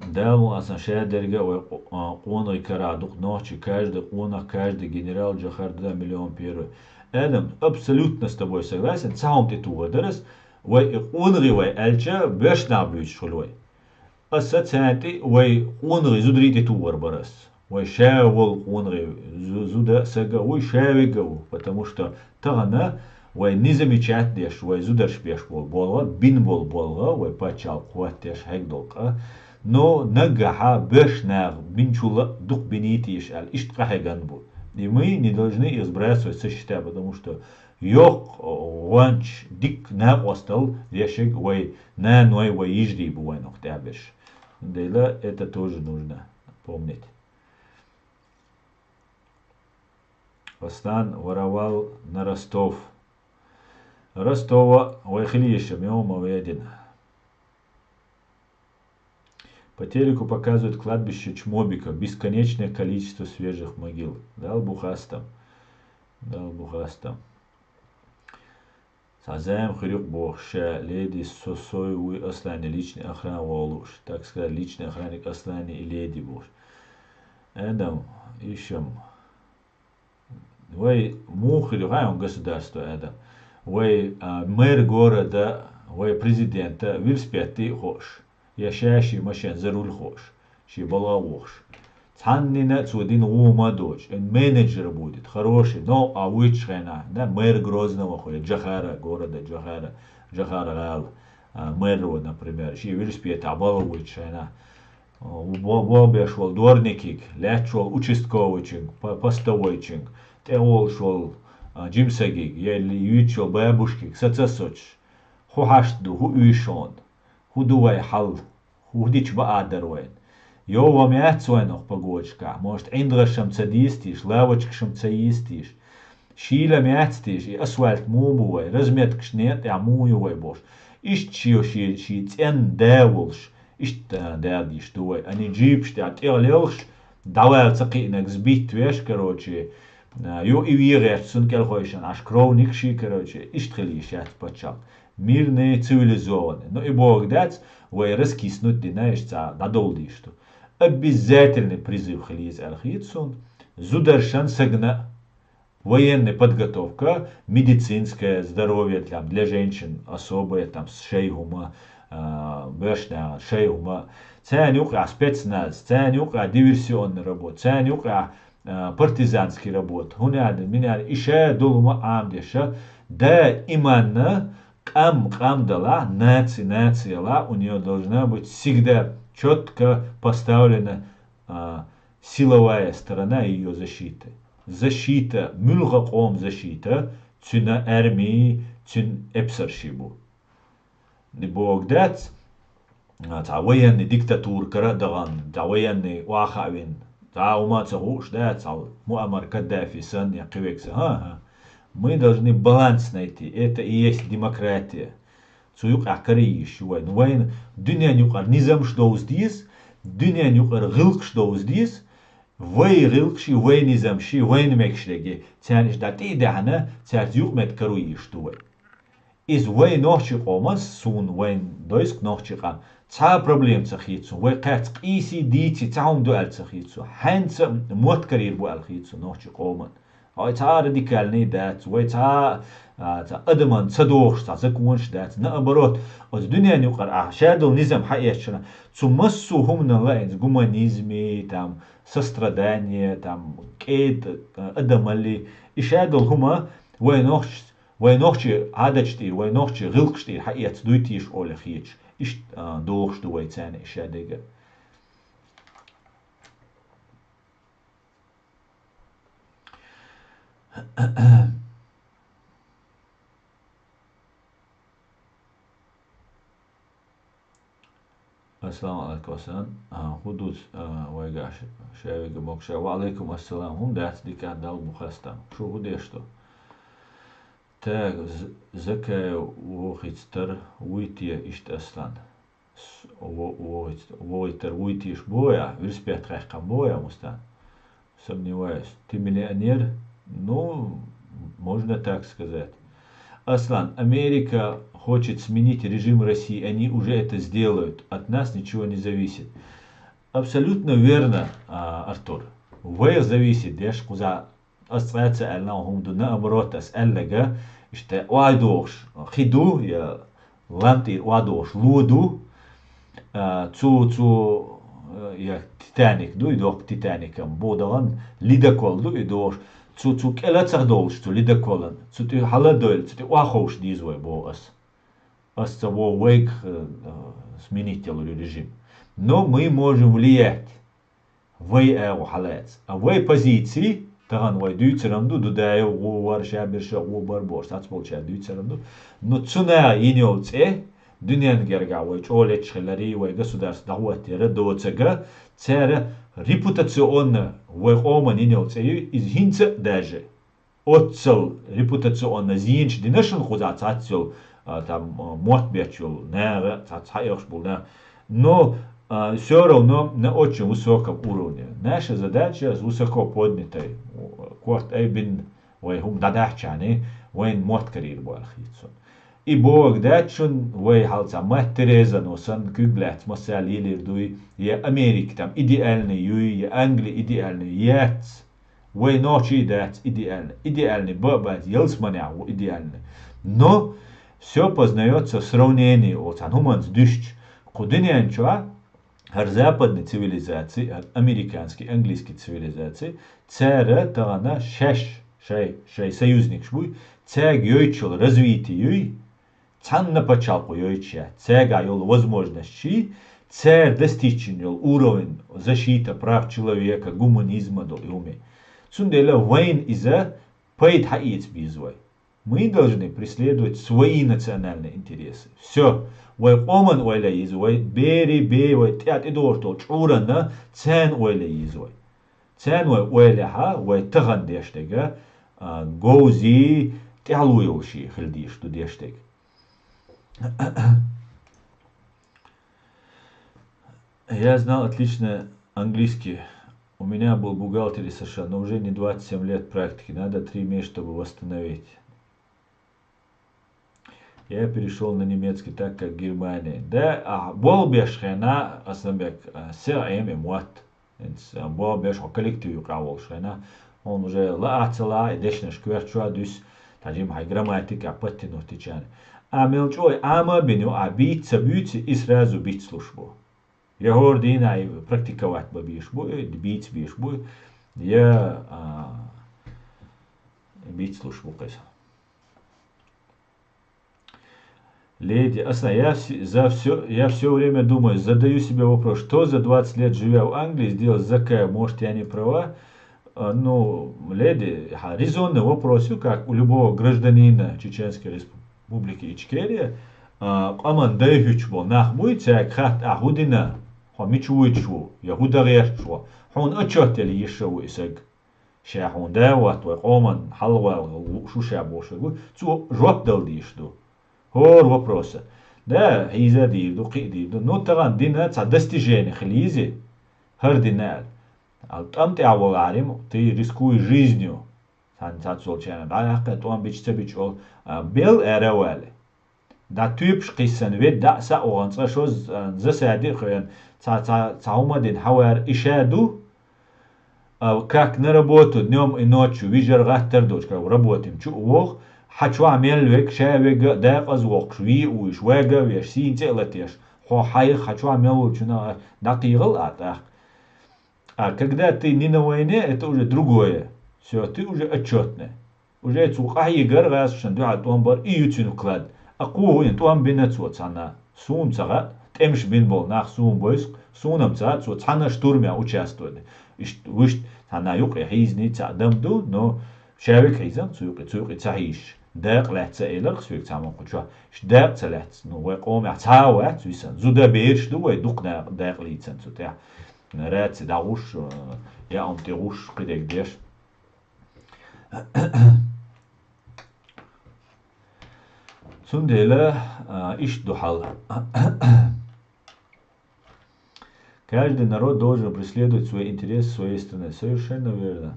Дала мукъ лахь, сан шадерг а вай къо-, а, къонахий карахь дукха нохчий, каждый къонах, каждый генерал, Джохар, да, миллион первый. Адам, абсолютно с тобой согласен, цхьа хӀума тӀе тухур дара ас, вай и къонахий вай аьлча, боьрша нах буьйцуш хуьлу вай. Аса цаьнтӀи вай къонагӀий зударий тӀе тухур бара ас. Вай ша волу къонагӀий зу-, зуда а, сага а вуй, ша вега а ву, потому что тахана вай низамечат деш, вай зударш беш болу болу, бина болу болу, вай пачхьалкх хӀоттеш хьегна долу къа. Но наггахьа боьрша наха бинчул а дукха биний теша аьлла, иштта къахьегна бу. И мы не должны их сбрасывать со счета, потому что йоккха гӀончаш дика накъостал дешарг вай наной, вай йижарий бу вайна хӀокху тӀехь берш. Дела, это тоже нужно помнить. Аслан воровал на Ростов. Ростова вай хила ешам, йо, ма ведина. По телеку показывают кладбище чмобиков. Бесконечное количество свежих могил. Дала бу хастам. Дала бу хастам. Цхьа зама хир ю-кх бохуш, ша леди со сой вуй Асланан личный охрана вогӀу лууш. Так сказать, личный охранник Асланан и леди бохуш. Адам, ишам. Вай муха хир ю хаьий государство, Адам? Вай, а, мэр города, вай президента велосипед тӀе а хууш, я ша шен машен за руль хууш, шен балха а вохуш. Цхьаннина а цо дина гӀо ма доцуш, он менеджер будет, хороший, новкъа вуьйцучу хенахь, да, мэр Грозного хуьлу, Джохара города, Джохара, Джохара гӀала, а, мэр ву, например, шен велосипедехь балха вуьйцучу хенахь, а, бо-, бобеш волу дворникиг, лаьтташ волу участковыйчуьнга, по-, постовойчуьнга, тӀе волуш волу, а, жимсагиг, я юьйцуш йолу бабушкиг, саца а соцуш, хӀун хьашт ду, хӀун уьйш хьуна, хӀун ду вай хьал? ХӀун дича баа дара вайна? Йовхо-м яц вайна хӀокху погодашкахь. Может, ӀиндагӀашшӀ-м ца деза теша, лавочкаш-м ца еза теша? Шийла-м яц теша, и асфальт муха бу вай, разметкаш некъа тӀехь муха ю вай бохуш? Иштта шен, шен, шен цӀенна да волуш, иштта да дийш ду вай. Ани джипаш тӀехь тӀехлелхаш, дӀавала ца кхиънарг сбить веш, короче, а, ю и вен гӀерташ, цунна кӀелхойшан Ӏаш кровник шен, короче, иштта хила йиш яц пачхьалкх. Мирный, цивилизованный. Но и бохург дац, вай раскиснуть дина, иштта цхьа дӀадовла дийш ду. Обязательный призыв хила еза аьлла хета суна. Зударшна, сагана военная подготовка, медицинское здоровье, там, для женщин особое, там, шайн хӀума, а, боьршна шайн хӀума. Царна юкъахь спецназ, царна юкъахь диверсионная работа, царна юкъахь а, партизанский работа, хӀун аьлла, мин аьлла, и ша долу хӀума Ӏамадеша, даиманна къам къам далахь, наци наци ялахь, у неё должна быть всегда чётко поставлена, а, силовая сторона её защиты. Защита, муьлхха къоман защита, цуьнан арми, цуьнан эпсарш бу. Ди бохург дац, а, цхьа военный диктатура кара а дахана, цхьа военный охьа а вина, цхьа а хӀума а ца хууш дац, цхьа Муаммар Каддафи санна я кхин верг санна. ХӀан-хӀа. Мы должны баланс найти. Это и есть демократия. Цу юкъахь кариййиш ю вайна. Вайна дуьненан юкъара низамаш довза деза, дуьненан юкъара гӀиллакхаш довза деза, вай гӀиллакхаш, вай низамаш, вайна мегаш дерг, царна иштта дӀа тӀе а даьхьна, цаьрца юкъаметтиг кариййиш ду вай. Иза вай нохчийн къоман, суна вайна дойза-кх нохчийн къам, цхьа а проблема ца хета суна, вай кхаьчча къийсий, дийций цхьа хӀума ду аьлла ца хета суна, хьаьнца мотт карийр бу аьлла хета суна нохчийн къоман. Вай цхьа а радикальный дац, вай цхьа а, а, цхьа адаман ца дохуш, цхьа законаш дац. Наоборот, оцу дуьненан юкъара ахь ша долу низам хьаэцча, цу массо а хӀуманан лаьцна гуманизми, там, сострадание, там, кӀеда, а, адамалли, и ша долу хӀума вай нохчашца Вай нохчийн Ӏадаташ тӀера, вай нохчийн гӀиллакхаш тӀера хьаэцна дуй теша олий хеташ, иштта, а, дохуш ду вай царна и шадерг а. Ассаламу алейкум, Асан. А, хӀун ду, а, вайгахь ш-, шаверг а могуш а? Ва алейкум ассалам. ХӀума дац, дика а, Далла бу хастам. Шу хӀун деш ду? Так, З-, Закаев вохица тар вуй те иштта, Аслан? С-, во-, вохица, вохица тар вуй те ш-, боху я, велосипед кхаьккхина боху я, Мустан? Сомневаюсь. Ты миллионер? Ну, можно так сказать. Аслан, Америка хочет сменить режим России, они уже это сделают. От нас ничего не зависит. Абсолютно верно, а, Артур. Вайх зависит деш, кхуза ас цкъа а ца аьлла, хӀума ду, наоборот, ас аьллага, иштта ой дохуш хи ду, я лам тӀера ой дохуш ло ду. А, цу, цу, э, я Титаник ду, и дохк Титаником, бо даган ледокол ду, и дош. Цу, цу кӀела цахдолуш, цу ледоколан. Цу тӀе хьала дойла, цу тӀе охьаховш деза вай, бо ас. Ас ца во вайг, э, э, сменить делу режим. Но мы можем влиять. Вай агӀо хьалаца. А вай позиции, тахана вай дуьйцуран ду, Дудаев гӀо вар, ша бирша гӀо бар бохуш, цхьацболчара дуьйцуран ду. Ну, цу наха йина йолу цӀе, дуьненна гергахь вай чӀогӀа леташ хиларе, вай государство дӀахӀоттера доцага, цара репутационно вай къоман йина йолу цӀе ю, иза хӀинца а даже. Оццал репутационно зенаш дина шуна кхузахь цхьацца йолу, а, там, а, мотт бечу йолу наха, цхьацца хьаэхаш болу наха. Но, а, всё равно на очень высоком уровне. Наша задача с высоко поднятой, корта айбина вай хӀума дӀадахчани, вайн мотт карийра бу аьлла хийцу. И бохург дац шуна, вай хьалца Мать Терезано санна куьг лаьцна массаьрга лелийр дуй, я Америка там идеальный юй, я Англи идеальный яц. Вай нохчий дац идеальный. Идеальный ба а бац, ялсаманехь ву идеальный. Но всё познаётся в сравнении, оцу цхьана хӀуманца дуьстича. Кху дуьнен чохь хӀара западный цивилизаций, хӀара американский, английский цивилизаций, цара тахана шаьш, шай, шай союзникаш буй, цаьрга йойтуш йолу развитие юй, цхьанна пачхьалкхо йойтуш яц, цаьргахь йолу возможностчий, цара достичь йина йолу уровень защита прав человека, гуманизма долу юме. Цундела вайна иза пайда хьаэца беза вай. Мы должны преследовать свои национальные интересы. Всё. Вай къоман ойла еза, вай бери, бе, вай тӀе, тӀедогӀуш долу чӀуранна царна ойла еза вай. Царна вай ойла хьа, вай тахана деш дерг, а, говзий, тӀаьхьало йолуш хила дезаш ду деш дерг. Я знал отлично английский. У меня был бухгалтер из США, но уже не двадцать семь лет практики. Надо три месяца, чтобы восстановить. Я перешёл на немецкий, так как Германия. Да, а, болх беш хенахь, Асланбек, а, сиха Ӏема и мотт. ХӀинца, а, болх беш хьо коллектив юкъахь волуш хенахь, хьуна уже лаа а ца лаа, и дешнаш коьртачохь а дуьсу, тхан жима хьайн грамматика а подтянуть йича. А мел чӀогӀа Ӏама а бина ю, а бийца ца буьйци, и сразу бицлуш бу. Я хӀора дийнахь и практиковать бан безаш бу, и бийца безаш бу, я, а, бицлуш бу кхеза. Леди, Аслан, я вс-, за всё, я всё время думаю, задаю себе вопрос, что за двадцать лет, живя в Англии, сделал Закаев? Может, я не права? А, ну, леди, хьан резонный вопрос ю, как у любого гражданина Чеченской Республики Ичкерия, а, къаман дай хӀуьттуш болу нах буй, цаьрга хатта ахь хӀун дина, хьо мича вуьйцуш ву, я хӀун дан гӀерташ ву, хьуна отчет яла езаш ву и саг. Ша хьуна да а ватта, вай къоман хьалхавала лууш ву ша бохуш верг ву, цо жоп дала дезаш ду. ХӀора вопроса. Да, хьийза а дийр ду, кхин а дийр ду. Ну, тахана дина цхьа достижение хила йизи, хӀара дина аьлла. Ал тӀам тӀехь волахьарий, ты рискуешь жизнью. Цхьана цхьацца волчарна дӀа а яьккхи, тӀом бича ца бича олу, а, бел ара а вале. ДӀа туьйпаш кхиссана ведда дӀа а схьа а вахана, цкъа шозза, а, засаде а хевшина, цхьа, цхьа, цхьа хӀума а дина хьавар и ша ду, а, как на работу днём и ночью, вижар-гӀаттар доцуш, как работа им чу а воху, хьан чохь мел верг, ша верг а декъаза воккхуш, ве а вуьйш, вага а веш, сийна цӀе а латеш, хьо хьайх хьан чохь мел волчунах дӀакхехьал а тӀаккха. А когда ты не на войне, это уже другое. Всё, ты уже отчётный. Уже цо къахьийгар гӀазкхашна дуьхьал тӀом бар, и ю цуьнан вклад. А кхо хӀун тӀом бина цо цхьанна? Суна ца хаьа, тӀемаш бина болу нах суна бойсу, суна-м ца хаьа, цо цхьанна штурмехь участвовать. Иштта вуьшта цхьанна юкъе хьийзаний цхьаъ дам ду, но ша верг хьийзам цу юкъе, цу юкъе ца хьийзаш. Дакъа лаьцна элира-кх соьга цхьаммо кху чохь. Иштта дакъа ца лаьцна, ну, вай къомехь цхьа а вац висина. Зуда бераш ду вай дукха дакъа, дакъа лийцина цу тӀехь. Раци дӀагӀуш, э, яа хӀума тӀегӀуш, кхидерг деш. Цундела, а, иштта ду хьал. Каждый народ должен преследовать свои интересы своей страны. Совершенно верно.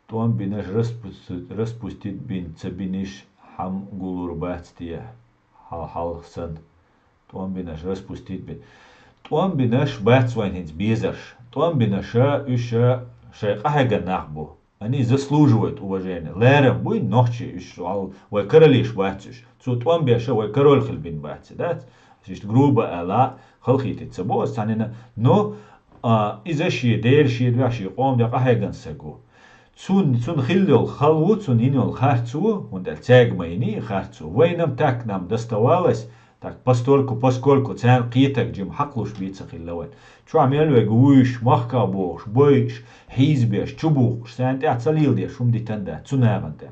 ТӀом бинарш распусти-, распустить бина ца бинарш хьан гулур бац те? Хьал-, хьалха санна. ТӀом бинарш распустить бина. ТӀом бинарш бац вайн хӀинца безарш. ТӀом бинаша, уьш шайн къахьегна нах бу. Они заслуживают уважения. Лерам буй нохчий уьш, вай королеш бац уьш. Цо тӀом беша вай король хила бина бац, дац? Иштта грубо аьлча, халахетийта ца бо ас цхьаннена, но а, иза шен дера, шен доьхьа, шен къоман декъа къахьегна саг ву. Цунна, цунна хилла йолу хала ву, цунна йина йолу харц ву, хӀунда аьлча цаьрга ма йиний харц ву. Вайна-м так нам доставалось, так постольку, поскольку царна кхетарг жима хьакхалуш бен ца хилла вайн. Чохь мел верг вуьйш, махках бохуш, бойуш, хьийзабеш, чубухкуш, царна тӀехь ца леладеш хӀума дитина дац цу нахана тӀехь.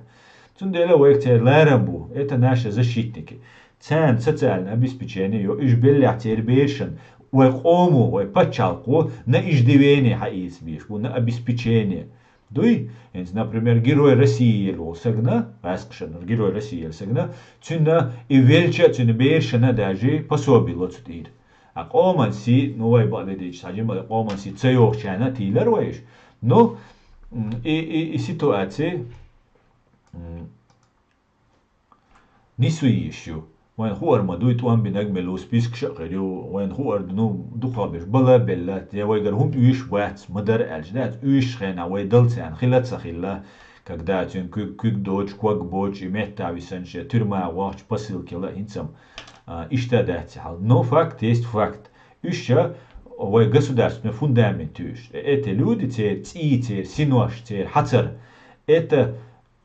Цундела вайга церан ларам бу, это наши защитники. Царна социальное обеспечение йо, уьш беллехь церан берашна, вай къомо, вай пачхьалкхо на иждивение хьаийца безаш бу, на обеспечение. Дуй, хӀинца, например, Герой России елла волу сагана, гӀаскхашна Герой России елла сагана, цуьнан и велча а цуьнан берашна даже пособи ло цу тӀера. А къоман сий, ну, вай бакъдерг дийцича, хьажа ма къоман сий ца йохучарна тийлар вай уьш. Ну, м, и, и, и ситуация, м, нису йиш ю. Вайна хуур ма дуй, тӀом бинарг мила ву, спискаш а хир ю. Вайна хуур ду, ну, дукхахберш бала а белла, я вайгара хӀума оьшуш бац, ма дара аьлча дац, оьшучу хенахь вай дала царна хила а ца хилла, когда цуьнан куьг, куьг доцуш, ког боцуш, и меттахь висанча, тюрьма вахча, посылка яла, хӀинца-м, а, иштта дац и хьал. Но факт есть факт. Уьш ша вай государственный фундамент ю уьш. Эти люди, церан цӀий, церан синош, церан хьацар, это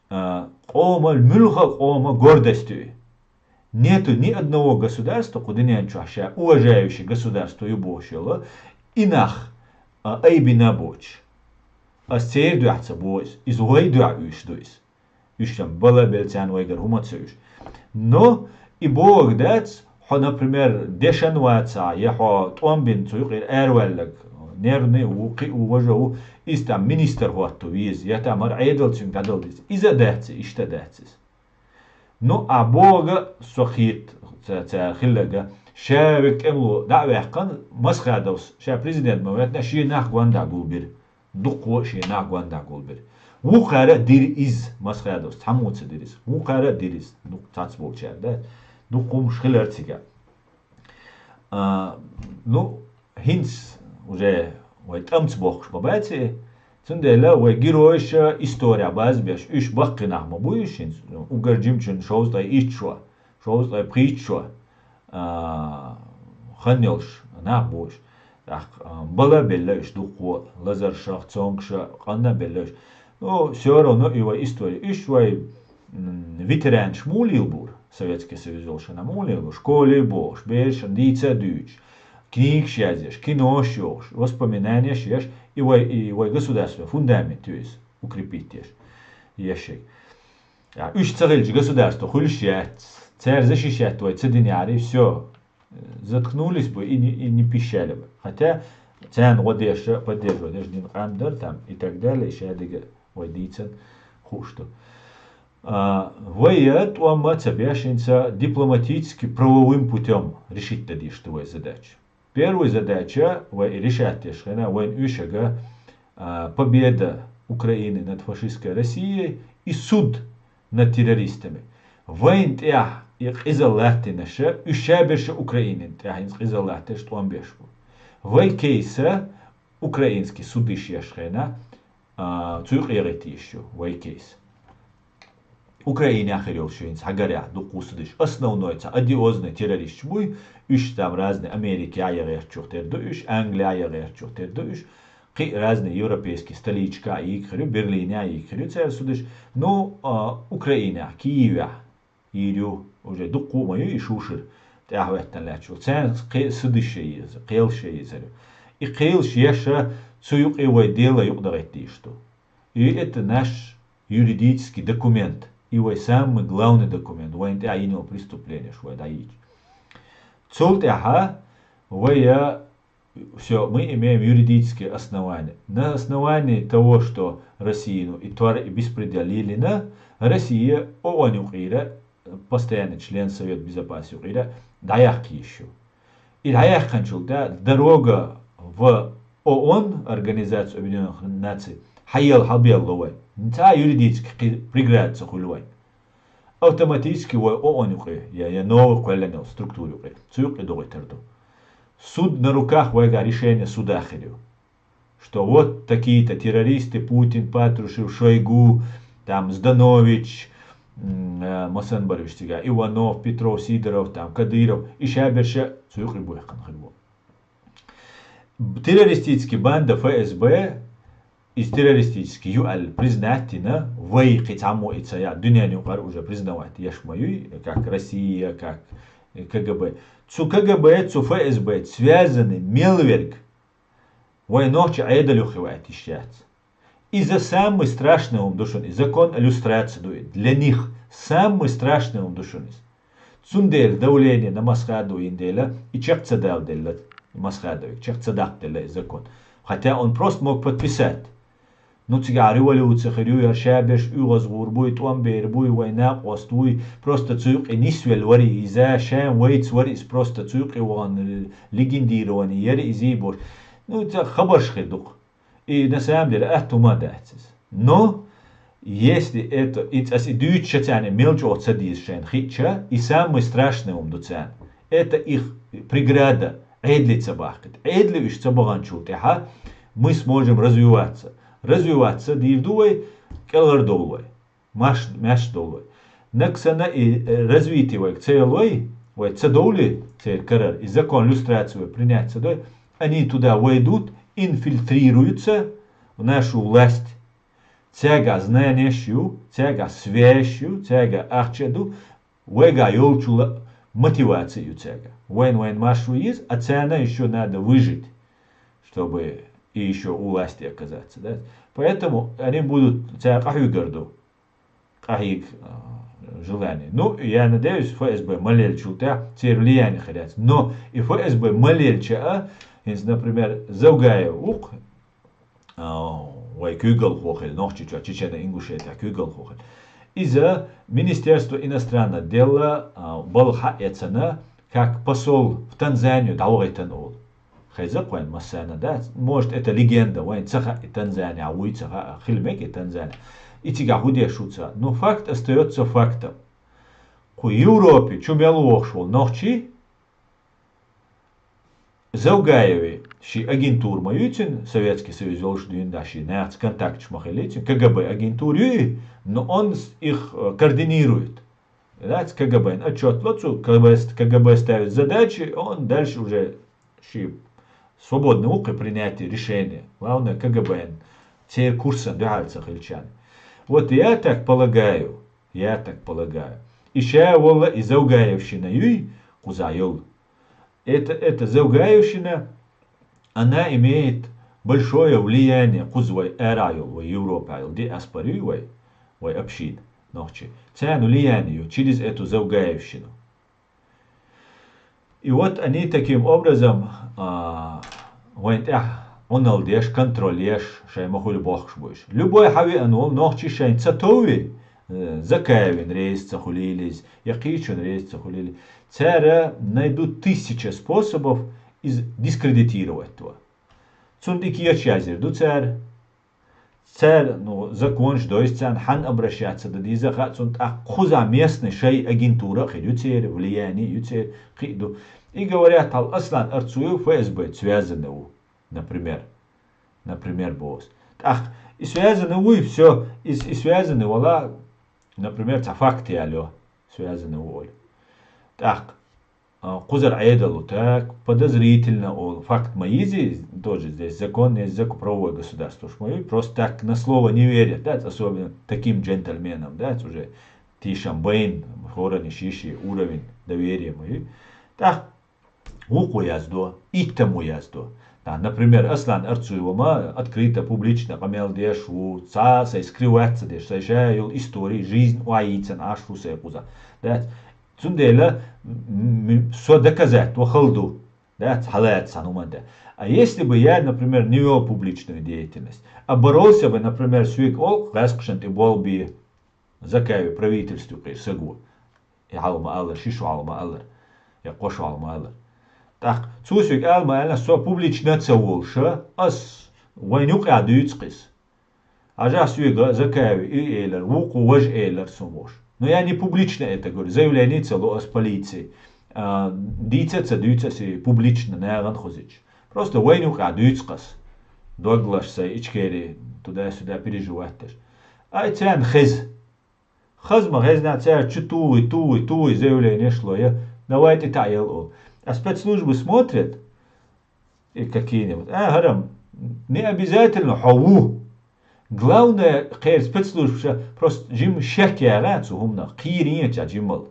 а, къоман, муьлхха а къоман гордость ю и. Нету ни одного государства, кху дуьнен чохь ша уважающий государство ю бохуш йолу, и нах, а, айбина боцуш. Ас церан дуьхьа ца боху иза, иза вай дуьхьа уьш ду иза. Уьш сан бала а белла царна вайгара хӀума ца уьш. Но и бохург дац, хьо, например, дешан вацахь, я хьо тӀом бина цу юкъера араваьлларг, нервный ву, кхин а ву, важа ву, иза там министр хӀотто веза, я там хӀара Ӏедал цуьнга дӀадала деза. Иза а дац, иштта а дац иза. Ну, а бохург а со кхета ца-, цара хилларг, ша верг тӀемало дӀа а ваьккхина, Масхадовс ша президент ма ваьтtina, шен нах гондӀа гулбира. Дуккха а шен нах гондӀа гулбира. Вукхара а дира иза, Масхадовс цхьаммо ца дира иза. Вукхара а дира иза, дуккха цхьацца болчара, да? Дуккха хӀумаш хилар цига. А, ну, хӀинца уже вай тӀамца бохкуш ма бац и. Цундела вай геройша история базбеш, уьш баккхий нах ма бу уьш хӀинца. Угар жимачун шовзткъе итт шо, шовзткъе пхийтта шо, а, хан йолуш нах бу уьш. ТӀаккха, а, бала а белла уьш дуккхо, лазаршах, цонгуша, къанна а белла уьш. Ну, всё равно и вай история. Уьш вай, м, ветеранаш муха лелабора, Советский Союз йолу шуна муха лелабора, школе а бохуш, берашна дийца а дуьйцуш, книгаш язъеш, кинош йохуш, воспоминаниеш еш, и вай, и вай государственный фундамент ю иза, укрепить еш, еш шег. А уьш ца хилча государство хуьлуш яц, цара защищать вай ца динехьара, всё. Заткнулись бы и не, и не пищали бы. Хотя царна гӀо деш, поддерживать деш дина къам дара там и так далее, шадерг вай дийцан хууш ду. А, вай тӀом а ца беш, хӀинца дипломатически правовым путём решить дан дезаш ду вай задача. Первая задача, вай и решать деш хенахь, вайн уьшага, а, победа Украины над фашистской Россией и суд над террористами. Вайн тӀехь и къизалла латтинарш, уьш шаберш Украинин тӀехь хӀинца къизалла латтарш тӀом беш бу. Вай кейса украинский судиш еш хенахь, а, цу юкъе гӀайта йиш ю, вай кейса. Украинехь хир йолуш ю хӀинца хьагарехь дуккха судиш. Основной цхьа одиозный террористаш буй, уьш там разный Америкехь я гӀертачух тера ду уьш, Англиехь я гӀертачух тера ду уьш. Кхин а разный европейский столичкахь йийга хир ю, Берлинехь йийга хир ю церан судиш. Ну, а, Украинехь, Киевехь йийр ю, уже дуккха а ма ю и шушара тӀаьхьахӀоьттина лаьтташ волу. Царна кхе-, судиш ян еза, кхелаш ян езар ю. И кхелаш еш а цу юкъе вай дела юкъа дан гӀайта дезаш ду. И это наш юридический документ. И вай самый главный документ. Вайна тӀехь йина йолу преступленеш вай дӀайийча. Цул тӀаьхьа вай а Всё, мы имеем юридические основания. На основании того, что Россия, ну, и тор, и беспредел лелийна, Россия ООН юкъера, постоянный член Совет Безопасности юкъера, дӀаяккха йиш ю. И дӀаяьккхинчул тӀаьхьа дорога в ООН, Организацию Объединённых Наций, хьаелла хьабелла вай. Цхьа юридически кхи-, преграда ца хуьлу вай. Автоматически вай ООН юкъе, я, я новый кхоьллина йолу структура юкъе, цу юкъе догӀуьйтур ду. Суд на руках вайгахь решение суда хир ю. Что вот такие-то террористы, Путин, Патрушев, Шойгу, там, Зданович, м, э, масанбарвиш цига, Иванов, Петров, Сидоров, там, Кадыров, и шаберша цу юкъе бу яххан хир бу. Террористический банда Ф С Б, из террористический ю аьлла признать йина, вай кхин цхьаммо и ца яь, дуьнен юкъара уже признавать еш ма юй, как Россия, как К Г Б. Цу К Г Б, цу Ф С Б связанный мел верг вай нохча Ӏедал юххе ваьтта йиш яц. Иза самый страшный хӀума ду шуна, и закон о люстрации ду, и для них самый страшный хӀума ду шуна иза. Цундела давление на Масхадова йина дела, и чекх ца дала делла, Масхадове, чекх ца даккха делла и закон. Хотя он просто мог подписать. Ну, цигахь революция хир ю, яра шаберш оьгӀазгӀур буй, тӀом бер буй, вай накъост вуй, просто цу юкъе нисвелла вари иза, шен вайца вари иза, просто цу юкъе вахана легендирование яра иза бохуш. Ну, ца хабарш хир ду-кх. И на самом деле атта хӀума дац иза. Но если это, и ас и дуьйцуча царна мел чӀогӀа ца деза шайна хиъча, и самый страшный хӀума ду царна. Это их преграда, Ӏедале ца бахкийта. Ӏедале уьш ца баханчул тӀаьхьа мы сможем развиваться. Развиваться дийр ду вай, кӀелхьардовла вай. Маш-, маьрша довла вай. Нагахь санна и, э, развитие вайга ца йолой, вай ца довлий церан карара, и закон люстрации вай принять ца дой, они туда войдут, инфильтрируются в нашу власть. Цаьргахь знаниеш ю, цаьргахь связеш ю, цаьргахь ахча ду, вайгахь йолчул мотивация ю цаьргахь. Вайна, вайна марш ву еза, а царна ещё надо выжить, чтобы и ещё у власти оказаться, да? Поэтому они будут, цаьрга къахьуьгар ду. Къахьийга, а, желание. Ну, я надеюсь, Ф С Б ма леллачул тӀаьхьа церан влияние хир яц. Но и Ф С Б ма леллача а, хӀинца, например, Завгаев ву-кх, а, вай куьйгалхо хилла, Нохчийчохь, Чечено-Ингушетехь куьйгалхо хилла. Иза Министерство иностранных дел, а, балха хьаэцна, как посол в Танзанию дӀавахийтина олу. Хеза-кх вайн массарна, да? Может, это легенда, вайн ца хаьа и Танзания вуй, ца хаьа, хила мега и Танзания. И цигахь хӀун деш ву ца. Но факт остаётся фактом. Кху Европе чу мел вохуш волу нохчий, Завгаеве ши агентура ма юй цуьнан, Советский Союз йолуш дуьйна да ши нахаца контакташ ма хилли цуьнан, К Г Б агентура юй, но он их, э, координирует. Дац, К Г Б-н отчет ло цу, К Г Б ставит задачи, он дальше уже ши свободный ву-кх принятие решения. Главное, К Г Б-н церан курсан дуьхьал ца хилчарна. Вот я так полагаю, я так полагаю. И ша волла и Завгаевшина юй, кхузахь йолу. Это, это Завгаевшина, она имеет большое влияние, кхуза вай арахь йолу, вай Европа йолу, диаспора юй вай, вай община, нохчий. Царна влияние ю через эту Завгаевщину. И вот они таким образом, а, вайн тӀехь Ӏуналла деш, контроль еш, шайн ма хуьлу бохкуш бу уьш. Любой хьан веана волу нохчи шайн ца товви, э, Закаевна реза ца хуьлийла иза, я кхечунна реза ца хуьлийла. Цара найдут тысяча способов из дискредитировать ван. Цунна тӀе кечъяздийр ду цара. Цара, ну, законаш дойсу царна, хьанна обращаться дан деза хаьа цунна, тӀаккха кхузахь местный шайн агентура а хир ю церан, влияние ю церан, кхин а ду. И говорят, хьал Аслан Арцуев Ф С Б связанный ву, например. Например, боху ас. ТӀаккха и связанный вуй, всё, и, и связанный вала, например, цхьа факт ялайо, связанный ву олий. ТӀаккха А, кхузара Ӏедал ву, так, подозрительно олу, факт ма йизий, тоже здесь закон есть, закон, правовое государство, уж ма ю, просто так на слово не верят, да, особенно таким джентльменам, да, уже тешам байн, хӀоранна шиши уровень доверия ма ю. Так, вукхо яздо, иттаммо яздо. Да, например, Аслан Арцуева ма открыто, публично къамел деш ву, цхьа а сайн скрывать ца деш, сайн ша йолу история, жизнь охьайийцина Ӏаш ву сайн кхузахь. Да, Цундела, м, м, со доказать ван хала ду, да, хьалаьцна цхьана хӀуманна тӀе. А если бы я, например, не вёл публичную деятельность, а боролся бы, например, соьга олу гӀаскхашна тӀе болх бе, Закаевн правительстве кхийра саго, и хьал ма-аллара, ши шо хьал ма-аллара, я кхо шо хьал ма-аллара. ТӀаккха цо соьга ала ма-аьллинехь, со публично ца волуш, ас вайн юкъахь дуьйцу-кх иза. Хьажахь соьга Закаев и элира, вукхо важа элира суна бохуш. Но я не публично это говорю, заявление ца ло ас полиции. А, дийца а ца дуьйцу ас и публично нахана хозуьйтуш. Просто вайн юкъахь дуьйцу-кх ас. Дог лаш сайн Ичкери туда-сюда переживать деш. Ай, царна хеза. Хазма гӀезна цаьрца чу тугӀи, тугӀи, тугӀи заявление шло я, давайте тӀаел олу. А спецслужбы смотрят, и какие-нибудь. А, хӀара, не обязательно хьо ву. Главное, кхеран спецслужбаша просто жима шек яра цу хӀуманах, кхийринча жимал.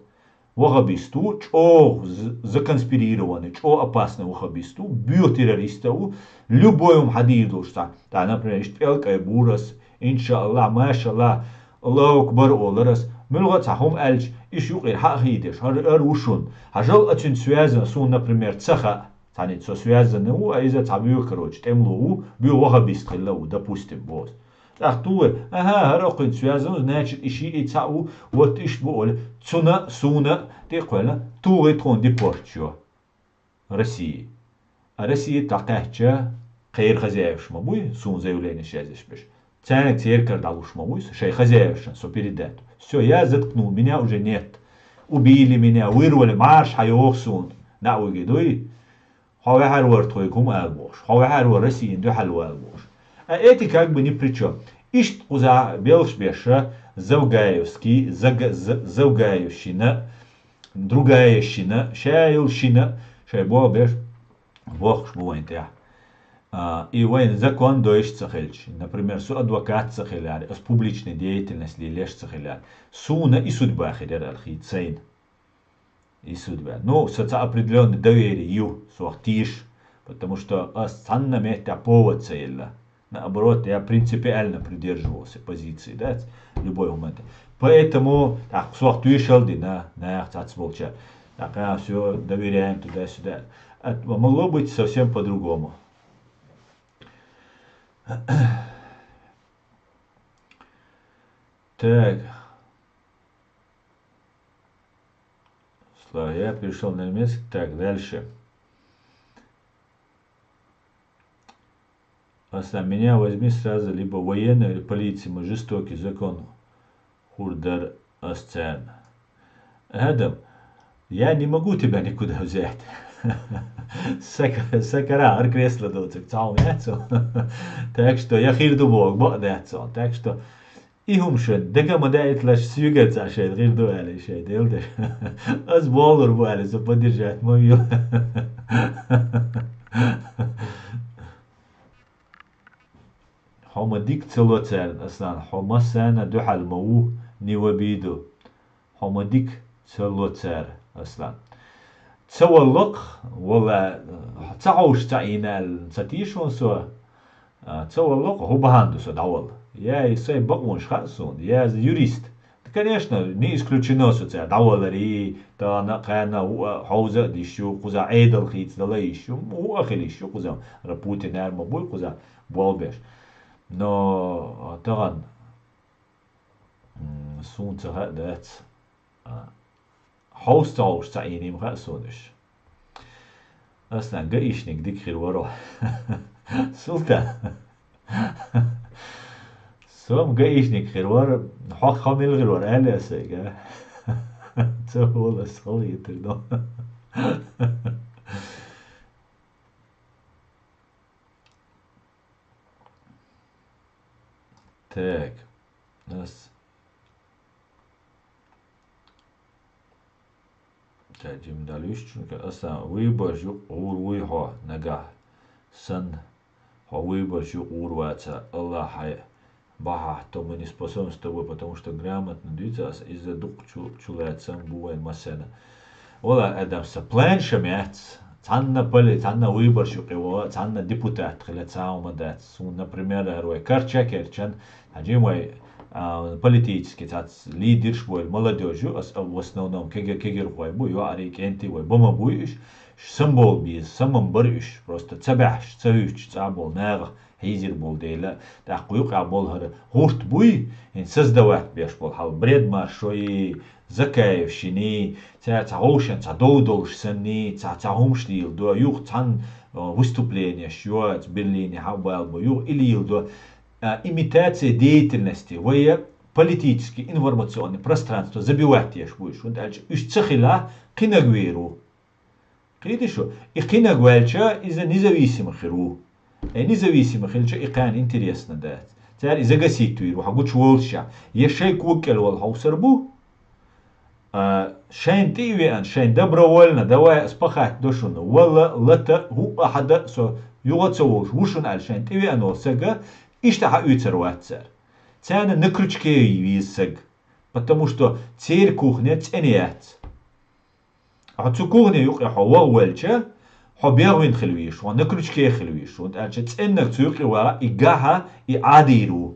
Вахабист ву, чӀогӀа з-, законспирированный, чӀогӀа опасный вахабист ву, боьха террорист а ву, любой хӀума хьадийр долуш цхьа. ТӀаккха, например, иштта пӀелг айбур ас, иншааллахӀ, машаллахӀ, Аллаху акбар олар ас, муьлхха а цхьа хӀума аьлча, иштта юкъера хьа а хийдеш, хӀара, хӀара ву шуна. Хьажал а цуьнца связано, суна, например, ца хаьа. Цхьаьна со связанный ву, а иза цхьа боьха, короче, тӀемало ву, боьха вахабист хилла ву, допустим, боху. ТӀаккха тухий, аха, хӀара кхуьнца связан ву, значит, и шиъ, и цхьаъ ву, вот иштта бу олий, цунна а, суна а тӀе а кхоьллина, тухий тхуна депорт йо России. А Россия дӀакхаьчча, кхеран хозяеваш ма буй, суна заявление язъеш берш. Цаьрга церкара дӀалуш ма вуй со, шайн хозяевашна со передать. Всё, я заткнул, меня уже нет. Убили меня, вырвали, марша хьайогӀу суна. НаӀ вуьгий дуй? Хьо ваьхьар вара тхоьга хӀума ала бохуш, хьо ваьхьар вара Россияна дуьхьал вала бохуш. А эти как бы ни при чём. Иштта кхузахь белхаш беш, Завгаевский, Зага-, З-, Завгаевщина, Другаевщина, ша йолу шина, шайн боху беш, бохуш бу вайн тӀехь. А, и вайн закон дойуш ца хилча, например, со адвокат ца хилар, ас публичный деятельность лелош ца хилар, суна и судьба хир яра аьлла хийца сайна. И судьба. Ну, со цхьа определённый доверие ю, сох тийша, потому что ас цхьанна меттехь повод ца елла. Наоборот, я принципиально придерживался позиции, да, любой момент. Поэтому, так, сох тоьшалла дина, нах цхьацца болча. Так, а, всё, доверяем туда-сюда. А могло быть совсем по-другому. Так. Слава, я перешёл на немецкий. Так, дальше. Аслан, меня возьми сразу либо военный, или полиция, мы жестокий закон хӀур дара ас царна. Адам, я не могу тебя никуда взять. Сака-, сакара, хӀара кресло доцург цхьа хӀума яц. Так что я хир ду боху, бакъ дац. Так что И хӀума шуна дага ма даийталаш, соьгара цхьа шайна хир ду аьлла, шайн делдеш. Ас бохур бу аьлла, со поддержать ма вийла. Хьо ма дика ца ло царна, Аслан, хьо массарна дуьхьал ма ву, не в обиду. Хьо ма дика ца ло цара, Аслан. Ца валлакх, валла, ца хьовш ца Ӏийна аьлла, ца тийшон со, а, ца валлакх, хӀун бахьана ду со дӀавалла? Я и сайн бакъонаш хаьа суна, я юрист. Конечно, не исключено со цара дӀавалларе, тахана а, кхана а, хӀу а хьовза а диш ю, кхуза Ӏедал хийцадала йиш ю, хӀу а хила йиш ю кхуза, ара Путин ара ма буй кхуза болбеш. Но тахана М, суна ца хаьа дац. А, хьовса ца хьовш ца Ӏийна ма хаьа суна уьш. Аслан, гаишник дика хир варо. Султан. Сом гаишник хир вара, хьох хьо мила хир вара, аьлла аса сайга. Ца хӀула ас хала йитар ду. Так. Ас. Так, Джим Далюшченко. Аса выборш юкъ гӀур вуй хьо нагахь санна. Хьо выборш юкъ гӀур ваца, Аллах хьай бахьахь, то мы не способны с тобой, потому что грамотно дуьйцу аса, иза дукха чу, чулаьцам бу вайн массарна. Вала, Адам, са план ша меца. Цхьанна поли-, цхьанна выборщик йо, цхьанна депутат хила цхьа хӀума дац. Суна, например, ара вай карча керчан, хьажим вай, а, политический цхьацца лидерш вай, молодёжь ю, ас, а, в основном кега-, кегирхой бу, йоӀарий кӀентий вай, бу ма буй уьш, самбол беза, самам бар уьш, просто ца баьхьаш, ца хӀуьттуш цӀа болу нагах хьийзир болу дела, тӀаккха юкъахь болу хӀара гӀурт буй, хӀин создавать беш болу хьал, Бред Маршой, Закаевшиний, цара цхьа вовшен цхьа дов долуш санний, цхьа, цхьа хӀумаш лийла до, юха цхьанна, а, выступлениеш йоаца Берлине хьа а балбо, юха и лийла до, а, имитация деятельности, вай политический информационный пространство забивать еш бу уьш, хӀунда аьлча уьш ца хилахь, кхинаг вер ву. Кхийди шу, и кхинаг ваьлча, иза независимо хир ву. Э, независимо хилча, и кхаьна интересно дац. Цара и загасить вийр ву, хьо гучу волуш ша. Я шайн кога кӀел вала хьовсар бу, а, шайна тӀе а веана, шайн добровольно, давай ас пахатта до шуна, вала, лата, хӀуъа хьада, со юха ца волуш, ву шуна аьлла, шайна тӀе веана волу сага, иштта хьан уьйцар вац цара. Царна на крючке веза саг, потому что церан кухне цӀена яц. Хьо цу кухне юкъе хьо ваха велча, хьо бегӀвина хила везаш, хьо на крючке хила везаш, хӀунда аьлча цӀеннаг цу юкъе ваха и гахьа, и Ӏадийр ву.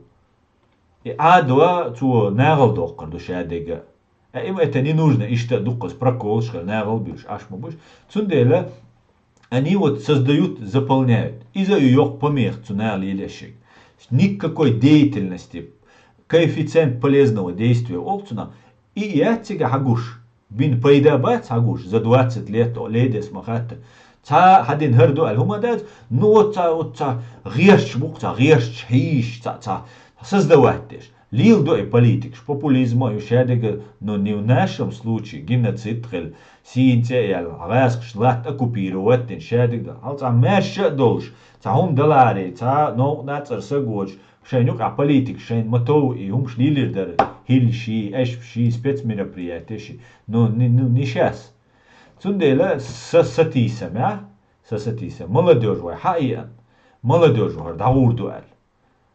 И Ӏадо цо нагӀал доккхур ду шадерга. А им это не нужно, иштта а дуккхаза проколаш хила нагӀал буьйш, Ӏаш ма буьйш. Цундела они вот создают, заполняют. Иза ю йоккха помеха цу наха лелешшиг. Никакой деятельности, коэффициент полезного действия олу цунах. И яц цига хьан гуш. Бин пайда бац хьан гуш, за двадцать лет о ледес ма хатта. Цхьа хьан дина хӀара ду аьлла хӀума дац, ну, оццо, оццо гӀерташ бу-кх, цхьа гӀерташ, хьийзаш, цхьа, цхьа создавать деш. Лела до и политикаш, популизм а ю шадерга, но не в нашем случае, геноцид хила, сийна цӀе а яьлла, гӀазкхаша латта оккупировать дина шадерга, хьал цхьа маьрша а долуш, цхьа хӀума даларе, цхьа новкъа нацӀара са гоцуш, шайн юкъахь политика, шайн ма тов и хӀумаш лелийр дара, хӀиллаший, аьшпаший, спецмероприятиеший, ну, ни-, ну, не щас. Цундела са, сатийсамехь, са сатийсам, молодёжь вай хьаеана, молодёжь вай дӀагӀур ду аьлла.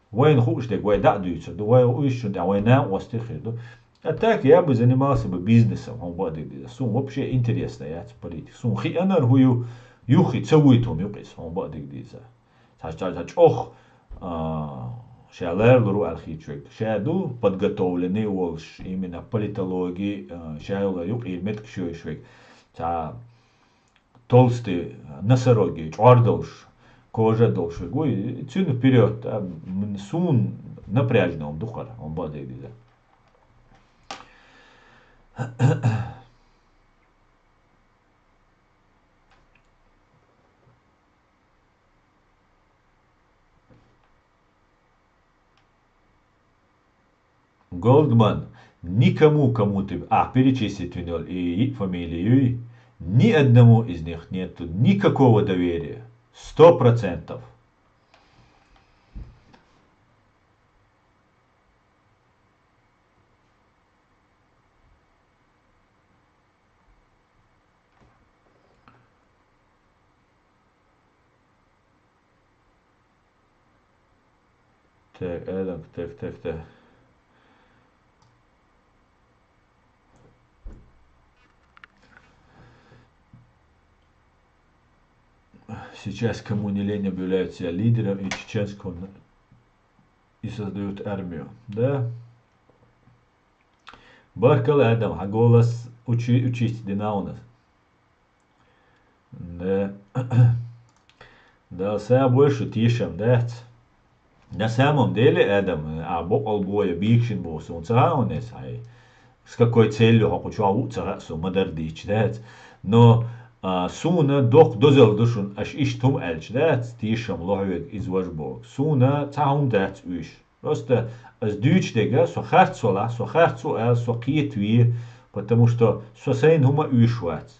Вайна хууш дерг вай дӀа а дуьйцур ду, вай уьш чун тӀехь вай накъостий хир ду. А так я бы занимался бы бизнесом, хьуна бакъдерг дийца. Суна вообще интересно яц политика. Суна хиъанара хӀу ю, юххе ца вуьйту хӀума юкъа иза, хьуна бакъдерг дийца. Цхьа, цхьа, цхьа чӀогӀа, а, ша ларалур ву аьлла хеташ верг. Ша ду подготовленный волуш, именно политологи, а, ша йолу юкъера меттигаш йойуш верг. Цхьа толстый носороги, чӀор долуш, кожа долуш верг ву, и цуьнан вперёд, а, м, суна напряжно хӀума ду хӀара, хьуна бакъдерг дийца. Голдман, никому, кому ты, а, перечислить винел и, и фамилию, ни одному из них нету никакого доверия. Сто процентов. Так, Адам, так, так, так. Сейчас кому не лень объявляют себя лидером и чеченского на-, и создают армию. Да? Баркалла, Адам, хьан голос учи-, учись дина у нас. Да. Дала са больше тешам дац. На самом деле, Адам, а бокъал боя бийкшин бу суна ца хаьа, хьуна эс хьай. С какой целью хьо кху чохь ву ца хаьа, со ма-дарра дийча дац. Но, а, суна доккха дозалла ду шуна, аша иштта хӀума аьлча дац, тешам лохьавега иза важа боху. Суна цхьа хӀума дац уьш. Просто ас дуьйцу дерг, со харц валахь, со харц ву аьлла, со кхетаве, потому что со сайна хӀума уьш вац.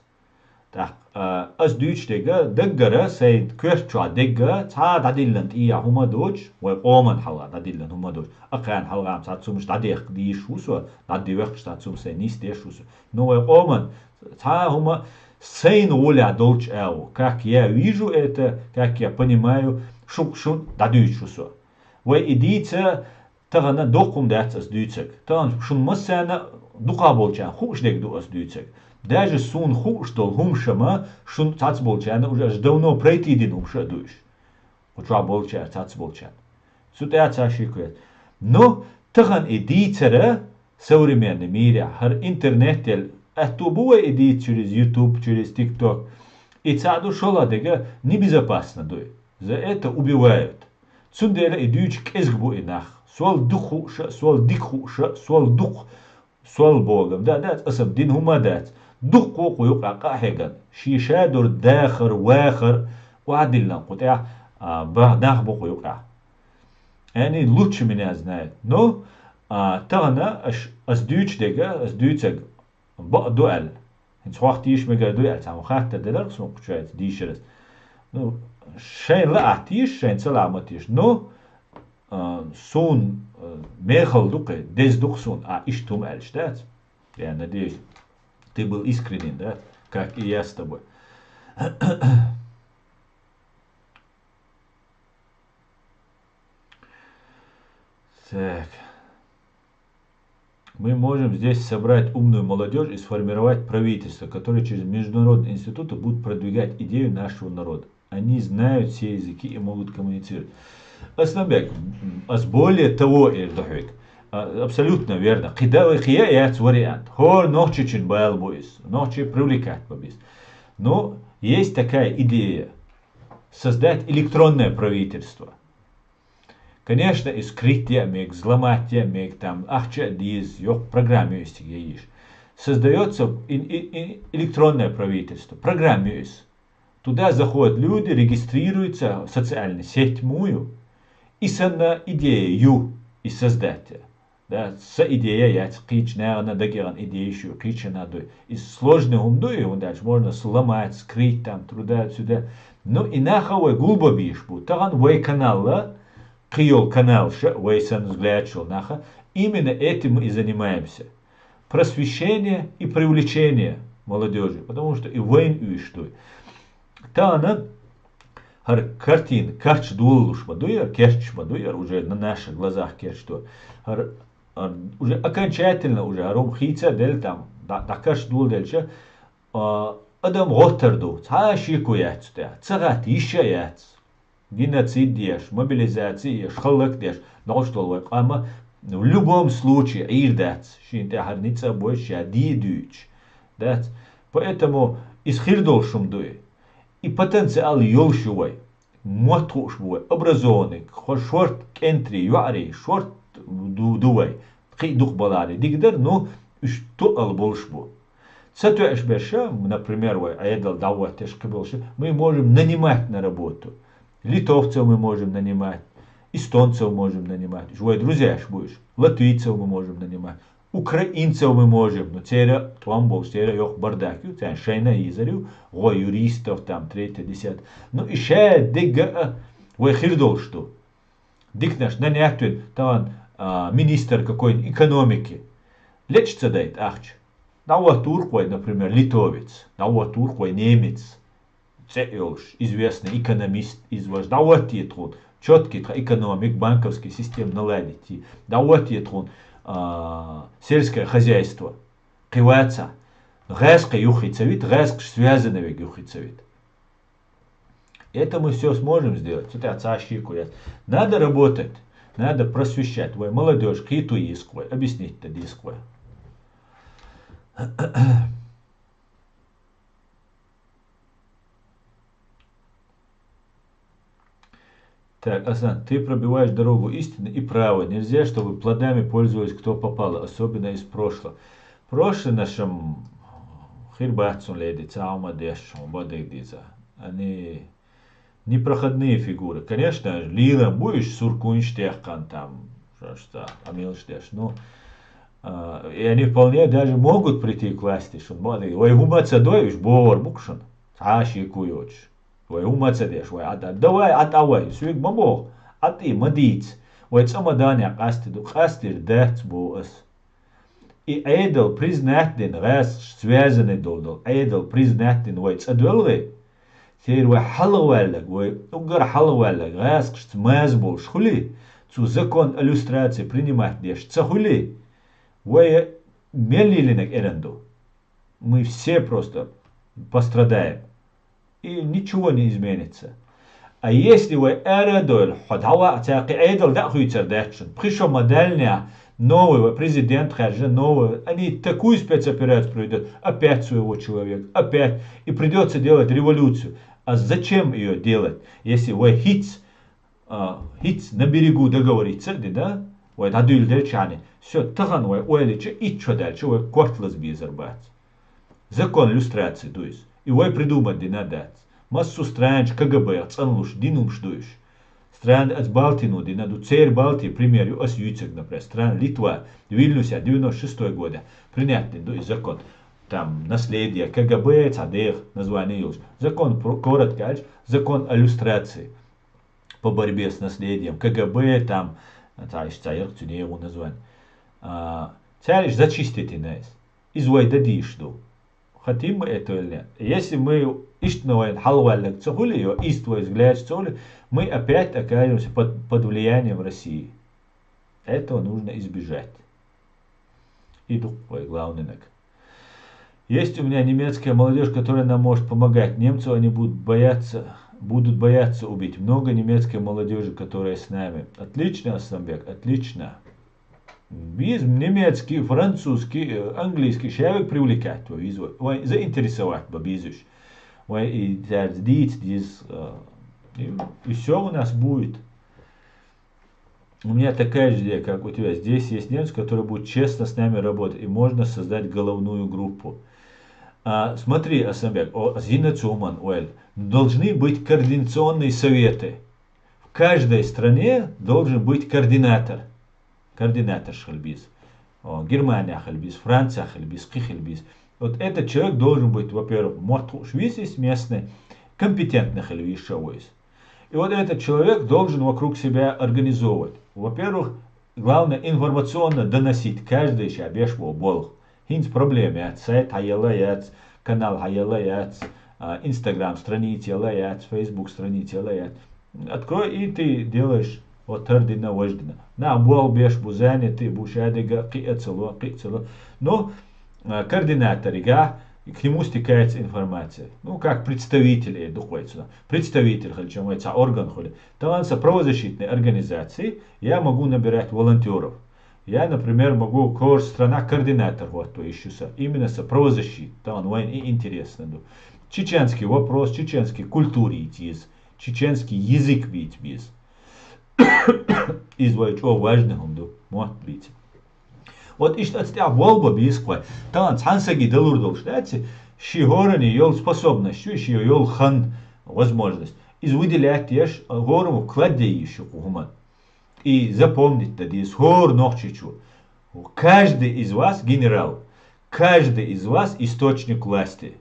ТӀаккха, а, ас дуьйцу дерг, даггара сайна коьрта чохь дерг, цхьа а дӀадиллина тӀехьа хӀума доцуш, вай къоман хьалха дӀадиллина хӀума доцуш, акхарна хьалха цхьацца хӀумаш дӀадехка дийшаш ву со, дӀадивехкаш цхьацца хӀума сайна нисдеш ву со. Но вай къоман цхьа а хӀума сайна гӀолехь долчу агӀо, как я вижу это, как я понимаю, шу, шун дӀадуьйцуш ву со. Вай и дийца, тахана доккха хӀума дац ас дуьйцург. Тахана шун массарна а, дукхахболчарна хууш дерг ду ас дуьйцург. Даже суна хууш долу хӀумаш ма шун цхьацболчарна уже аж давно пройти дина хӀумаш а ду уьш. Кху чохь болчара, цхьацболчарна. Цу тӀаьхьа цхьа ши кхет. Но тахана и дийцара современный мирехь, хӀара интернет елла, аьтту бу вай и дийца через YouTube, через TikTok. И цхьаъ ду, шолгӀа дерг небезопасно ду и. За это убивают. Цундела и дуьйцу кӀезиг бу и нах. Сол дукха хууш а, сол дика хууш а, сол дукха, сол богам да, дац, аса дина хӀума дац. Дукха вукху юкъа къа а хьеган. Шен ша долу дахар, вахар, охьадиллина кху тӀехь, а, ба-, нах бу кху юкъахь. Они лучше меня знают. Но, а, тахана аш, ас дуьйцу дерг, ас дуьйцург бакъ ду аьлла. ХӀинца хьох тийша мегар ду аьлла, цхьамма хаттар делара суна кху чуьра дийшарас. Ну, шайн лаахь тийша, шайн ца лаахь ма тийша. Ну, а, суна, а, мехала ду-кх, деза ду-кх суна, а, иштта хӀума аьлча, дац? Я надеюсь, ты был искренен, да? Как и я с тобой. Так. Мы можем здесь собрать умную молодежь и сформировать правительство, которое через международные институты будет продвигать идею нашего народа. Они знают все языки и могут коммуницировать. Асланбек, м, аз более того эр ду хьоьга. А, абсолютно верно. Кхы да вай кхы яц вариант. ХӀора нохчочун бала бу иза. Нохчий привлекать бу иза. Но есть такая идея. Создать электронное правительство. Конечно, и скрыть я мег, взломать я мег, там, ахча а деза, йоккха программа ю истиге йиш. Создаётся ин- и- и- электронное правительство, программа ю из. Туда заходят люди, регистрируются в социальной сеть мую, и санна идея ю и создать. Да, са идея яц, кхыча нахана дагеган идея шу, кхыча на дуй. И сложный хӀума дуй, хӀума даьлча можно сломать, скрыть, там, туда-сюда. Ну, и наха вай гулба биш бу. Тахан вай канал, кхы йол канал ша, вай сан взгляд шул наха. Именно этим мы и занимаемся. Просвещение и привлечение молодежи, потому что и вайн уьш дуй. Тахан хӀара картина, карташ долалуш ма дуй, керчаш ма дуй, уже на наших глазах керчаш ду. ХӀара, хӀара уже окончательно, уже хӀара хӀума хийца а делла там, дӀа- дӀакарчаш доладелча, а, адам гӀоттар ду, цхьа а шеко яц цу тӀа, ца гӀатта йиш а яц. Геноцид еш, мобилизаци еш, хӀаллакдеш, догӀуш дола вай къам в любом случае Ӏийр дац, шийна тӀехьара ницкъ а бойш, ша дий а дуьйцуш. Дац. Поэтому из хир долуш хӀума дуй. И потенциал йолуш ю вай. Мотт хууш бу вай, образованный, хо- шорт кӀентарий, йоӀарий, шорт ду, ду вай. Кхин а дукха баларий дика дара, ну, уьш тоъал болуш бу. Ца тоьаш берш, например, вай Ӏедал дӀахӀоттеш кхин болуш, мы можем нанимать на работу. Литовцев мы можем нанимать, эстонцев можем нанимать. Уж вай друзьяш бу уж. Латвийцев мы можем нанимать. Украинцев мы можем, ну, церан тӀом болуш, церан йоккха бардак ю, царна шайна а йийзар ю, гӀо юристов, там, третье, десятое. Ну, и ша дегга а вай хир долуш ду. Диканаш нанять вина, тахан, а, министр какой-нибудь экономики. Лечкъа ца дайта ахча. ДӀахӀоттур-кх вай, например, литовец, дӀахӀоттур-кх вай немец. ЦӀе йолуш, известный экономист, из ваш, дӀахӀотте тхуна, чётки тхан экономик, банковский система наладить йи, дӀахӀотте тхуна, а, сельское хозяйство, кхин вац а. ГӀаьскхи юххе ца вита, гӀаьскхаш связанный верг юххе ца вита. Это мы всё сможем сделать. Цу тӀехь цхьа а шеко яц. Надо работать, надо просвещать. Вай молодёжь кхето еза-кх вай, объяснить дан деза-кх вай. Так, Асан, ты пробиваешь дорогу истины и права. Нельзя, чтобы плодами пользовались кто попало, особенно из прошлого. Прошлый нашим хир бац цунна леди, цхьа хӀума деш, хӀума бадайг дийца. Они непроходные фигуры. Конечно, лийран бу уьш, суркунаш текхан там, шоашца къамелаш деш. Ну, а, и они вполне даже могут прийти к власти, шуна боху, вай хӀума ца дой, уьш бохур бу-кх шуна. Цхьа а шеко йоцуш. Вай хӀума ца деш, вай Ӏа тӀа. Давай, Ӏа тӀа вай, соьга ма боху. Ӏа тӀе ма дийца. Вай цӀа ма дан а къастий ду, къастийр дац, боху ас. И Ӏедал признать дина, гӀаьскхашца связанный долу, долу Ӏедал признать дина вай цӀа доьлхий, церан вай хьалхаваьлларг, вай уггар хьалхаваьлларг гӀаьскхашца маза болуш хуьлий, цу закон о люстрации принимать деш ца хуьлий, вай мел йиллинарг эрна ду. Мы все просто пострадаем. И ничего не изменится. А если вай ара а дойла, хьо дӀаваха цаьркхи Ӏедал дӀа а хуьйцур дац шуна, пхи шо ма даьллинехь, новый вай президент хаьржина, новый, они такую спецоперацию проведут, опять своего человека, опять. И придётся делать революцию. А зачем её делать, если вай хӀинца а, хӀинца на берегу договориться а дина, вай дӀадуьйладелча хьуна, всё, тахана вай ойла йича, итт шо даьлча вай корта лаза безар бац. Закон люстрации ду иза. И вай придумать дина дац. Массо а странаш КГБ-х цӀанлуш дина хӀумаш ду уьш. Страна аса Балтино дина ду, церан Балти пример ю аса юьйцург, например, страна Литва, Вильнюсехь девяносто шестой года принять дина ду и закон. Там наследие КГБ, цхьа деха название йолуш. Закон про-, коротко аьлча, закон о люстрации. по борьбе с наследием, КГБ, там, цхьа иштта цхьа яр цу негӀун название. А, цаьриш зачистить йина иза. Иза вай дан дийш ду. Хотим мы этого или нет? Если мы иштта вайна хьалваьллаг ца хуьлий, йо, ист вай взгляд ца хуьлий, мы опять окажемся под, под влиянием России. Этого нужно избежать. И ду вай главный наг. Есть у меня немецкая молодежь, которая нам может помогать. Немцев они будут бояться, будут бояться убить. Много немецкой молодежи, которая с нами. Отлично, Асланбек, отлично. Беза немецкий, французский, э, английский шавиг привлекать ба беза вай, вай заинтересовать ба беза уж. Вай и цаьрца дийца деза, э, и, и всё у нас будет. У меня такая же идея, как у тебя. Здесь есть немцы, которые будут честно с нами работать, и можно создать головную группу. А, смотри, Асланбек, о, зина цуман, уэль, должны быть координационные советы. В каждой стране должен быть координатор. Координатор хила беза. О, Германия хила беза, Франция хила беза, кхы хила беза. Вот этот человек должен быть, во-первых, мотт хууш веза местный, компетентный хила веза ша вайс. И вот этот человек должен вокруг себя организовывать. Во-первых, главное информационно доносить каждый ша беш бо болх. ХӀинца проблема яц, сайт хьаелла яц, канал хьаелла яц, а, Instagram страница елла яц, Facebook страница елла яц. Открой, и ты делаешь вот тардина, вождина. На, бол беш бу, заняты бу, шадига, кхи а ца ло, кхи а ца ло. Но, а, координаторига, к нему стекается информация. Ну, как представитель, э, дукхвайца. Представитель, хилча вай цхьа орган хуьлий. Тахан са правозащитной организации я могу набирать волонтёров. Я, например, могу кор страна координатор вот то ищу са. Именно са правозащита. Тахан вайн и интересно ду. Чеченский вопрос, чеченский культура еза, чеченский язык бийца беза. Из вай чӀо важный хӀума ду, мотт бийца. Вот иштта ацтӀехь болба бийскхой. Тахан цхьан саги далур долуш дац, ши хӀоране йолу способность, ши йолу хан, возможность. Иза выделять еш, хӀораммо вклад де йиш ю кху хӀуманна. И запомнить дан деза хӀора нохчичо. Каждый из вас генерал, каждый из вас источник власти.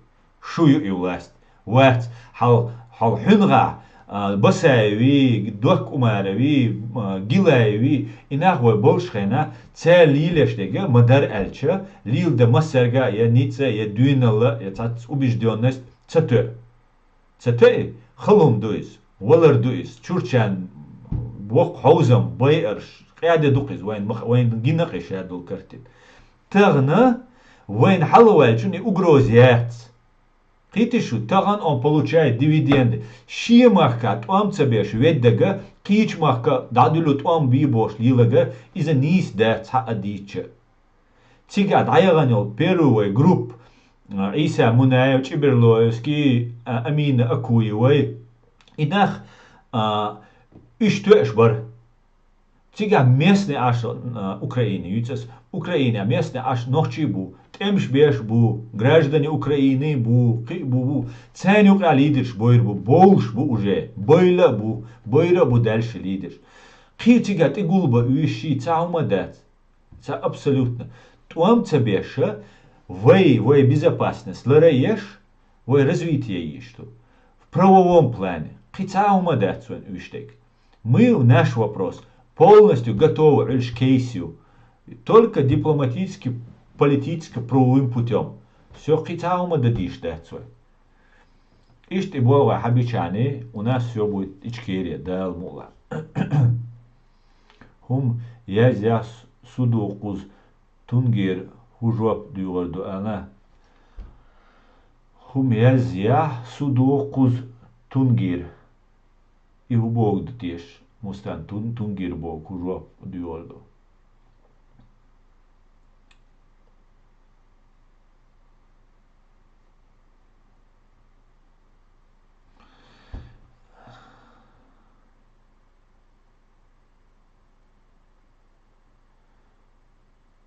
Шу ю и власть. Вац, хьал, хьал хьуьнгахь, а, Басаеви, Доккумареви, а, Гилаеви, и нах вай болуш хенахь, цаьрца лелаш дерг ма дара аьлча, леладан массаьрга я ницкъ, я дуьйналла, я цхьацца убеждённость ца тоьа. Ца тоьа, хала хӀума ду иза, валар ду иза, чурчан воккха хьовзам, байарш, къаьда ду-кх иза, вайн мах-, вайн гина кхин шадолу картина. Тахана вайна хьалаваьллачунна и угроза яц. Кхетий шу, тахана он получает дивиденды. Шен махкахь тӀом ца беш веддага, кхечу махка дӀадуьллу тӀом бий бохуш лелага, иза нийса дац хьаа дийча. Цигахь дӀаяхана йолу первый вай группа, а, Ӏийса Мунаев, Чиберлоевский, а, Амина Акуевой. И нах, а, уьш тоьаш бара. Цигахь местный Ӏаш, а, Украине, юьцас Украине, местный Ӏаш нохчий бу, тӀемаш беш бу, граждане Украины бу, кхин а бу, бу. Царна юкъахь лидерш бойр бу, бовлуш бу уже, бойла а бу, бойра а бу дальше лидерш. Кхин цигахь тӀе гулба уьш ший цхьа хӀума дац. Ца абсолютно. ТӀом ца беша, вай, вай безопасность лара еш, вай развитие йиш ду. В правовом плане. Кхин цхьа а хӀума дац вайн уьш дерг. Мы, наш вопрос, полностью готовы Ӏуьллуш кейс ю. Только дипломатически, политически, правовым путём. Всё, кхин цхьа а хӀума дан дийш дац вай. Иштта и болх вай хьабичахьана, у нас всё будет Ичкерия, Дала мукъ лахь. ХӀума язъяхь, су дуккхуза тунгера хӀун жоп доьгӀур ду аьлла. ХӀума язъяхь, су дуккхуза тунгера. И хӀун боху ду теша, Мустан, тун-, тунгера боху хӀун жоп доьгӀур ду?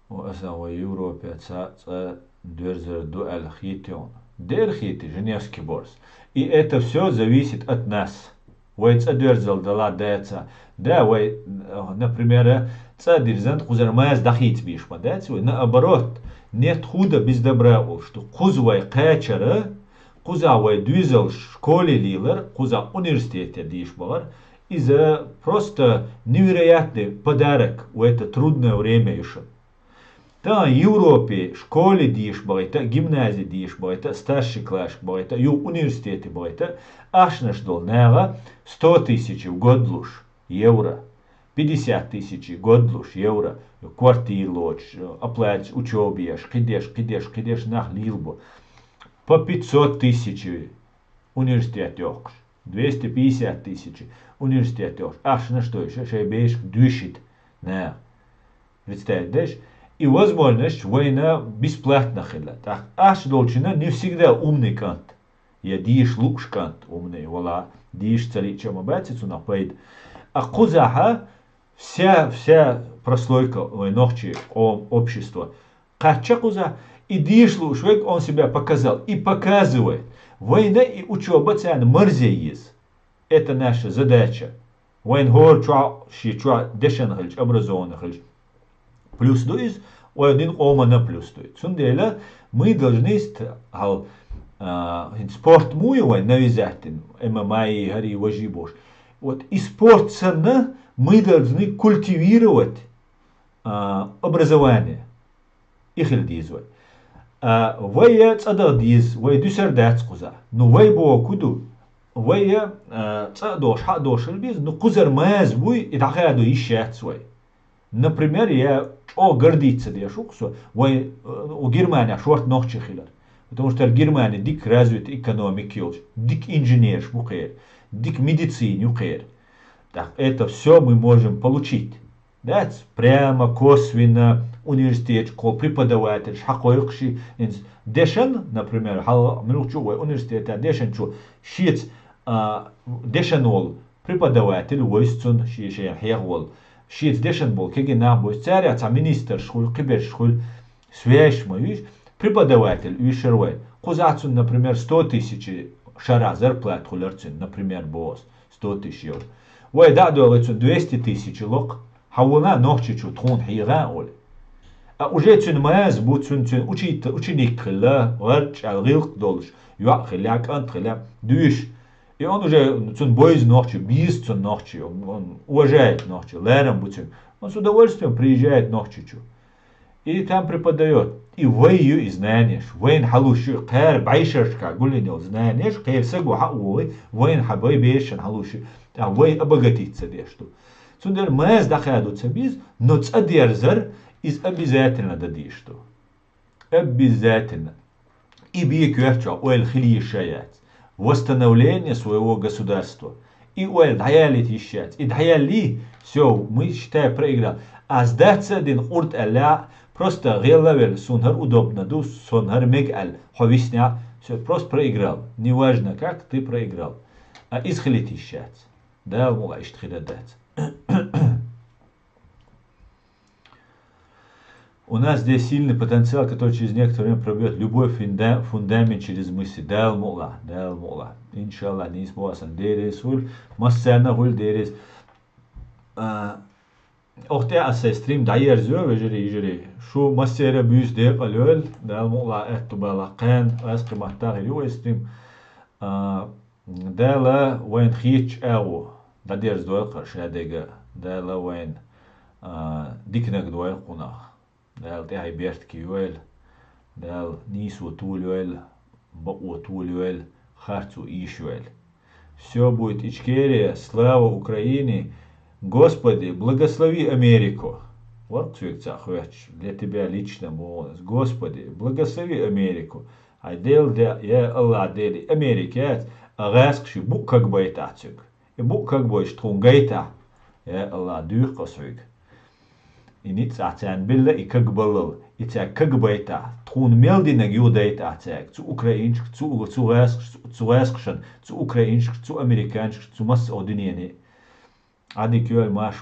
Ва аса вай Европе цхьа цӀа доьрзар ду аьлла хетий хьуна? Дера хетий, Женевский борз. И это всё зависит от нас. Вай цӀа доьрзал дала даца. Да, вай, например, цӀа дирзан кхузара маза дӀахийца бийш ма дац вай. Наоборот, нет худа без добра олуш ду. Кхуза вай кхачара, кхуза вай доьзал школе лелар, кхуза университете дийш бахар, Иза просто невероятный подарок в это трудное время, Юша. Та Европе школе деш бахита, гимназии деш бахита, старший класс бахита, ю университете бахита, ахчанаш дола наха сто тысяч в год луш евро, пятьдесят тысяч в год луш евро, квартира лоч, оплатить учёба еш, кхидеш, кхидеш, кхидеш нах лил бу. По пятьсот тысяч университет йохкуш, двести пятьдесят тысяч университет йохкуш. Ахчанаш дойша, шей бешка дуьшит. На. Представить деш? И возможность вайна бесплатно хила. Так, ахча долчина не всегда умный кант. Я диш лукш кант умный, вала, диш цалича ма баци цуна пайда. А кхузаха вся, вся прослойка, ой, нохчи, о, общество, кхача кхуза, и диш луш век он себя показал, и показывает. Вайна и учёба цан марзе из. Это наша задача. Вайн хор чуа, ши чуа дешан хилч, образованный хилч. Плюс ду из, ой, дин омана плюс ду из. Цундела мы должны ст-, хал, а, спорт муй вайн навязать, ММА и хари важи бош. Вот и спорт санна мы должны культивировать а, образование. Ихил диз вай. А, вай я цӀа дагӀа диз, вай дуьсар дац кхуза. Ну, вай бо куду? Вай я, а, цӀа дош, хьа дош хил биз, ну, кхузар маз буй, и дӀахаду йиш яц вай. Например, я чӀо гордиться деш ву кхуза, вай, э, у Германия шорт нохчи хилар. Потому что Германия дик развитая экономика йолч, дик инженерш бу кхер, дик медицина ю кхер. Так, это всё мы можем получить. Дац, прямо, косвенно университет школ преподаватель хьакхойкхуши, инс-, дешан, например, хьал-, муьлхачу вай университета дешан чу шец, а, дешан волу преподаватель войс цун ши-, шен хьех волу. Шец дешан болу кегий нах бойс, царя цхьа министрш хуьлу, кхиберш хуьлу, связь ма виш, преподаватель уьшар вай. Кхуза цун, например, сто тысяч шара зарплата хуьлар цун, например, бос, сто тысяч евро. Вай да а доьлу цун двести тысяч локх, хьан вуна нохчичу тхуна хьийгӀа а олу. А уже цуьнан маза бу, цуьнан, цуьнан учийта-, ученик хилла, гӀарчӀал гӀилкх долуш, йоӀ хилла, кӀант хилла, дуьйш. И он уже цуьнан бойза нохчи, бийза цуьнан нохчи, он, он уважает нохчи, лерам бу цуьнан. Он с удовольствием приезжает нохчичу. И там преподаёт. И вай ю и знаниеш, вайна хьалуш ю, кхара бӀешерашка гуллин йолу знаниеш, кхера саго хьа а вогӀий, вайна хьан бай бешан хьалуш ю, тӀаккха вай обогатиться деш ду. Цундела маза дӀахаду ца бийза, но цӀа дерзар, иза обязательно дан дийш ду. Обязательно. И бекоьрчохь ойла хила йиш а яц. Восстановление своего государства. И ойла дӀаялийта йиш яц. И дӀаяллий, всё, мы, считай, проиграл. Ас дац а дина къурд аьлла, просто гӀелла а велла, суна хӀара удобно ду, суна хӀара мега аьлла, хьо виснехь, всё, просто проиграл. Неважно как, ты проиграл. А иза хилийта йиш яц. Дала мукъа иштта хир дац. У нас здесь сильный потенциал, который через некоторое время пробьёт любой фунда-, фундамент через мысли. Дала мукъа, Дала мукъа. Иншаллах, нийса бохсан деррис хуьлу, массарна а хуьлу деррис. А, охьа тӀе а сайн стрим дӀаерзайо, вежарий, йижарий. Шу массеран а буьйса декъал йойла, Дала мукъа аьтту балахь кхаьна, аз кхин маттахь хир ю вай стрим. А, Дала вайна хетачу агӀо дӀадерзадойла кхара шадерг а. Дала вайна, а, диканиг дойла кхунах. Дала тӀаьхье беркате йойла. Дала нийсо толайойла, бакъо толайойла, харцо ийшайойла. Всё будет Ичкерия, слава Украине. Господи, благослови Америку. Варх соьга цхьаъ хоьттуш, для тебя лично боху ас. Господи, благослови Америку. Ай Дела, де-, я АллахӀ, Дела, и Америка яц, а гӀаьскхаш букъ кагбайтахь цуьнга. И букъ кагбойш тхуна гайтахь, я АллахӀ, дуьйху ас хьоьга. И ницкъ ахь царна билла, и кагбаллал, и цаьрга кагбайтахь, тхуна мел динарг юхадайта ахь цаьрга, цу украинчка, цу, цу гӀаьскхаш-, цу гӀаьскхашна, цу украинчка, цу американчка, цу массо а дуьнене. Ӏадика йойла, марша